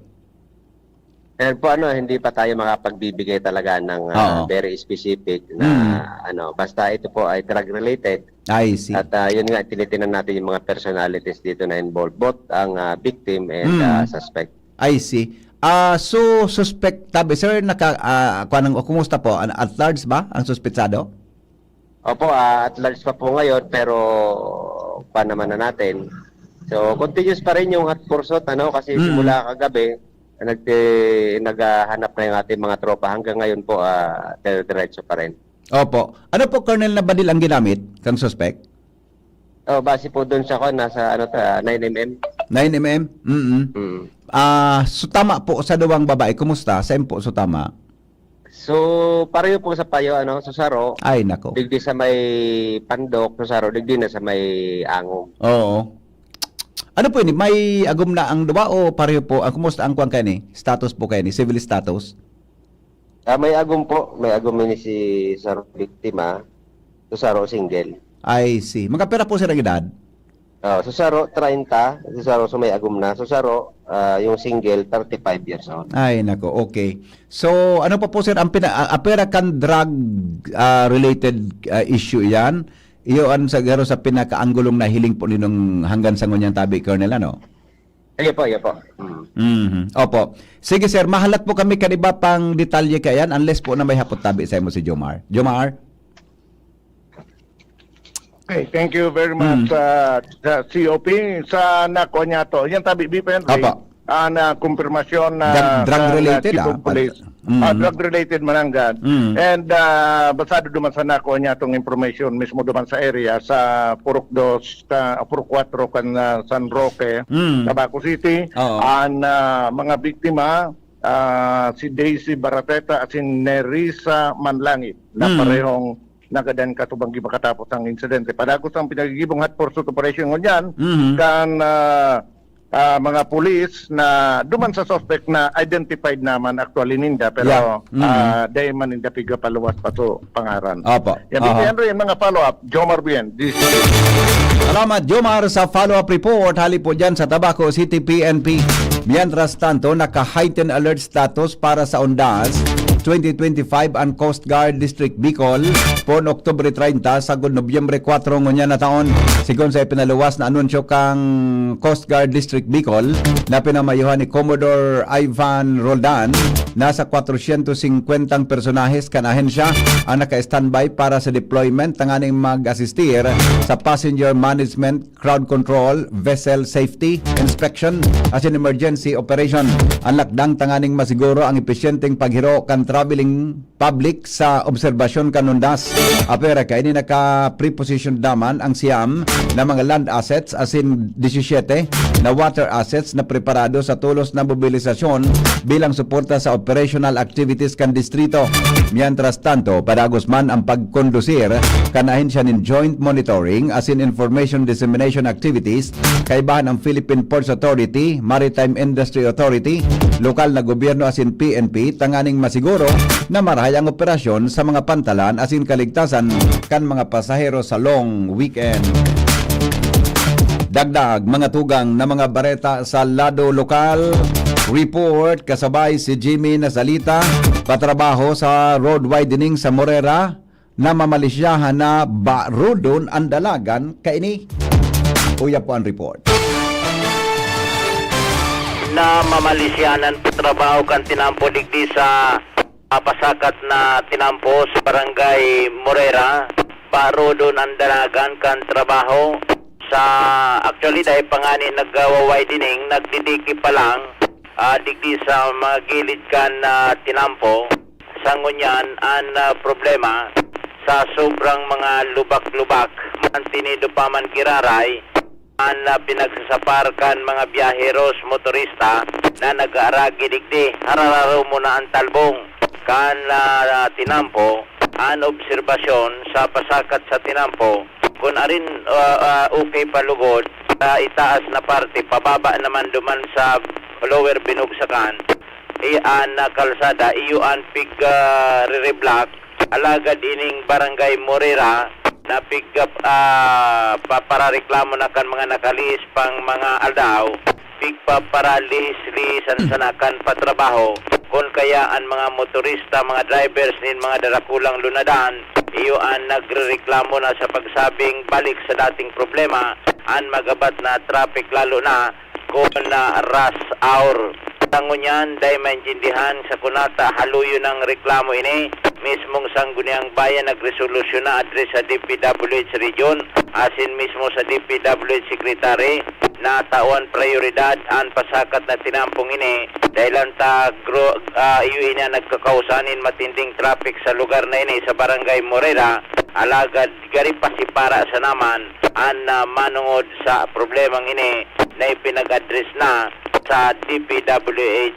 Ayan po, ano, hindi pa tayo makapagbibigay talaga ng, ah, Oo. very specific na, Mm. ano, basta ito po ay drug-related. I see. At, ah, yun nga, tinitingnan natin yung mga personalities dito na involved, both ang, ah, victim and, Mm. ah, suspect. I see. Ah, so, suspect, tabi, sir, naka-, ah, kuwan ang, kumusta po? An-, at large ba ang suspetsado? Opo, ah, at large pa po ngayon, pero pa naman na natin. So, continuous pa rin yung hot pursuit, ano, kasi Mm. simula kagabi, nagti-, naghahanap na yung ating mga tropa. Hanggang ngayon po, ah, dire-diretso pa rin. Opo. Ano po, Colonel, na badil ang ginamit kang suspect? Oh, base po dun sa kwan, nasa ano ta, nine M M. Nine M M? Mm. Mm. Ah, so tama po sa duwang babae, kumusta? Saan po so tama? So, pareho po sa payo, ano, sa saro. Ay, nako. Digdi sa may pandok, sa saro, digdi na sa may angom. Oo. Ano po ini? May agom na ang duwa o pareho po? Ah, kumusta ang kwan kayo ni? Status po kayo ni? Civil status? Ah, may agom po. May agom ini si saro biktima. Sa saro, single. I see. Mga pera po sila edad? Oh, sa saro, treinta. Sa saro, sa may agom na. Sa saro, ah, yung single, thirty-five years old. Ay, nako. Okay. So, ano pa po, sir, ang pina-, ah, apera kan drug, ah, related, ah, issue yan? Iyo ang sa, garo sa pinakaanggulong nahiling po ninong hanggang sa ngunyang tabi, Colonel, ano? Iyo po, iyo po. Mm. Mhm. Opo. Sige, sir, mahalat po kami kan iba pang detalye kayan, unless po na may hapot tabi sa imo si Jomar. Jomar? Okay, thank you very much, Mm. ah, sa C O P. Sa nako niya to. Yan tabi, B P N P. Opo. Ah, na kumpirmasyon na Drug, drug sa related, Cebu ah, Police. Mm. Ah, drug related mananggad. Mm. And, ah, basado duman sa nako niya tong information mismo duman sa area, sa Purok Dos, sa Purok Kuwatro, kan, ah, San Roque, Mm. Tabaco City. Oo. Ang, ah, mga biktima, ah, si Daisy Barateta at si Nerissa Manlangit na Mm. parehong nagadan katubang makatapos ang insidente. Padagos ang pinagigibong hot pursuit operation ngunyan Mhm. kan, ah, ah, mga pulis na duman sa suspect na identified naman actually ninda, pero, Yeah. Mhm. ah, dai man ninda pigapaluwas pa so pangaran. Opo. Yan, Aha. B P N Ray, mga follow-up. Jomar Bien, D C. Salamat, Jomar, sa follow-up report. Hali po dyan sa Tabaco City P N P. Mientras tanto, naka-heightened alert status para sa Undas twenty twenty-five an Coast Guard District Bicol, pon Oktubre treinta sagod Nobyembre kwatro ngunyan na taon. Sigon sa ipinaluwas na anunsyo kan Coast Guard District Bicol na pinamayohan ni Commodore Ivan Roldan, nasa kwatrosyentos singkwentang personahes kan ahensya ang naka-standby para sa deployment tanganing mag-asistir sa passenger management, crowd control, vessel safety, inspection, asin emergency operation. An lakdang tanganing masiguro ang episyenteng paghiro kan traveling public sa obserbasyon kan Undas. Apwera kaini naka-preposition daman ang siyam na mga land assets asin disisiyete na water assets na preparado sa tolos na mobilisasyon bilang suporta sa operational activities kan distrito. Mientras tanto, padagos man ang pagkondusir kan ahensya nin Joint Monitoring asin Information Dissemination Activities, kaibahan ang Philippine Ports Authority, Maritime Industry Authority, lokal na gobyerno asin P N P, tanganing masiguro na marahay ang operasyon sa mga pantalan asin kaligtasan kan mga pasahero sa long weekend. Dagdag mga tugang na mga bareta sa lado lokal. Report kasabay si Jimmy Nasalita, patrabaho sa road widening sa Morera, namamalisyahan na barudon ang dalagan kaini. Uya po ang report. Namamalisyahan an patrabaho kan tinampo digdi sa, ah, pasakat na tinampo sa Barangay Morera. Barudon ang dalagan kan trabaho. Sa, actually, dai pa ngani nagwa-widening, nagdidiki pa lang, ah, digdi sa mga gilid kan, ah, tinampo. Sa ngunyan, an, ah, problema, sa sobrang mga lubak-lubak, mantinido pa man giraray, an, ah, pinagsasapar kan mga biyaheros, motorista na nag-aaragi digdi. Harararo mo na an talbong kan, ah, tinampo, an obserbasyon sa pasakat sa tinampo, kun arin, ah, ah, okay pa lugod, sa itaas na parte, pababa naman duman sa Lower Binugsakan, i-, an, ah, kalsada, iyo an pig, ah, re-reblock. Alagad ining Barangay Morera na pig, ah, pa-, parareklamo na kan mga nakalihis pang mga aldaw, pigpaparalihis-lihisan sana kan patrabaho. Kun kaya an mga motorista, mga drivers nin mga darakulang lunadan, iyo an nagrereklamo na sa pagsabing balik sa dating problema, an magabat na traffic, lalo na kun na rush hour. Sa ngunyan, dai maintindihan sa kunata haluyon ng reklamo ini. Mismong Sangguniang Bayan nagresolusyon na address sa D P W H region, asin mismo sa D P W H secretary, natawan prioridad an pasakat na tinampong ini. Dahilan ta gro-, ah, iyo ini an nagkakausa nin matinding traffic sa lugar na ini sa Barangay Morera, alagad gari pa si para sa naman an, ah, manungod sa problemang ini na ipinag-address na sa D P W H,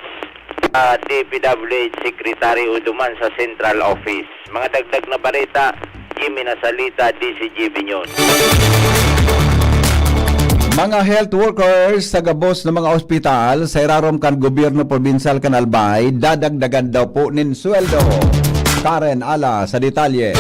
ah, D P W H Secretary o duman sa Central Office. Mga dagdag na bareta, Jimmy Nasalita, D C G B News. Mga health workers sa gabos na mga ospital sa irarom kan gobyerno probinsyal kan Albay, dadagdagan daw po nin sweldo. Karen Ala sa detalye.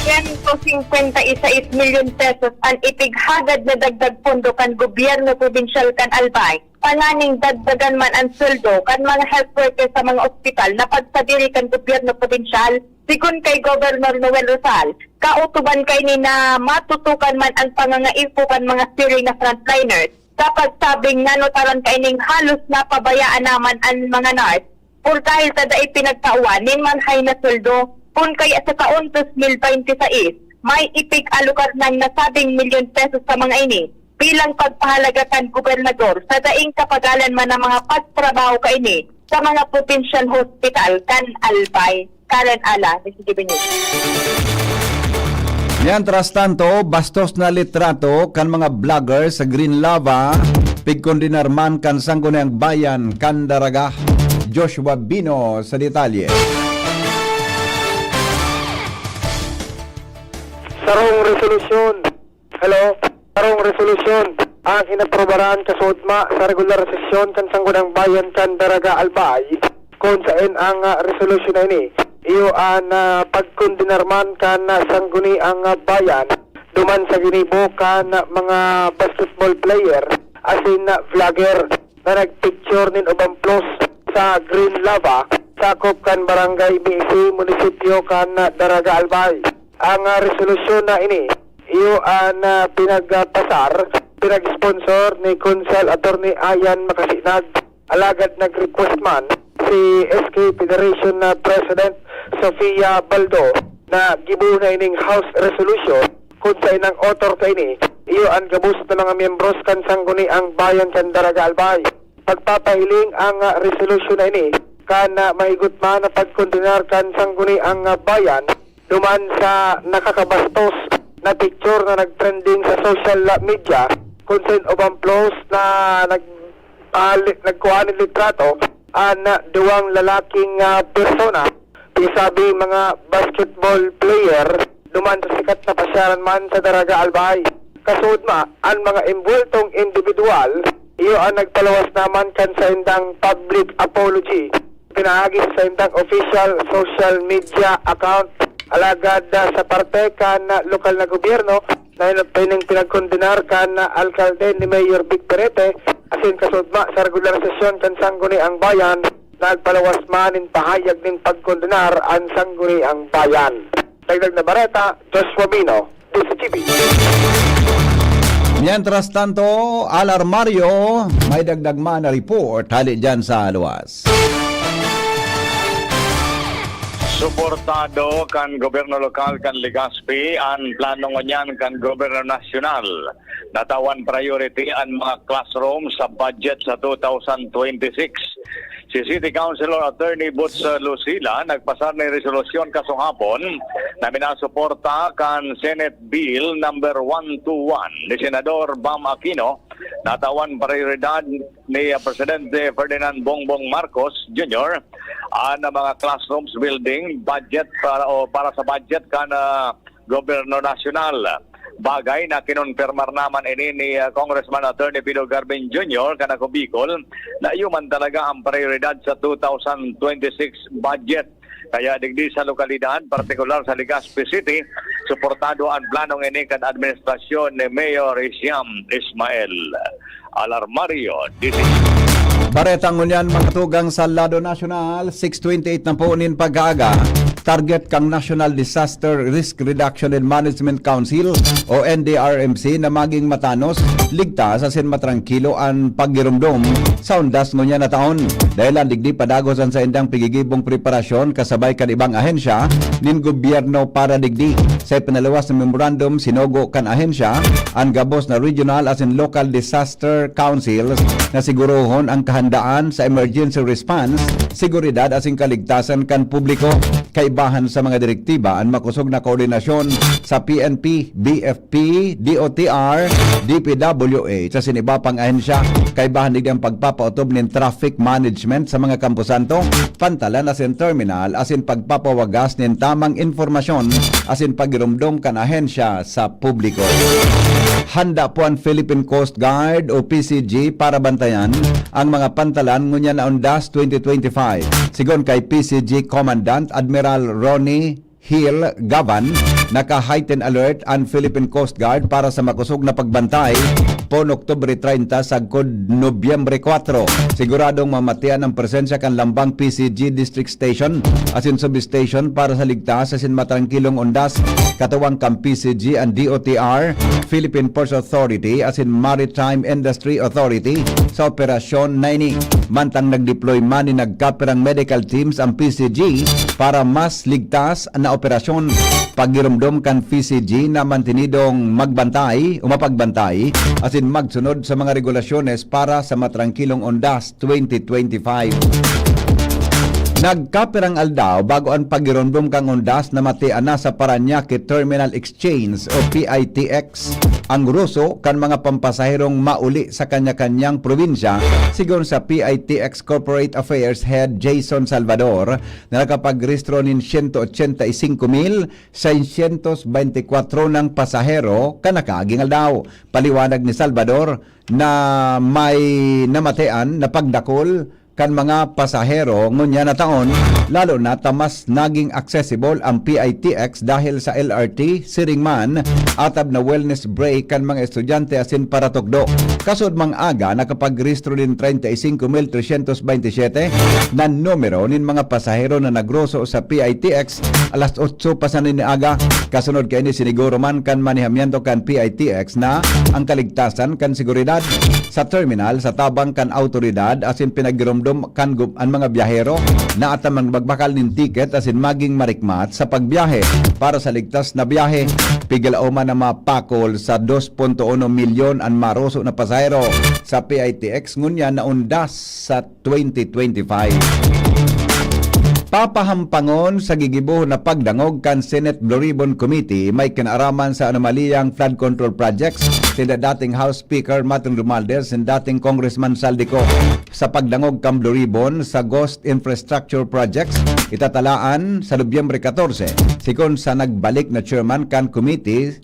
Siyento singkwenta y seis milyon pesos an ipighagad na dagdag pondo kan gobyerno probinsyal kan Albay, tanganing dagdagan man an sweldo kan mga health workers sa mga ospital na pagsadiri kan gobyerno probinsyal. Sigon kay Governor Noel Rosal, kautuban kaini na matutukan man an pangangaipo kan mga siring na frontliners. Sa pagsabing nanotaran kaining halos napabayaan naman an mga nurse, por dahil sa dai pinagtawan nin marhay na sweldo. Kun kaya sa taon dos mil bente sais, may ipig-alokar nang nasabing milyon pesos sa mga ini bilang pagpahalaga kan gobernador sa daing kapagalan man ang mga pagtrabaho kaini sa mga provincial hospital kan Albay. Karen Ala, D C G B News. Mientras tanto, bastos na litrato kan mga vlogger sa Green Lava, pigkondenar man kan Sangguniang Bayan kan Daraga. Joshua Bino sa detalye. Sarong resolusyon. Hello? Sarong resolusyon ang inaprobaran kasuodma sa regular sesyon kan Sangguniang Bayan kan Daraga Albay, kun saen ang, ah, resolusyon na ini iyo an, ah, pagkondenar man kan, ah, Sangguniang, ah, Bayan duman sa ginibo kan, ah, mga basketball player asin, ah, vlogger na nagpicture nin ubamplos sa Green Lava, sakop kan Barangay Misi, munisipyo kan, ah, Daraga Albay. Ang, ah, resolusyon na ini, iyo an, ah, pinagpasar, pinag-sponsor ni Konsehal Attorney Ian Macasinag, alagad nag-request man si S K Federation na President Sofia Baldo na gibo na ining House Resolution, kun saen ang author kaini, iyo an gabos na mga miyembros kan Sangguniang Bayan kan Daraga Albay. Pagpapahiling ang, ah, resolusyon na ini kan, ah, mahigot man na pagkondenar kan Sangguniang, ah, Bayan duman sa nakakabastos na picture na nagtrending sa social media, kun saen ubamplos na nag-, ah, li-, nagkua nin litrato an, ah, duwang lalaking, ah, persona, pisabi mga basketball player, duman sa sikat na pasyaran man sa Daraga Albay. Kasuodma, an mga embultong indibidwal, iyo an nagpaluwas naman kan saindang public apology pinaagi sa saindang official social media account. Alagad, ah, sa parte kan, ah, lokal na gobyerno, nahinot pa ining pinagkondenar kan, ah, alkalde ni Mayor Vic Perete, asin kasuodma sa regular sesyon kan Sangguniang Bayan, nagpaluwas man nin pahayag nin pagkondenar an Sangguniang Bayan. Dagdag na bareta, Joshua Bino, D C T V. Mientras tanto, Alar Mario, may dagdag man na report hali dyan sa luwas. Suportado kan gobyerno lokal kan Legazpi an plano ngunyan kan gobyerno nasyonal. Natawan priority an mga classroom sa budget sa two thousand twenty-six. Si City Councilor Attorney Boots Lucila nagpasar nin resolusyon kasunghapon na minasuporta kan Senate Bill number one two one ni Senador Bam Aquino. Natawan prioridad ni, ah, Presidente Ferdinand Bongbong Marcos Junior an mga classrooms building budget para, o para sa budget kan, ah, gobyerno nasyonal. Bagay na kinonpirmar naman ini ni, ah, Congressman Attorney Pido Garvin Junior kan Ako Bicol, na iyo man talaga ang prioridad sa two thousand twenty-six budget. Kaya digdi sa lokalidad, partikular sa Legazpi City, suportado ang planong ini kan administrasyon ni Mayor Hisham Ismael. Alarmario, D C. Bareta ngunyan, mga tugang sa lado nasyonal, six twenty-eight na po nin pag-aaga. Target kan National Disaster Risk Reduction and Management Council o N D R M C na maging matanos, ligtas asin matrangkilo an paggiromdom sa undas ngunyan na taon. Dahil an digdi padagos an saindang pigigibong preparasyon kasabay kan ibang ahensya nin gobyerno para digdi. Sa ipinaluwas na memorandum, sinugo kan ahensya an gabos na regional asin local disaster councils na sigurohon ang kahandaan sa emergency response, seguridad asin kaligtasan kan publiko. Kaibahan sa mga direktiba an makosog na koordinasyon sa P N P, B F P, D O T R, D P W H asin iba pang ahensya. Kaibahan digdi an pagpapaotob nin traffic management sa mga kamposanto, pantalan asin terminal asin pagpapawagas nin tamang impormasyon asin pagiromdom kan ahensya sa publiko. Handa po an Philippine Coast Guard o P C G para bantayan ang mga pantalan ngunyan na undas twenty twenty-five. Sigon kay P C G Commandant Admiral Ronnie Hill Gavan, naka-heightened alert an Philippine Coast Guard para sa makosog na pagbantay poon Oktubre treinta sagkod Nobyembre kwatro. Siguradong mamatian ang presensya kan lambang P C G District Station asin Substation para sa ligtas asin matrangkilong undas. Katuwang kan P C G an D O T R, Philippine Ports Authority asin Maritime Industry Authority sa operasyon na ini. Mantang nag-deploy man nin nagkapirang medical teams ang P C G para mas ligtas na operasyon. Pagiromdom kan P C G na mantenidong magbantay o mapagbantay asin magsunod sa mga regulasyones para sa matrangkilong undas twenty twenty-five. Nagkapirang aldaw bago an pagiromdom kan undas na matian na sa Parañaque Terminal Exchange o P I T X ang groso kan mga pampasaherong mauli sa kanya-kanyang probinsya, sigon sa P I T X Corporate Affairs Head Jason Salvador, na nakapagrehistro nin siyento ochenta y singko mil seiscientos beintikwatro nang pasahero kan nakaaging aldaw. Paliwanag ni Salvador na may namatean na pagdakul kan mga pasahero ngunyan na taon, lalo na ta mas naging accessible ang P I T X dahil sa L R T, siring man, atab na wellness break kan mga estudyante asin paratukdo. Kasudmang aga, nakapagrehistro nin treinta y cinco mil trescientos veintisiete na numero nin mga pasahero na nagroso sa P I T X alas otso pa sana nin aga. Kasunod kaini, siniguro man kan manehamiento kan P I T X na ang kaligtasan kan seguridad sa terminal sa tabang kan awtoridad asin pinagiromdom kan gu-, an mga biyahero na atam ang magbakal nin tiket asin maging marikmat sa pagbiyahe para sa ligtas na biyahe. Pigalaoman na mapakol sa dos punto uno milyon an maroso na pasahero sa P I T X ngunyan na undas sa twenty twenty-five. Papahampangon sa gigibohon na pagdangog kan Senate Blue Ribbon Committee may kinaaraman sa anomaliyang flood control projects sinda dating House Speaker Martin Romualdez and dating Congressman Saldico. Sa pagdangog kan Blue Ribbon sa Ghost Infrastructure Projects, itatalaan sa Nobyembre katorse, sigon sa nagbalik na chairman kan committee,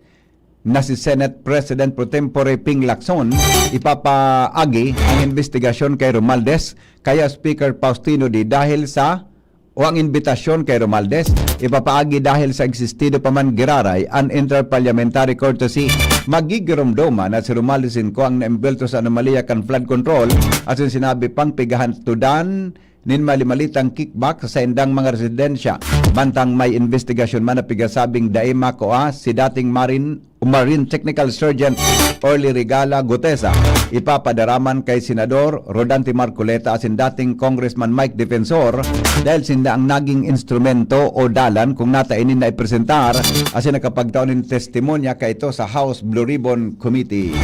na si Senate President Pro Tempore Ping Lacson, ipapaagi ang imbestigasyon kay Romualdez kaya Speaker Faustino Dy dahil sa, o ang imbitasyon kay Romualdez, ipapaagi dahil sa existido pa man giraray an interparliamentary courtesy. Magigiromdoman na si Romualdez Inco ang naembwelto sa anomalya kan flood control, asin sinabi pang pigahantudan nin mali-malitang kickback sa saindang mga residensya. Mantang may imbestigasyon man na pigasabing dai makua si dating Marine, Marine Technical Sergeant Orly Regala Gutesa, ipapadaraman kay Senador Rodante Marcoleta asin dating Congressman Mike Defensor dahil sinda ang naging instrumento o dalan kung nata ini na ipresentar asin nakapagtao nin testimonya kaito sa House Blue Ribbon Committee.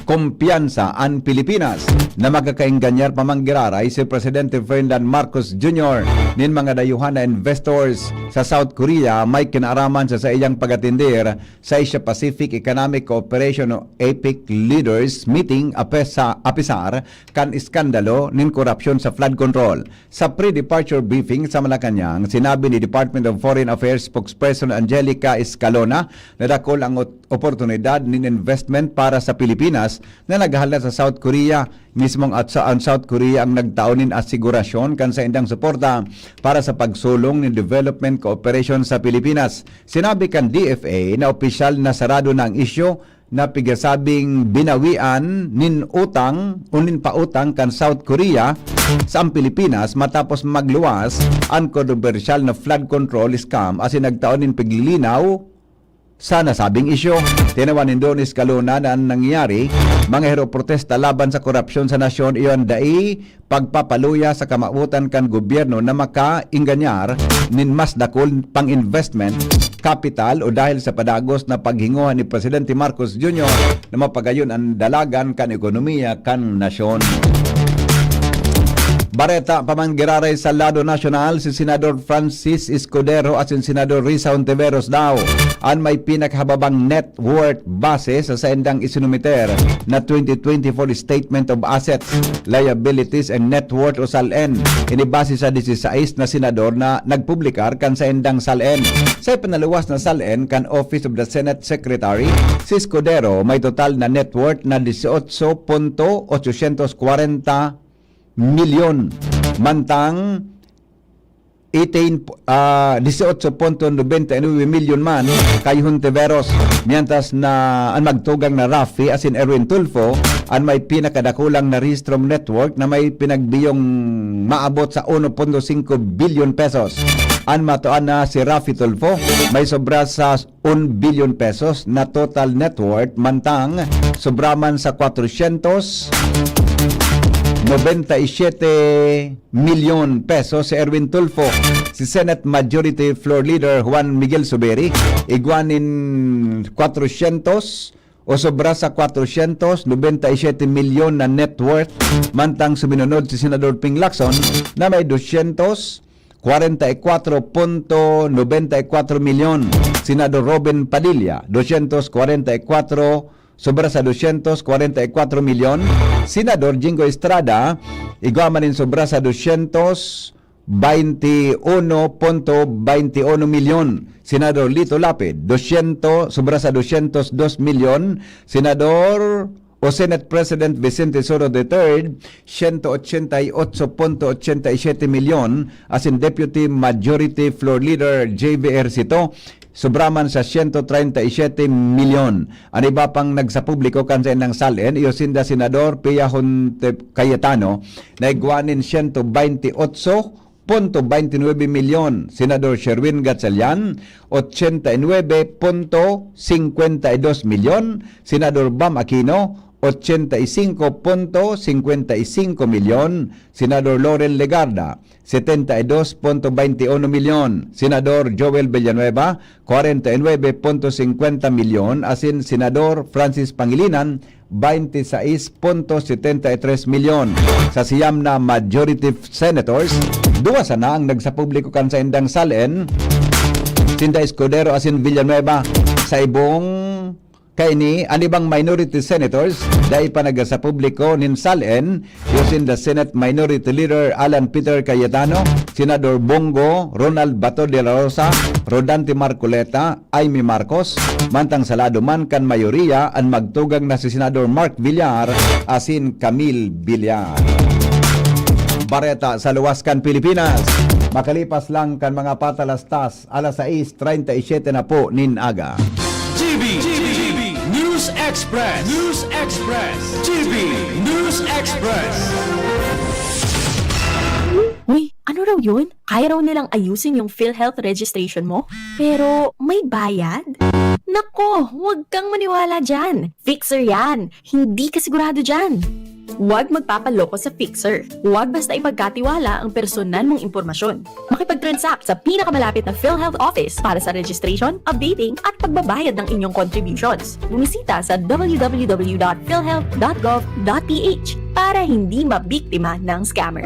kumpiyansa an Pilipinas na makakaengganyar pa man giraray si Presidente Ferdinand Marcos Junior nin mga dayuhan na investors sa South Korea may kinaaraman sa saiyang pag-atender sa Asia-Pacific Economic Cooperation o APEC Leaders Meeting apesa-, apisar kan iskandalo nin korapsyon sa flood control. Sa pre-departure briefing sa Malacañang, sinabi ni Department of Foreign Affairs spokesperson Angelica Escalona na dakul ang ot-, oportunidad nin investment para sa Pilipinas na naghahalat sa South Korea. Mismong at sa ang South Korea ang nagtao nin asigurasyon kan saindang suporta para sa pagsulong nin development cooperation sa Pilipinas. Sinabi kan D F A na opisyal na sarado na ang isyu na pigasabing binawian nin utang o nin pautang kan South Korea sa ang Pilipinas matapos magluwas an kontrobersyal na flood control scam asin nagtao nin paglilinaw sa nasabing isyu. Tinawan nin Don Escalona na an nangyayari, mga hero protesta laban sa korapsyon sa nasyon, iyo an dai pagpapaluya sa kamawotan kan gobyerno na makaingganyar nin mas dakul pang investment, kapital o dahil sa padagos na paghinguha ni Presidente Marcos Junior na mapagayon an dalagan kan ekonomiya kan nasyon. Bareta pa man giraray sa lado nasyonal, si Senador Francis Escudero asin Senador Risa Hontiveros daw an may pinakahababang net worth base sa saindang isinumiter na twenty twenty-four Statement of Assets, Liabilities and Net Worth o SALN. Ini base sa disisais na senador na nagpublikar kan saindang SALN. Sa ipinaluwas na SALN kan Office of the Senate Secretary, si Escudero may total na net worth na dieciocho punto ochocientos kwarenta milyon. Mantang eighteen, ah, dieciocho punto noventa y nueve milyon man kay Hontiveros, mientras na an magtugang na Raffy asin Erwin Tulfo an may pinakadakulang narehistrong net worth na may pinagbiyong maabot sa uno punto singko bilyon pesos. An matuan na si Raffy Tulfo may sobra sa un bilyon pesos na total net worth, mantang sobra man sa kwatrosyentos nobenta y siyete milyon pesos si Erwin Tulfo. Si Senate Majority Floor Leader Juan Miguel Zubiri igwa nin kwatrosyentos o sobra sa kwatrosyentos nobenta y siyete milyon na net worth, mantang suminunod si Senador Ping Lacson na may dosyentos kwarenta y kwatro punto nobenta y kwatro milyon. Senador Robin Padilla, dosyentos kwarenta y kwatro, sobra sa dosyentos kwarenta y kwatro milyon. Senador Jingo Estrada, igwa man nin sobra sa dosyentos baynte uno punto baynte uno milyon. Senador Lito Lapid, dosyentos, sobra sa dosyentos dos milyon. Senador o Senate President Vicente Soro the third, siyento ochenta y ocho punto ochenta y siyete milyon, asin Deputy Majority Floor Leader J V Ejercito, sobra man sa siyento treinta y siyete milyon. An iba pang nagsapubliko kan saindang SALN, iyo sinda Senador Pia Honte Cayetano, na igwa nin siyento baynte otso punto baynte nuebe milyon, Senador Sherwin Gatchalian, ochenta y nuebe punto singkwenta y dos milyon, Senador Bam Aquino, ochenta y singko punto singkwenta y singko milyon, Senador Loren Legarda, setenta y dos punto baynte uno milyon, Senador Joel Villanueva, kwarenta y nuebe punto singkwenta milyon, asin Senador Francis Pangilinan, baynte sais punto setenta y tres milyon. Sa siyam na majority senators, duwa sana ang nagsapubliko kan saindang SALN, sinda Escudero asin Villanueva. Sa ibong kaini, an ibang minority senators, dai pa nagsapubliko nin SALN, iyo sinda Senate Minority Leader Alan Peter Cayetano, Senador Bongo, Ronald Bato de la Rosa, Rodante Marcoleta, Imee Marcos, mantang sa lado man kan mayoriya an magtugang na si Senador Mark Villar asin Camille Villar. Bareta sa luwas kan Pilipinas. Makalipas lang kan mga patalastas, alas sais treinta y siete na po nin aga. G B, G B, News Express, News Express, G B News Express. Uy, ano raw yun? Kaya raw nilang ayusin yung PhilHealth registration mo? Pero may bayad? Nako, huwag kang maniwala dyan. Fixer yan. Hindi ka sigurado dyan. Huwag magpapaloko sa fixer. Huwag basta ipagkatiwala ang personal mong impormasyon. Makipag-transact sa pinakamalapit na PhilHealth office para sa registration, updating, at pagbabayad ng inyong contributions. Bumisita sa w w w dot philhealth dot gov dot p h para hindi mabiktima ng scammer.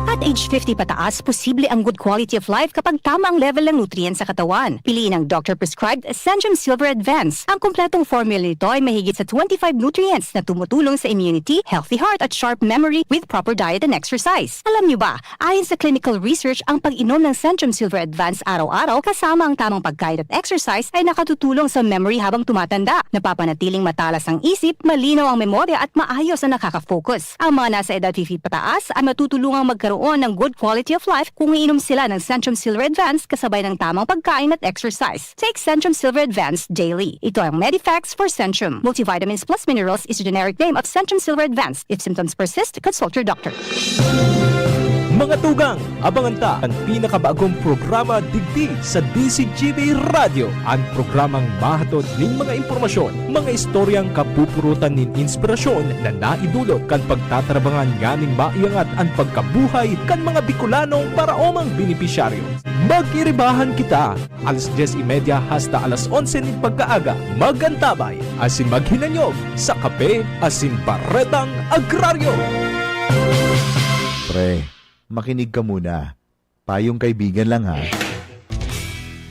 At age fifty pataas, posible ang good quality of life kapag tama ang level ng nutrients sa katawan. Piliin ang doctor-prescribed Centrum Silver Advance. Ang kompletong formula nito ay mahigit sa twenty-five nutrients na tumutulong sa immunity, healthy heart at sharp memory with proper diet and exercise. Alam niyo ba, ayon sa clinical research, ang pag-inom ng Centrum Silver Advance araw-araw kasama ang tamang pagkain at exercise ay nakatutulong sa memory habang tumatanda. Napapanatiling matalas ang isip, malinaw ang memorya at maayos ang nakaka-focus. Ang mga nasa edad fifty pataas ay matutulungang magkaroon ng good quality of life kung iinom sila ng Centrum Silver Advance kasabay ng tamang pagkain at exercise. Take Centrum Silver Advance daily. Ito ang Medifex for Centrum. Multivitamins plus minerals is a generic name of Centrum Silver Advance. If symptoms persist, consult your doctor. Mga tugang, abangan ta an pinakabagong programa digdi sa D Z G B Radyo, an programang mahatod nin mga impormasyon, mga istoryang kapupurutan nin inspirasyon na naidulot kan pagtatarabangan nganing maiangat an pagkabuhay kan mga Bikolanong paraomang benepisyaryo. Magiribahan kita alas dyes y media hasta alas onse nin pagkaaga. Mag-antabay asin maghinanyog sa kape asin baretang agraryo. Pre, makinig ka muna. Payong kaibigan lang ha.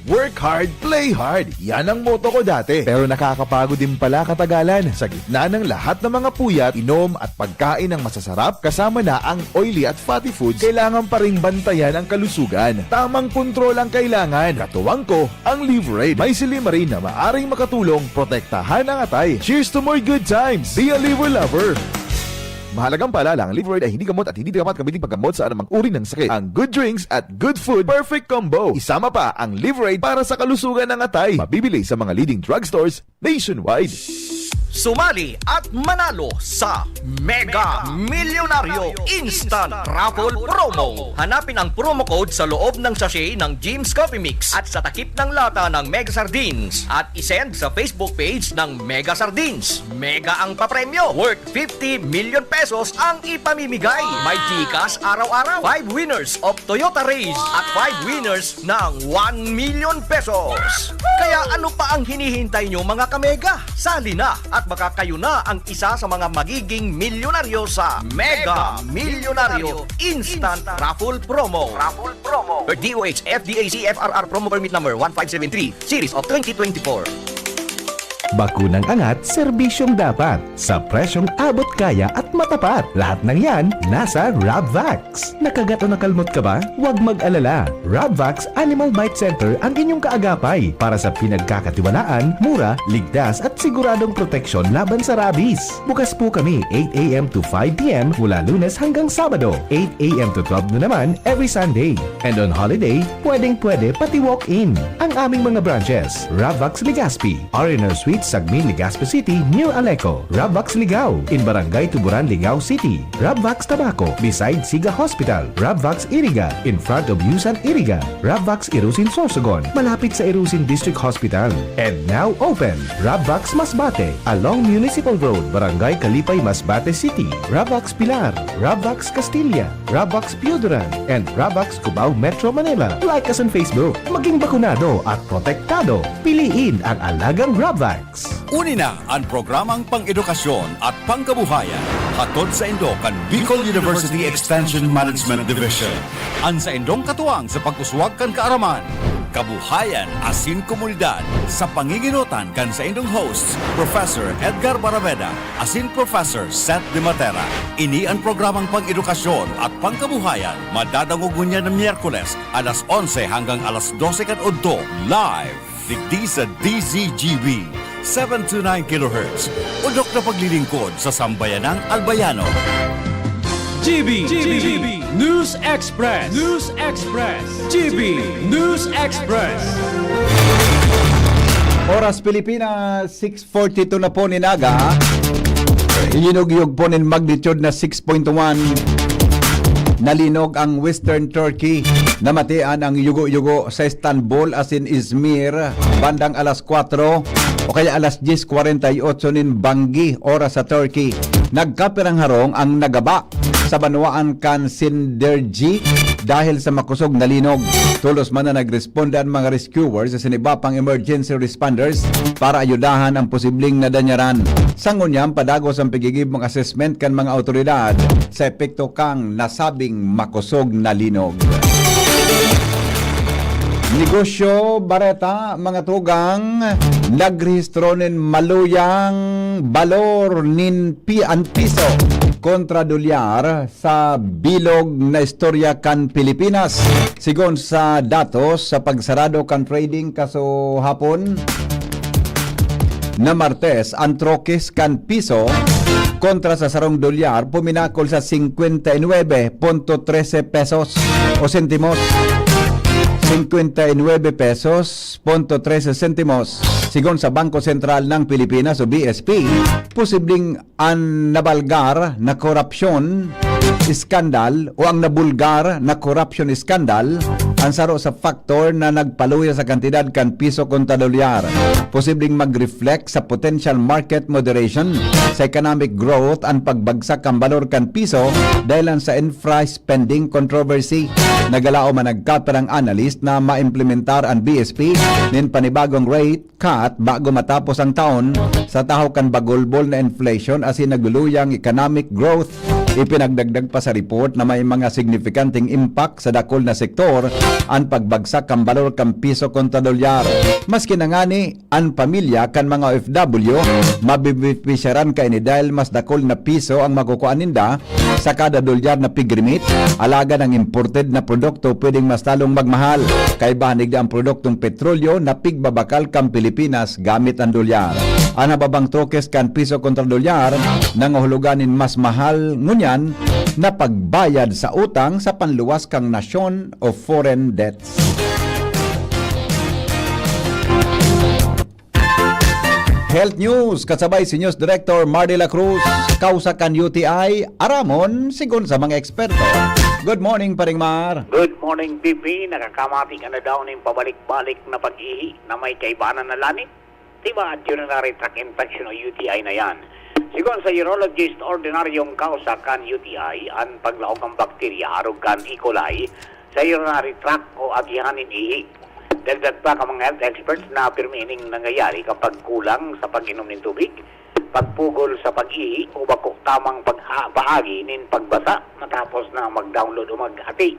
Work hard, play hard. Yan ang motto ko dati. Pero nakakapagod din pala katagalan. Sa gitna ng lahat ng mga puyat, inom at pagkain ng masasarap, kasama na ang oily at fatty foods, kailangan pa ring bantayan ang kalusugan. Tamang kontrol ang kailangan. Katuwang ko, ang Liverade. May silymarin na maaring makatulong protektahan ang atay. Cheers to more good times! Be a Liver Lover! Mahalagang paalala, ang Liverade ay hindi gamot at hindi dapat gamitin paggamot sa anumang uri ng sakit. Ang good drinks at good food, perfect combo. Isama pa ang Liverade para sa kalusugan ng atay. Mabibili sa mga leading drugstores nationwide. Sumali at manalo sa Mega Milyonaryo Instant Raffle Promo. Hanapin ang promo code sa loob ng sachet ng Jim's Coffee Mix at sa takip ng lata ng Mega Sardines at isend sa Facebook page ng Mega Sardines. Mega ang papremyo, worth fifty million pesos ang ipamimigay. May GCash araw-araw, five winners of Toyota Raize at five winners ng one million pesos. Kaya ano pa ang hinihintay nyo, mga kamega? Sali na at baka kayo na ang isa sa mga magiging milyonaryo sa Mega Milyonaryo Instant Raffle Promo. Raffle Promo. Per D O H F D A C F R R Promo Permit Number one five seven three, Series of twenty twenty-four. Bakunang angat, serbisyong dapat, sa presyong abot kaya at matapat. Lahat ng yan, nasa Rabvax. Nakagat o nakalmot ka ba? Huwag mag-alala. Rabvax Animal Bite Center ang inyong kaagapay para sa pinagkakatiwalaan, mura, ligtas at siguradong proteksyon laban sa rabies. Bukas po kami eight a m to five p m mula Lunes hanggang Sabado, eight a m to twelve noon naman every Sunday. And on holiday, pwedeng-pwede pati walk-in. Ang aming mga branches, Rabvax Legazpi, R and R Suite, Sagmin, Legazpi City, near Aleco, Rabvax Ligao, in Barangay Tuburan, Ligao City, Rabvax Tabaco, beside Siga Hospital, Rabvax Iriga, in front of Yusan Iriga, Rabvax Irusin Sorsogon, malapit sa Irusin District Hospital. And now open, Rabvax Masbate, along Municipal Road, Barangay Kalipay, Masbate City, Rabvax Pilar, Rabvax Castilla, Rabvax Pioduran, and Rabvax Cubao, Metro Manila. Like us on Facebook. Maging bakunado at protektado. Piliin ang alagang Rabvax. Uni na an programang pang-edukasyon at pangkabuhayan, hatod saindo kan Bicol University Extension Management Division. An saindong katuwang sa pag-uswag kan kaaraman, kabuhayan asin komunidad, sa pangingenotan kan saindong hosts, Professor Edgar Baraveda asin Professor Seth De Matera. Ini an programang pang-edukasyon at pangkabuhayan, madadangog ngunyan na Miyerkules, alas onse hanggang alas dose kan udto, live digdi sa D Z G B, seven two nine kilohertz, udok na paglilingkod sa sambayanang Albayano. G B, G B, News Express, News Express, G B News Express. Oras Pilipinas, six forty-two na po nin aga. Linugyog po nin magnitude na six point one. Nalinog ang Western Turkey. Namatian ang yugo-yugo sa Istanbul asin Izmir bandang alas kwatro o kaya alas dyes kwarenta y otso nin banggi, oras sa Turkey. Nagkapirang harong ang nagaba sa banwaan kan Sinderji dahil sa makosog na linog. Tolos man na nagresponde an mga rescuers sa siniba pang emergency responders para ayudahan ang posibleng nadanyaran. Sa ngunyan, padagos ang pigigibong assessment kan mga awtoridad sa epekto kan nasabing makosog na linog. Negosyo, bareta, mga tugang, nagrehistro nin maluyang balor nin pi-, an piso kontra dolyar sa bilog na istorya kan Pilipinas. Sigon sa datos sa pagsarado kan trading kasuhapon na Martes, ang trokes kan piso kontra sa sarong dolyar puminakol sa singkwenta y nuebe punto trese pesos o sentimos. Singkwenta y nuebe pesos punto trese sentimos. Sigon sa Bangko Sentral ng Pilipinas o B S P, posibleng an nabalgar na korupsyon iskandal o ang nabulgar na corruption scandal ang saro sa faktor na nagpaluya sa kantidad kan piso kontra dolyar. Posibleng mag-reflect sa potential market moderation sa economic growth an pagbagsak kan balor kan piso dahilan sa infra-spending controversy. Nagalaom an nagkapirang analyst na maimplementar an B S P nin panibagong rate cut bago matapos ang taon sa tahaw kan bagulbol na inflation asin nagluluyang economic growth. Ipinagdagdag pa sa report na may mga signifikanteng impact sa dakul na sektor an pagbagsak kan balor kan piso kontra dolyar. Maski na ngani, an pamilya kan mga O F W mabebenepisyaran kaini dahil mas dakul na piso ang makukuha ninda sa kada dolyar na pigrimit, alagad ang imported na produkto pwedeng mas lalong magmahal. Kaiba digdi ang produktong petrolyo na pigbabakal kan Pilipinas gamit an dolyar. An hababang trokes kan piso kontra dolyar, nangahulugan nin mas mahal ngunyan na pagbayad sa utang sa panluwas kan nasyon o foreign debts. Health News, kasabay si News Director Mar de la Cruz. Kausa kan U T I, aramon sigon sa mga eksperto. Good morning, Paring Mar. Good morning, P P. Nakakamati ka na daw nin pabalik-balik na pag-ihi na may kaibanan na lanit? Di ba urinary tract infection o U T I na yan? Sigon sa urologist, ordinaryong kausa kan U T I an paglaog kan bakterya arog kan E. coli sa urinary tract o agihan nin ihi. Dagdag pa kan mga health experts na pirmi ining nangyayari kapag kulang sa pag-inom nin tubig, pagpugol sa pag-ihi o bako tamang pagpaagi nin pagbasa matapos na mag-download o maghati.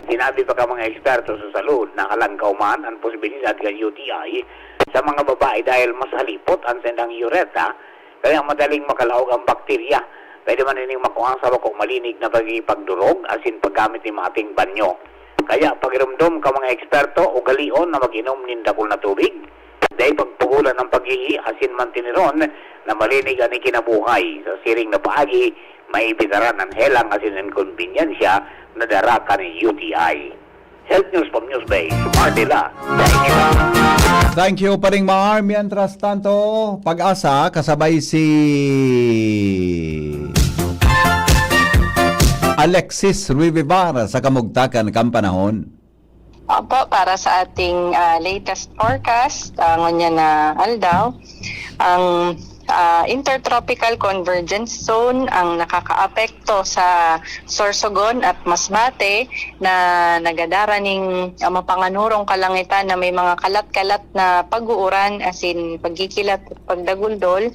Sinabi pa kan mga eksperto sa salud na halangkaw man an posibilidad kan U T I sa mga babae dahil mas halipot an saindang ureta, kaya madaling makalaog ang bakterya. Pwede man ining makua sa bako malinig na pakikipagdurog asin paggamit nin mating banyo. Kaya pagiromdom kan mga eksperto, ugalion na mag-inom nin dakul na tubig, dai pagpugolan an pag-ihi asin manteneron na malinig an ikinabuhay. Sa siring na paagi, maibitaran an helang asin inkonbenyansya na dara kan U T I. Health News from Newsbase, Mar de la Cruz. Thank you, Paring Mar. Mientras tanto, Pag-asa, kasabay si Alexis Ruivivar sa kamugtakan kan panahon. Opo, para sa ating, ah, latest forecast, ah, ngunyan na aldaw, ang, ah, Intertropical Convergence Zone ang nakakaapekto sa Sorsogon at Masbate na nagadara ning, ah, mapanganurong kalangitan na may mga kalat-kalat na pag-uuran, as in pagkikilat at pagdaguldol.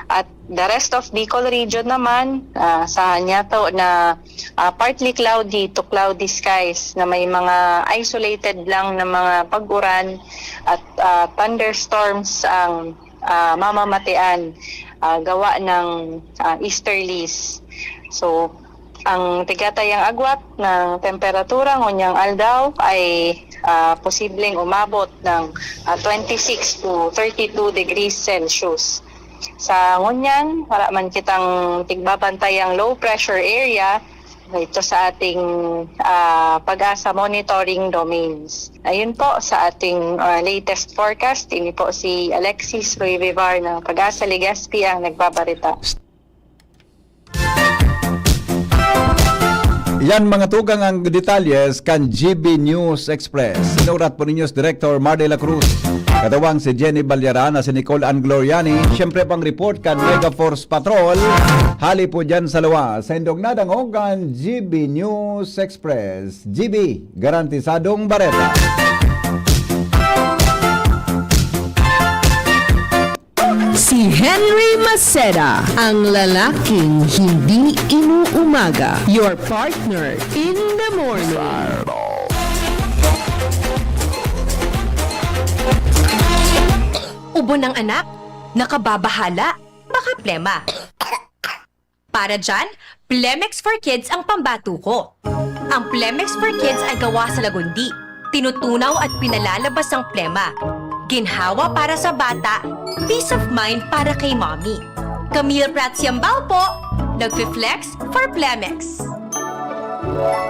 At the rest of Bicol region naman, ah, sa niyato na, ah, partly cloudy to cloudy skies na may mga isolated lang na mga pag-uran at, ah, thunderstorms ang, ah, mamamatean, ah, gawa ng, ah, easterlies. So, ang tigatayang agwat ng temperatura ngunyan aldaw ay, ah, posibleng umabot ng, ah, twenty-six to thirty-two degrees Celsius. Sa ngunyan, wala man kitang tigbabantayang low pressure area dito sa ating, ah, Pag-asa monitoring domains. Ayun po, sa ating, ah, latest forecast, ini po si Alexis Ruivivar ng Pag-asa Legazpi ang nagbabarita. Yan mga tugang ang detalyes kan G B News Express. Sinurat po ninyo si Director Mar de la Cruz. Katawang si Jenny Balyara na si Nicole Ann Gloriani. Siyempre pang report kan Mega Force Patrol. Hali po dyan sa luwas. Sa indog na dangog kan G B News Express. G B, garantisadong bareta. Si Henry Maceda, ang lalaking hindi inuumaga. Your partner in the morning. Ubo ng anak? Nakababahala? Baka plema. Para dyan, Plemex for Kids ang pambato ko. Ang Plemex for Kids ay gawa sa lagundi. Tinutunaw at pinalalabas ang plema. Ginhawa para sa bata, peace of mind para kay mommy. Camille Prats Yambao po, nagfi-flex for Plemex.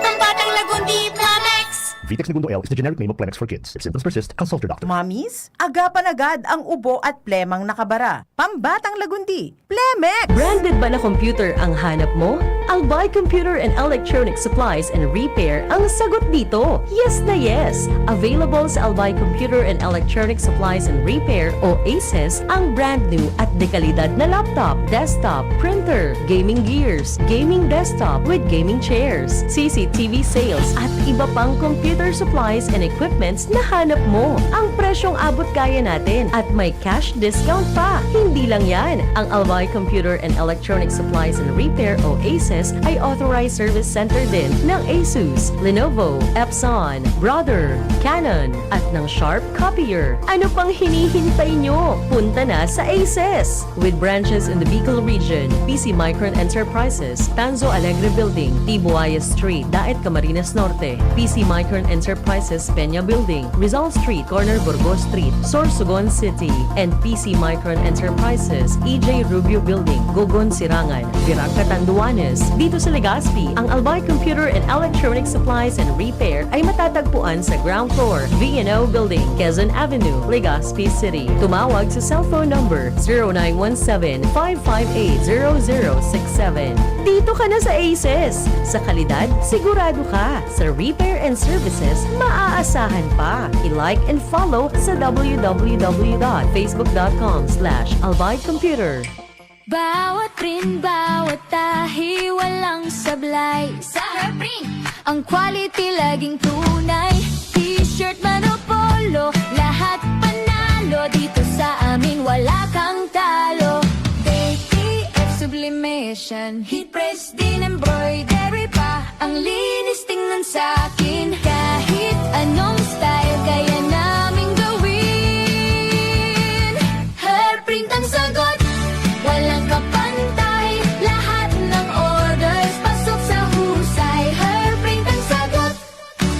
Ang batang lagundi, Plemex! Vitex Negundo L is the generic name of Plemex for Kids. If symptoms persist, consult your doctor. Mommies, agapan agad ang ubo at plemang nakabara. Pambatang lagundi, Plemex! Branded ba na computer ang hanap mo? Albay Computer and Electronic Supplies and Repair ang sagot dito. Yes na yes! Available sa Albay Computer and Electronic Supplies and Repair o ACES ang brand new at dekalidad na laptop, desktop, printer, gaming gears, gaming desktop with gaming chairs, C C T V sales at iba pang computer supplies and equipments na hanap mo. Ang presyong abot kaya natin at may cash discount pa. Hindi lang yan. Ang Albay Computer and Electronic Supplies and Repair o ACES ay authorized service center din ng Asus, Lenovo, Epson, Brother, Canon, at ng Sharp Copier. Ano pang hinihintay nyo? Punta na sa ACES! With branches in the Bicol region, P C Micron Enterprises, Tanzo Alegre Building, T. Buaya Street, Daet, Camarines Norte, P C Micron Enterprises, Peña Building, Rizal Street, corner Burgos Street, Sorsogon City, and P C Micron Enterprises, E J Rubio Building, Gogon, Sirangan, Virac, Catanduanes. Dito sa Legazpi, ang Albay Computer and Electronic Supplies and Repair ay matatagpuan sa ground floor, V and O Building, Quezon Avenue, Legazpi City. Tumawag sa cellphone number zero nine one seven, five five eight, zero zero six seven. Dito ka na sa ACES! Sa kalidad, sigurado ka. Sa repair and services, maaasahan pa. I-like and follow sa w w w dot facebook dot com slash albay computer. Bawat print, bawat tahi, walang sablay. Sa Herprint, ang quality laging tunay. T-shirt man o polo, lahat panalo. Dito sa amin, wala kang talo. K T F Sublimation, Heat Press, din embroidery pa. Ang linis tingnan sa akin. Kahit anong style, kaya naming gawin. Hairprint ang sagot, walang kapantay. Lahat ng orders, pasok sa husay. Hairprint ang sagot,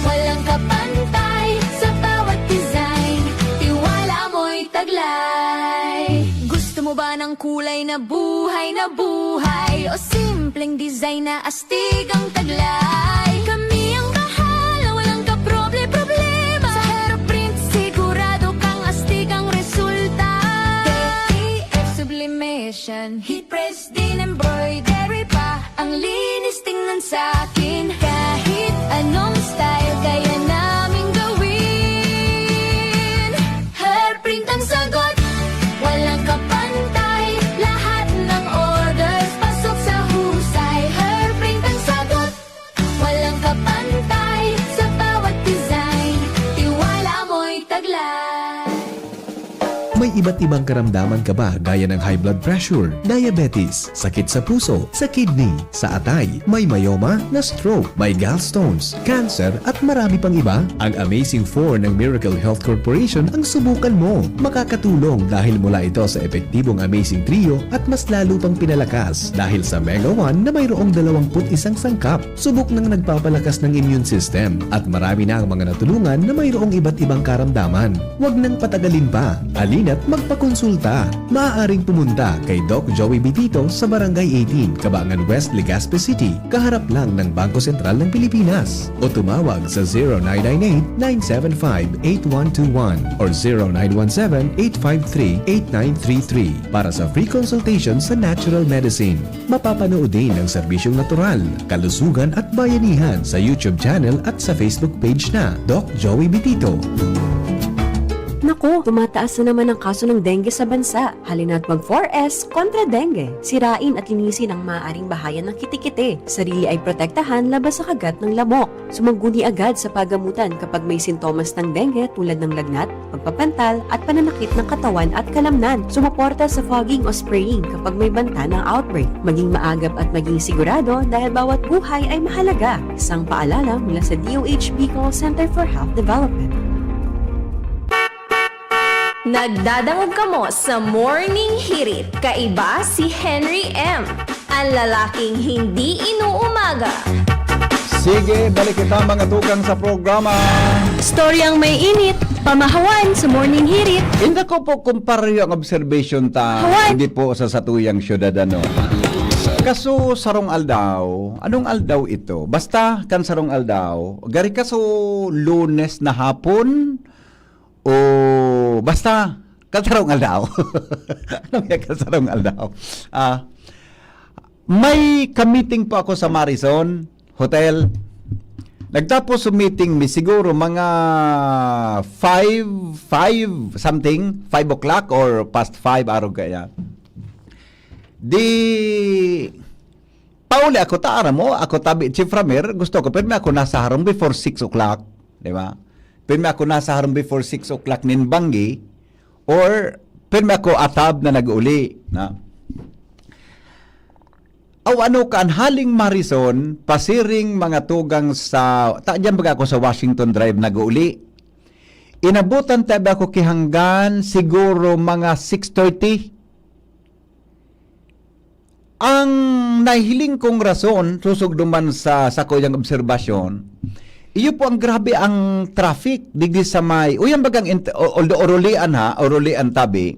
walang kapantay. Sa bawat design, tiwala mo'y taglay. Gusto mo ba ng kulay na buhay na buhay? O simpleng design na astig ang taglay? Kami ang bahala, walang kaproble-problema. Sa Hairprint, sigurado kang astig ang resulta. K T F Sublimation, Heat Press, din embroidery pa. Ang linis tingnan sa akin. Kahit anong style, kaya naming gawin. Hairprint ang sagot, walang kapantay. Lahat ng orders, pasok sa husay. Hairprint ang sagot, walang kapantay. Sa bawat design, tiwala mo'y taglay. May iba't ibang karamdaman ka ba, gaya ng high blood pressure, diabetes, sakit sa puso, sa kidney, sa atay, may myoma, na stroke, may gallstones, cancer, at marami pang iba? Ang Amazing Four ng Miracle Health Corporation ang subukan mo. Makakatulong dahil mula ito sa epektibong Amazing Trio at mas lalo pang pinalakas dahil sa Mega One na mayroong dalawampu't isang sangkap. Subok nang nagpapalakas ng immune system at marami na ang mga natulungan na mayroong iba't ibang karamdaman. Huwag nang patagalin pa. Halina't Magpakonsulta. Maaaring pumunta kay Doc Joey Bitito sa Barangay eighteen, Cabangan West, Legazpi City, kaharap lang ng Bangko Sentral ng Pilipinas. O tumawag sa zero nine nine eight, nine seven five, eight one two one or zero nine one seven, eight five three, eight nine three three para sa free consultation sa natural medicine. Mapapanood din ang serbisyong natural, kalusugan at bayanihan sa YouTube channel at sa Facebook page na Doc Joey Bitito. Naku, tumataas na naman ang kaso ng dengue sa bansa. Halina't mag four S kontra dengue. Sirain at linisin ang maaaring bahayan ng kitikite. Sarili ay protektahan laban sa kagat ng lamok. Sumangguni agad sa pagamutan kapag may sintomas ng dengue tulad ng lagnat, pagpapantal, at pananakit ng katawan at kalamnan. Sumuporta sa fogging o spraying kapag may banta ng outbreak. Maging maagap at maging sigurado dahil bawat buhay ay mahalaga. Isang paalala mula sa D O H B Call Center for Health Development. Nagdadangog kamo sa Morning Hirit. Kaiba si Henry M, ang lalaking hindi inuumaga. Sige, balik kita mga tukang sa programa. Storyang may init, pamahawan sa Morning Hirit. Hindi ko po kung pareho ang observation ta, Hawan. Hindi po sa satuyang syudad ano. Kaso sarong aldaw, anong aldaw ito? Basta kan sarong aldaw, gari kaso Lunes na hapon, o basta kan sarong aldaw. Anong yan kan sarong aldaw? Ah, may kamiting po ako sa Marison Hotel. Nagtapos sa meeting mi siguro mga five, five something, five o'clock or past five, arog kaya. Di, pauli ako, ta, aram mo, ako tabi, Chief Ramir, gusto ko, pirmi ako nasa harong before six o'clock, di ba? Pirmi ako nasa harong before six o'clock nin banggi, or pirmi ako atab na nag-uli, na. Aw ano kan haling Marison, pasiring mga tugang sa, ta, diyan baga ako sa Washington Drive nag-uuli. Inabutan tabi ako ki hanggan siguro mga six thirty. Ang nahiling kong rason, susog duman sa sakuyang obserbasyon, iyo po ang grabe ang traffic digdi sa may, uyan bagang int-, o-, although orulian ha, orulian tabi,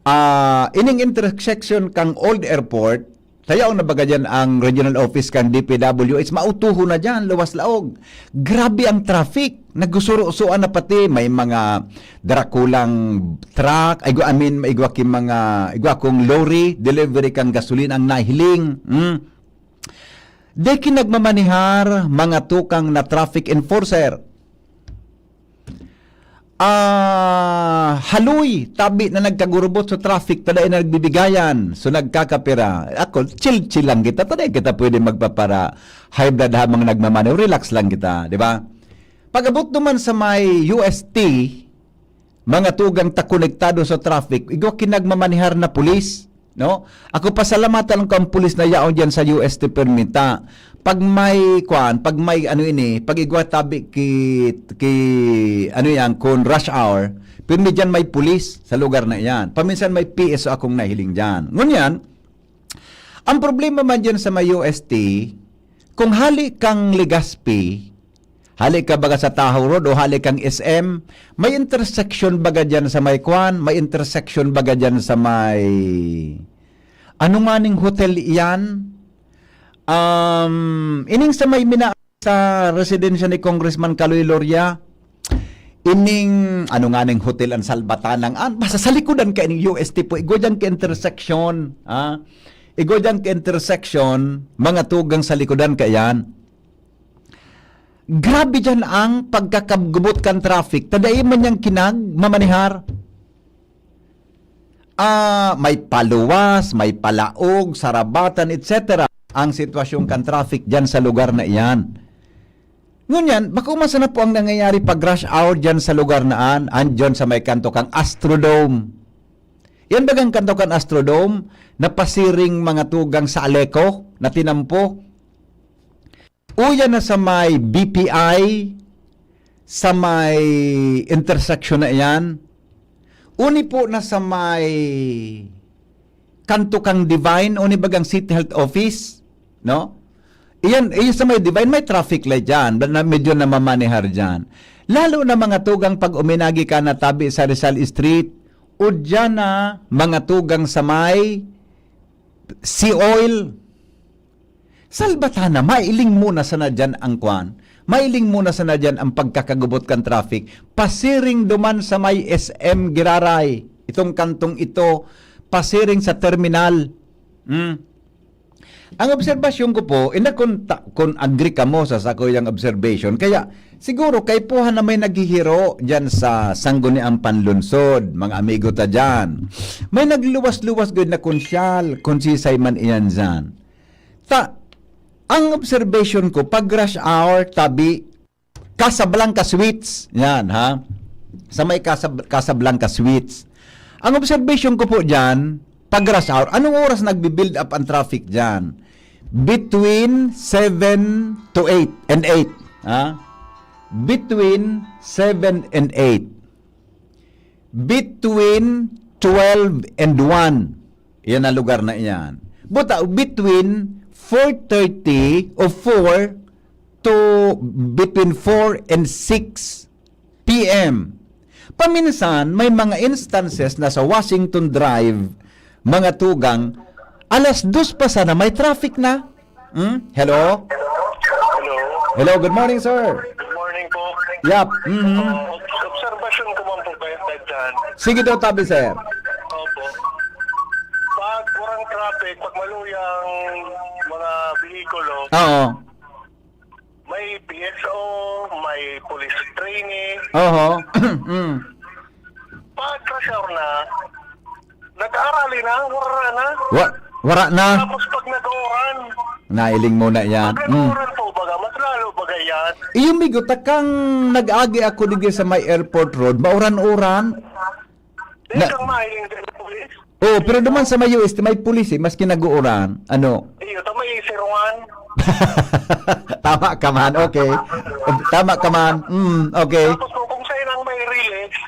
ah, ining intersection kang Old Airport, tayaw na baga dyan ang regional office kang D P W H, mautuho na dyan, luwas laog. Grabe ang traffic. Nagusuro-suan na pati, may mga drakulang truck, ay, I mean, igwa ki mga, igwa kong lorry, delivery kang gasolina ang nahiling. Hmm. Di ki nagmamanihar, mga tukang na traffic enforcer. Ah, haloy, tabi na nagkagurubot sa traffic, ta dai na nagbibigayan. So, nagkakapira. Ako, chill-chill lang kita. Ta dai kita pwede magpapara high blood habang nagmamaneho. Relax lang kita, di ba? Pag-abot naman sa may U S T, mga tugang ta konektado sa traffic, igwa ki nagmamanihar na pulis, no? Ako, pasalamatan ko ang pulis na yaon diyan sa U S T permita. Pag may, kuan, pag may ano ini, pag igwa tabi ki, ki, ano yan, kun rush hour, pirmi diyan may pulis sa lugar na iyan. Paminsan may P S O akong nahiling diyan. Ngunyan, ang problema man diyan sa may U S T, kung hali kang Legazpi, hali ka baga sa Tahaw Road o hali kang S M, may intersection baga diyan sa may kuan, may intersection baga diyan sa may, ano nga ning hotel iyan? Um, ining sa may mina-, sa residensya ni Congressman Kaloy Loria, ining, ano nga ning hotel ang Salbatanang, ah, basta sa likodan ka ining U S T po, igwa diyan ka intersection, ah. Igwa diyan ka intersection, mga tugang sa likodan ka iyan. Grabe diyan ang pagkakagubot kan traffic. Ta dai man niyang kinag mamanihar. Ah, may paluwas, may palaog, sarabatan, et cetera. Ang sitwasyon kan traffic diyan sa lugar na iyan. Ngunyan, bako man sana po ang nangyayari pag rush hour diyan sa lugar na an, an diyan sa may kanto kang Astrodome. Yan bagang kanto kang Astrodome, napasiring mga tugang sa Aleco, na tinampo. Uya na sa may B P I, sa may intersection na iyan. Uni po na sa may kanto kang Divine, uni bagang City Health Office, no? Iyan, iyan sa may Divine, may traffic light dyan, na medyo namamanihar dyan. Lalo na mga tugang pag uminagi ka na tabi sa Rizal Street, O diyan na mga tugang sa may Sea Oil. Salbatana, mailing muna sana diyan ang kwan. Mailing muna sana diyan ang pagkakagubot kan traffic. Pasiring duman sa may S M Giraray. Itong kantong ito, pasiring sa terminal. Hmm. Ang obserbasyon ko po, inda kun ta kun agree kamo sa sakuyang obserbasyon, kaya siguro kaipuhan na may naghihiro diyan sa Sangguniang Panlunsod, mga amigo ta diyan. May nagluwas-luwas gud na konsyal, konsisay man iyan diyan. Ta ang obserbasyon ko, pag rush hour, tabi, Casablanca Suites. Yan, ha? Sa may Casab Casablanca Suites. Ang observation ko po diyan, pag rush hour, anong oras nagbi-build up ang traffic diyan? Between seven to eight and eight, ha? Between seven and eight. Between twelve and one. Yan ang lugar na iyan. Buta, between four thirty o four to between four and six P M. Paminsan, may mga instances na sa Washington Drive, mga tugang, alas dos pa sana may traffic na. Hmm? Hello? Hello? Hello, good morning, sir. Good morning po. Yap. Mhm. Uh, obs- obserbasyon ko man po kayo dyan. Sige daw, tabi, sir. Opo. Pag walang traffic, pag maluyang mga bihikulo, Oo. may P S O, may police training. Oho. Mm. Pag rush hour na, nag-aarali na, wala na. Wa- wala na. Tapos pag nag-uuran, Nailing mo na yan. Pag Mm. nag-uuran po, baga, mas lalo baga yan. Iyo, migo, takang nag-agi ako digdi sa may airport road, mauran-uran. Di Na- kang mahiling din, police. Oh, pero duman sa may U S, may pulis eh, maski nag-uuran. Ano? Iyo, tama yung siruan. Tama ka man, okay. Tama ka man. Mm, okay. Tapos po, kung sa'yo lang may release,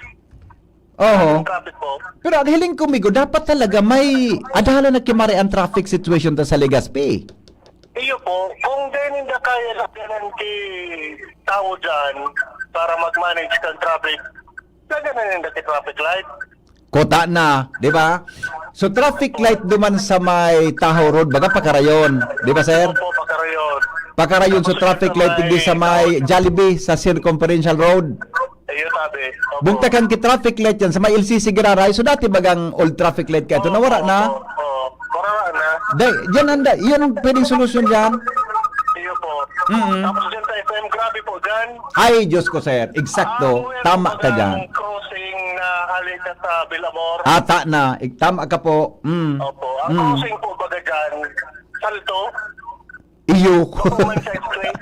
Oho. Traffic po. Pero ang hiling ko, migo, dapat talaga may adalan na kimari ang traffic situation ta sa Legazpi. Iyo po, kung di ninda kaya lagyanan ki tawo dyan para mag-manage kan traffic, lagyanan ninda ki traffic light. Kota na, di ba? So, traffic light duman sa may Tahaw Road, baga Pakarayon, di ba, sir? Opo, Pakarayon. Pakarayon, so Tapos traffic sa light hindi sa may may Jollibee sa Circumferential Road. Ayun, sabi. Opo. Bugtakan ki traffic light yan sa may L C C Giraray. So, dati bagang old traffic light ka ito, Oo, nawara na. Oo, oo. Nawara na. Day, yan ang da-, yan ang pwedeng solusyon dyan. Iyo po. Mm-mm. Tapos dyan sa F M, grabe po dyan. Ay, Diyos ko, sir. Eksakto. Ah, meron Tama po ka dyan dyan. Crossing na hali ka sa Villamor. Ata na. Ik-, tama ka po. Mm. Opo. Ang Mm. crossing po baga dyan, Salto. Iyo. Opo, man sa street.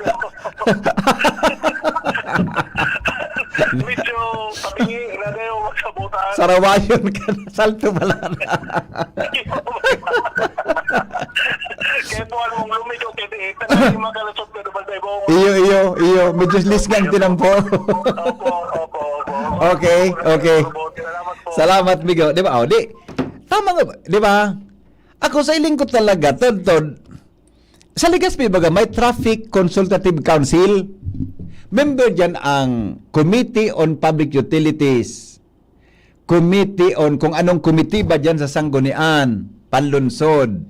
Medyo tabingi na dayo magsabutan. Sarawayon ka na. Salto pala na. Kaya po, alam mong lumig, okay, di, tanay, makalusot na naman sa ibong. Iyo, iyo, iyo. Medyo lisngan tinampo. Opo, opo, opo. Okay, okay. Salamat po. Salamat, migo. Di ba? Oh, di. Tama nga ba? Di ba? Ako, sa iling ko talaga, tod, tod, sa Legazpi, baga, may Traffic Consultative Council. Member dyan ang Committee on Public Utilities, Committee on, kung anong committee ba dyan sa Sanggunian, Panlunsod.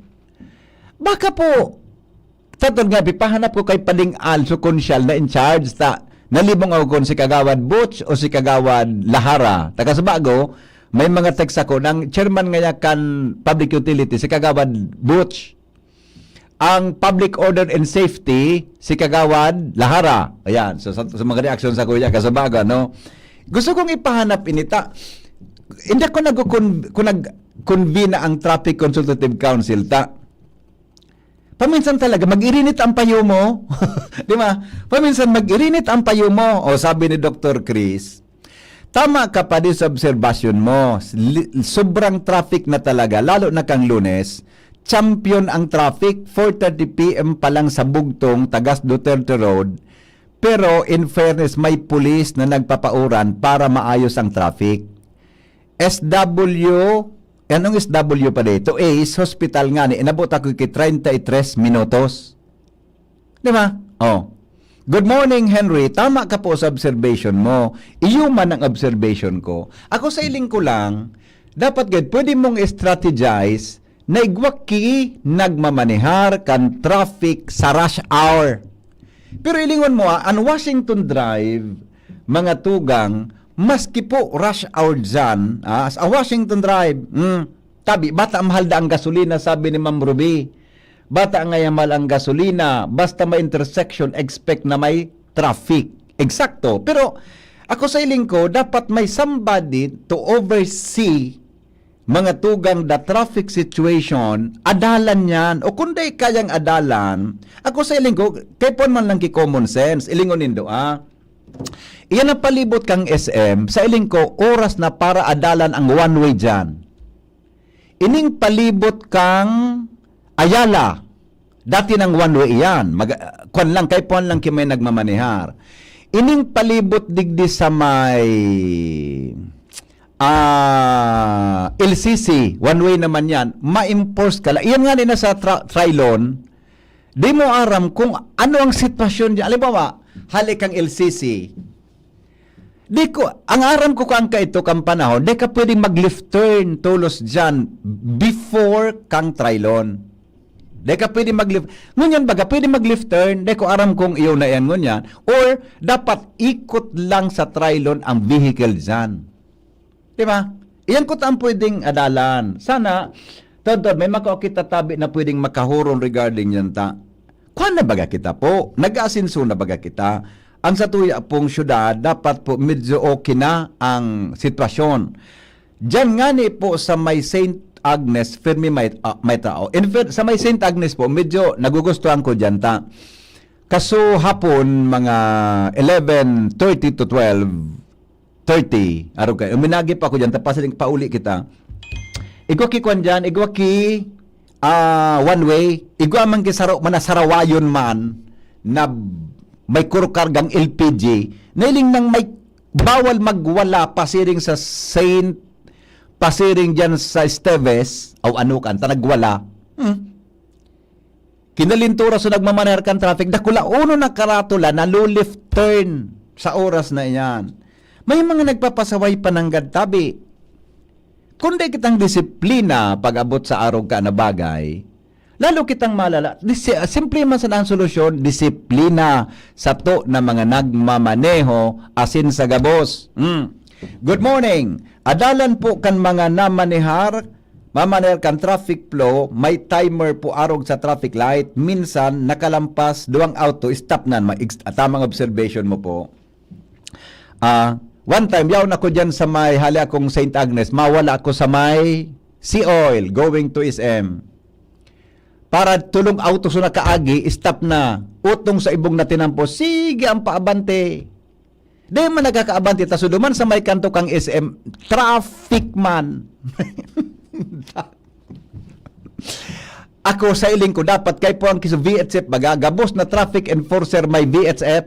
Baka po, tatod nga, pipahanap ko kay Pading Also Consial na in charge, ta, nalibong ako kung si Kagawad Butch o si Kagawad Lahara. Taga Sabago, may mga text ako, ng chairman ngaya kan public utility, si Kagawad Butch. Ang public order and safety, si Kagawad Lahara. Ayan, so sa, sa mga reaksyon sa kuya, kasabaga, no? Gusto kong ipahanap inita. Hindi ko nag-, kun nag-convene na ang Traffic Consultative Council, ta. Paminsan talaga, mag-irinit ang payo mo. Di ba? Paminsan, mag-irinit ang payo mo. O, sabi ni Doktor Chris, tama ka pa din sa obserbasyon mo. Li-, sobrang traffic na talaga, lalo na kang Lunes. Champion ang traffic, four thirty P M pa lang sa bugtong, tagas Duterte Road. Pero in fairness, may pulis na nagpapauran para maayos ang traffic. S W, anong S W pa dito? Ace Hospital nga ni, inabot ako ki treinta y tres minutos. Di ba? Oh. Good morning, Henry. Tama ka po sa observation mo. Iyo man ang observation ko. Ako sa iling ko lang, Dapat gud pwede mong strategize na igwa ki nagmamanehar kan traffic sa rush hour. Pero ilingon mo, ah, an Washington Drive, mga tugang, maski po rush hour dyan, ah, sa Washington Drive, hmm, tabi, bata mahal da ang gasolina, sabi ni Ma'am Ruby. Bata nga mahal ang gasolina, basta may intersection, expect na may traffic. Eksakto. Pero ako sa hiling ko, dapat may somebody to oversee mga tugang da traffic situation, adalan yan. O kung di kayang adalan, ako sa hiling ko, kay pon man lang ki common sense, ilingon nindo, ah. Iyan ang palibot kang S M, sa hiling ko, oras na para adalan ang one way dyan. Ining palibot kang Ayala, dati nang one way iyan. Mag, kwan lang, kay pon lang ki may nagmamanehar. Ining palibot digdi sa may, ah, L C C, one way naman yan. Ma-enforce ka lang. Iyan nga ni nasa tra-, Trilon, di mo aram kung ano ang sitwasyon diyan. Halimbawa, hali kang L C C. Di ko, ang aram ko kang kaito kang panahon, di ka pwedeng mag-left turn tolos diyan before kang Trilon. Di ka pwede mag-left. Ngunyan baga, pwede mag-left turn. Di ko aram kung iyo na yan ngunyan. Or, dapat ikot lang sa Trilon ang vehicle diyan. Di ba? Iyan ko ta ang pwedeng adalan. Sana, Tod, Tod, may makao kita tabi na pwedeng makahuron regarding yan ta. Kuan na baga kita po? Nag-aasenso na baga kita? Ang sa tuya pong syudad, dapat po medyo okay na ang sitwasyon. Diyan nga ni po sa may Saint Agnes, firme may, ah, may tao. In fact, sa may Saint Agnes po, medyo nagugustuhan ko diyan ta. Kaso hapon, mga eleven thirty to twelve thirty, arog kayo. Uminagi pa ako diyan, tapos pauli kita. Igwa ki kwan diyan, igwa ki, ah, one way, igwa man ki saro-, manasarawayon man na may kurukargang L P G, nailing nang may bawal magwala pasiring sa Saint, pasiring diyan sa Esteves, o ano kan, ta nagwala. Hmm. Kinalintura so nagmamaneho kan traffic, dakula uno na karatula na lo-left turn sa oras na iyan. May mga nagpapasaway pa nanggad tabi. Kung di kitang disiplina pag-abot sa arog ka na bagay, lalo kitang malala. Disi-, simple man sana ang solusyon, disiplina sato na mga nagmamaneho asin sa gabos. Hmm. Good morning. Adalan po kan mga namanehar, mamaneho kan traffic flow, may timer po arog sa traffic light. Minsan, nakalampas, duwang auto, stop na. Ma-, ex-, tamang observation mo po. Ah, one time, yaon ako dyan sa may hali akong Saint Agnes, mawala ako sa may Sea Oil, going to S M. Para tulong auto so nakaagi, stop na. Utong sa ibong na tinampo, sige ang paabante. Di man nakakaabante, ta so duman sa may kanto kang S M, traffic man. Ako, sa hiling ko, dapat kay po ang kiso V H F, baga, gabos na traffic enforcer may V H F.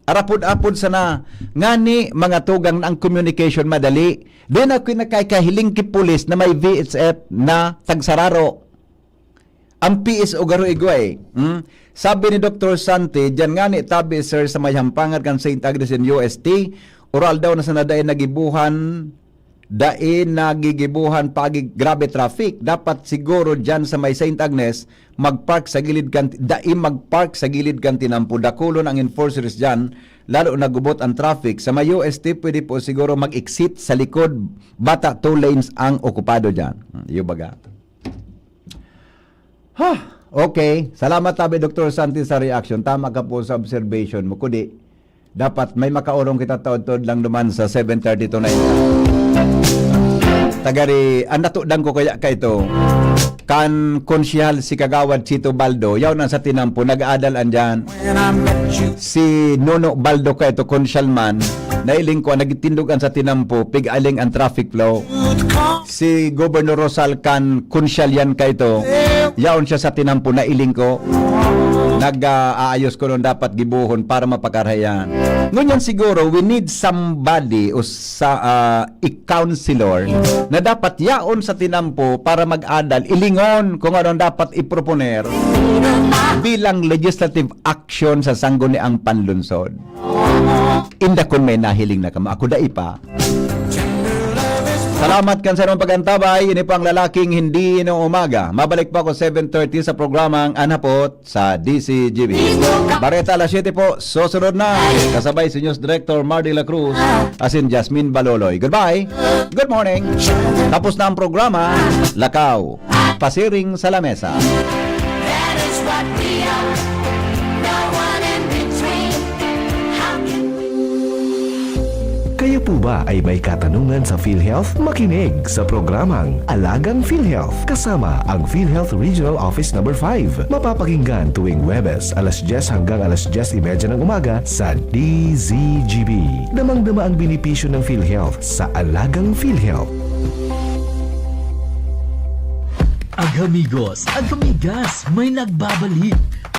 Arapod-apod sana, ngani mga tugang na ang communication madali. Di na kinakahiling ki pulis na may V H F na tagsararo. Ang P S O garo igwa eh. Hmm? Sabi ni Doktor Santi, diyan nga ni tabi, sir, sa may hampangan kan Saint Agnes and U S T, oral daw na sana dai nagibuhan, dai nagigibuhan pagi grabe traffic. Dapat siguro diyan sa may Saint Agnes, mag-park sa gilid kan, dai mag-park sa gilid kan tinampo. Dakulon ang enforcers diyan, lalo na gubot ang traffic. Sa may U S T, pwede po siguro mag-exit sa likod, bata two lanes ang okupado diyan. Hmm, iyo baga. Ha, okay. Salamat tabi, Doktor Santi, sa reaction. Tama ka po sa observation mo. Kudi, dapat may makaorong kita taod-taod lang duman sa seven thirty to nine. Tagari, ang natudan ko kaya ka ito, kan Konsyehal si Kagawad Chito Baldo, yaw na sa tinampo, nag-aadal andyan. Si Nono Baldo ka ito, Konsyehal man, nailing ko, nagtindog an sa tinampo, pig-aling ang traffic flow. Si Governor Rosal kan Konsyehal yan ka ito, yaon siya sa tinampo, nailing ko. Nag-aayos ko nun dapat gibuhon para mapakarayan. Ngunyan siguro, we need somebody o sa, ah, i-counselor na dapat yaon sa tinampo para mag-adal, ilingon kung ano ang dapat iproponer bilang legislative action sa sangguniang panlunsod. Inda kun may nahiling na kamo, ako dai pa. Salamat kan sa inyong pag-antabay. Ini po ang Lalaking Hindi Inuumaga. Mabalik po ako seven thirty sa programang An Hapot sa D Z G B. Bareta alas siyete po. Susunod na. Kasabay si News Director Mardy La Cruz asin Jasmine Baloloy. Goodbye. Good morning. Tapos na ang programa. Lakaw. Pasiring sa lamesa. That is what we are. No one in between. How can we? Kayo po ba ay may katanungan sa PhilHealth? Makinig sa programang Alagang PhilHealth kasama ang PhilHealth Regional Office Number five. Mapapakinggan tuwing Huwebes alas diyes hanggang alas diyes y media ng umaga sa D Z G B. Damang-dama ang benepisyo ng PhilHealth sa Alagang PhilHealth. Agamigos, agamigas, may nagbabalik.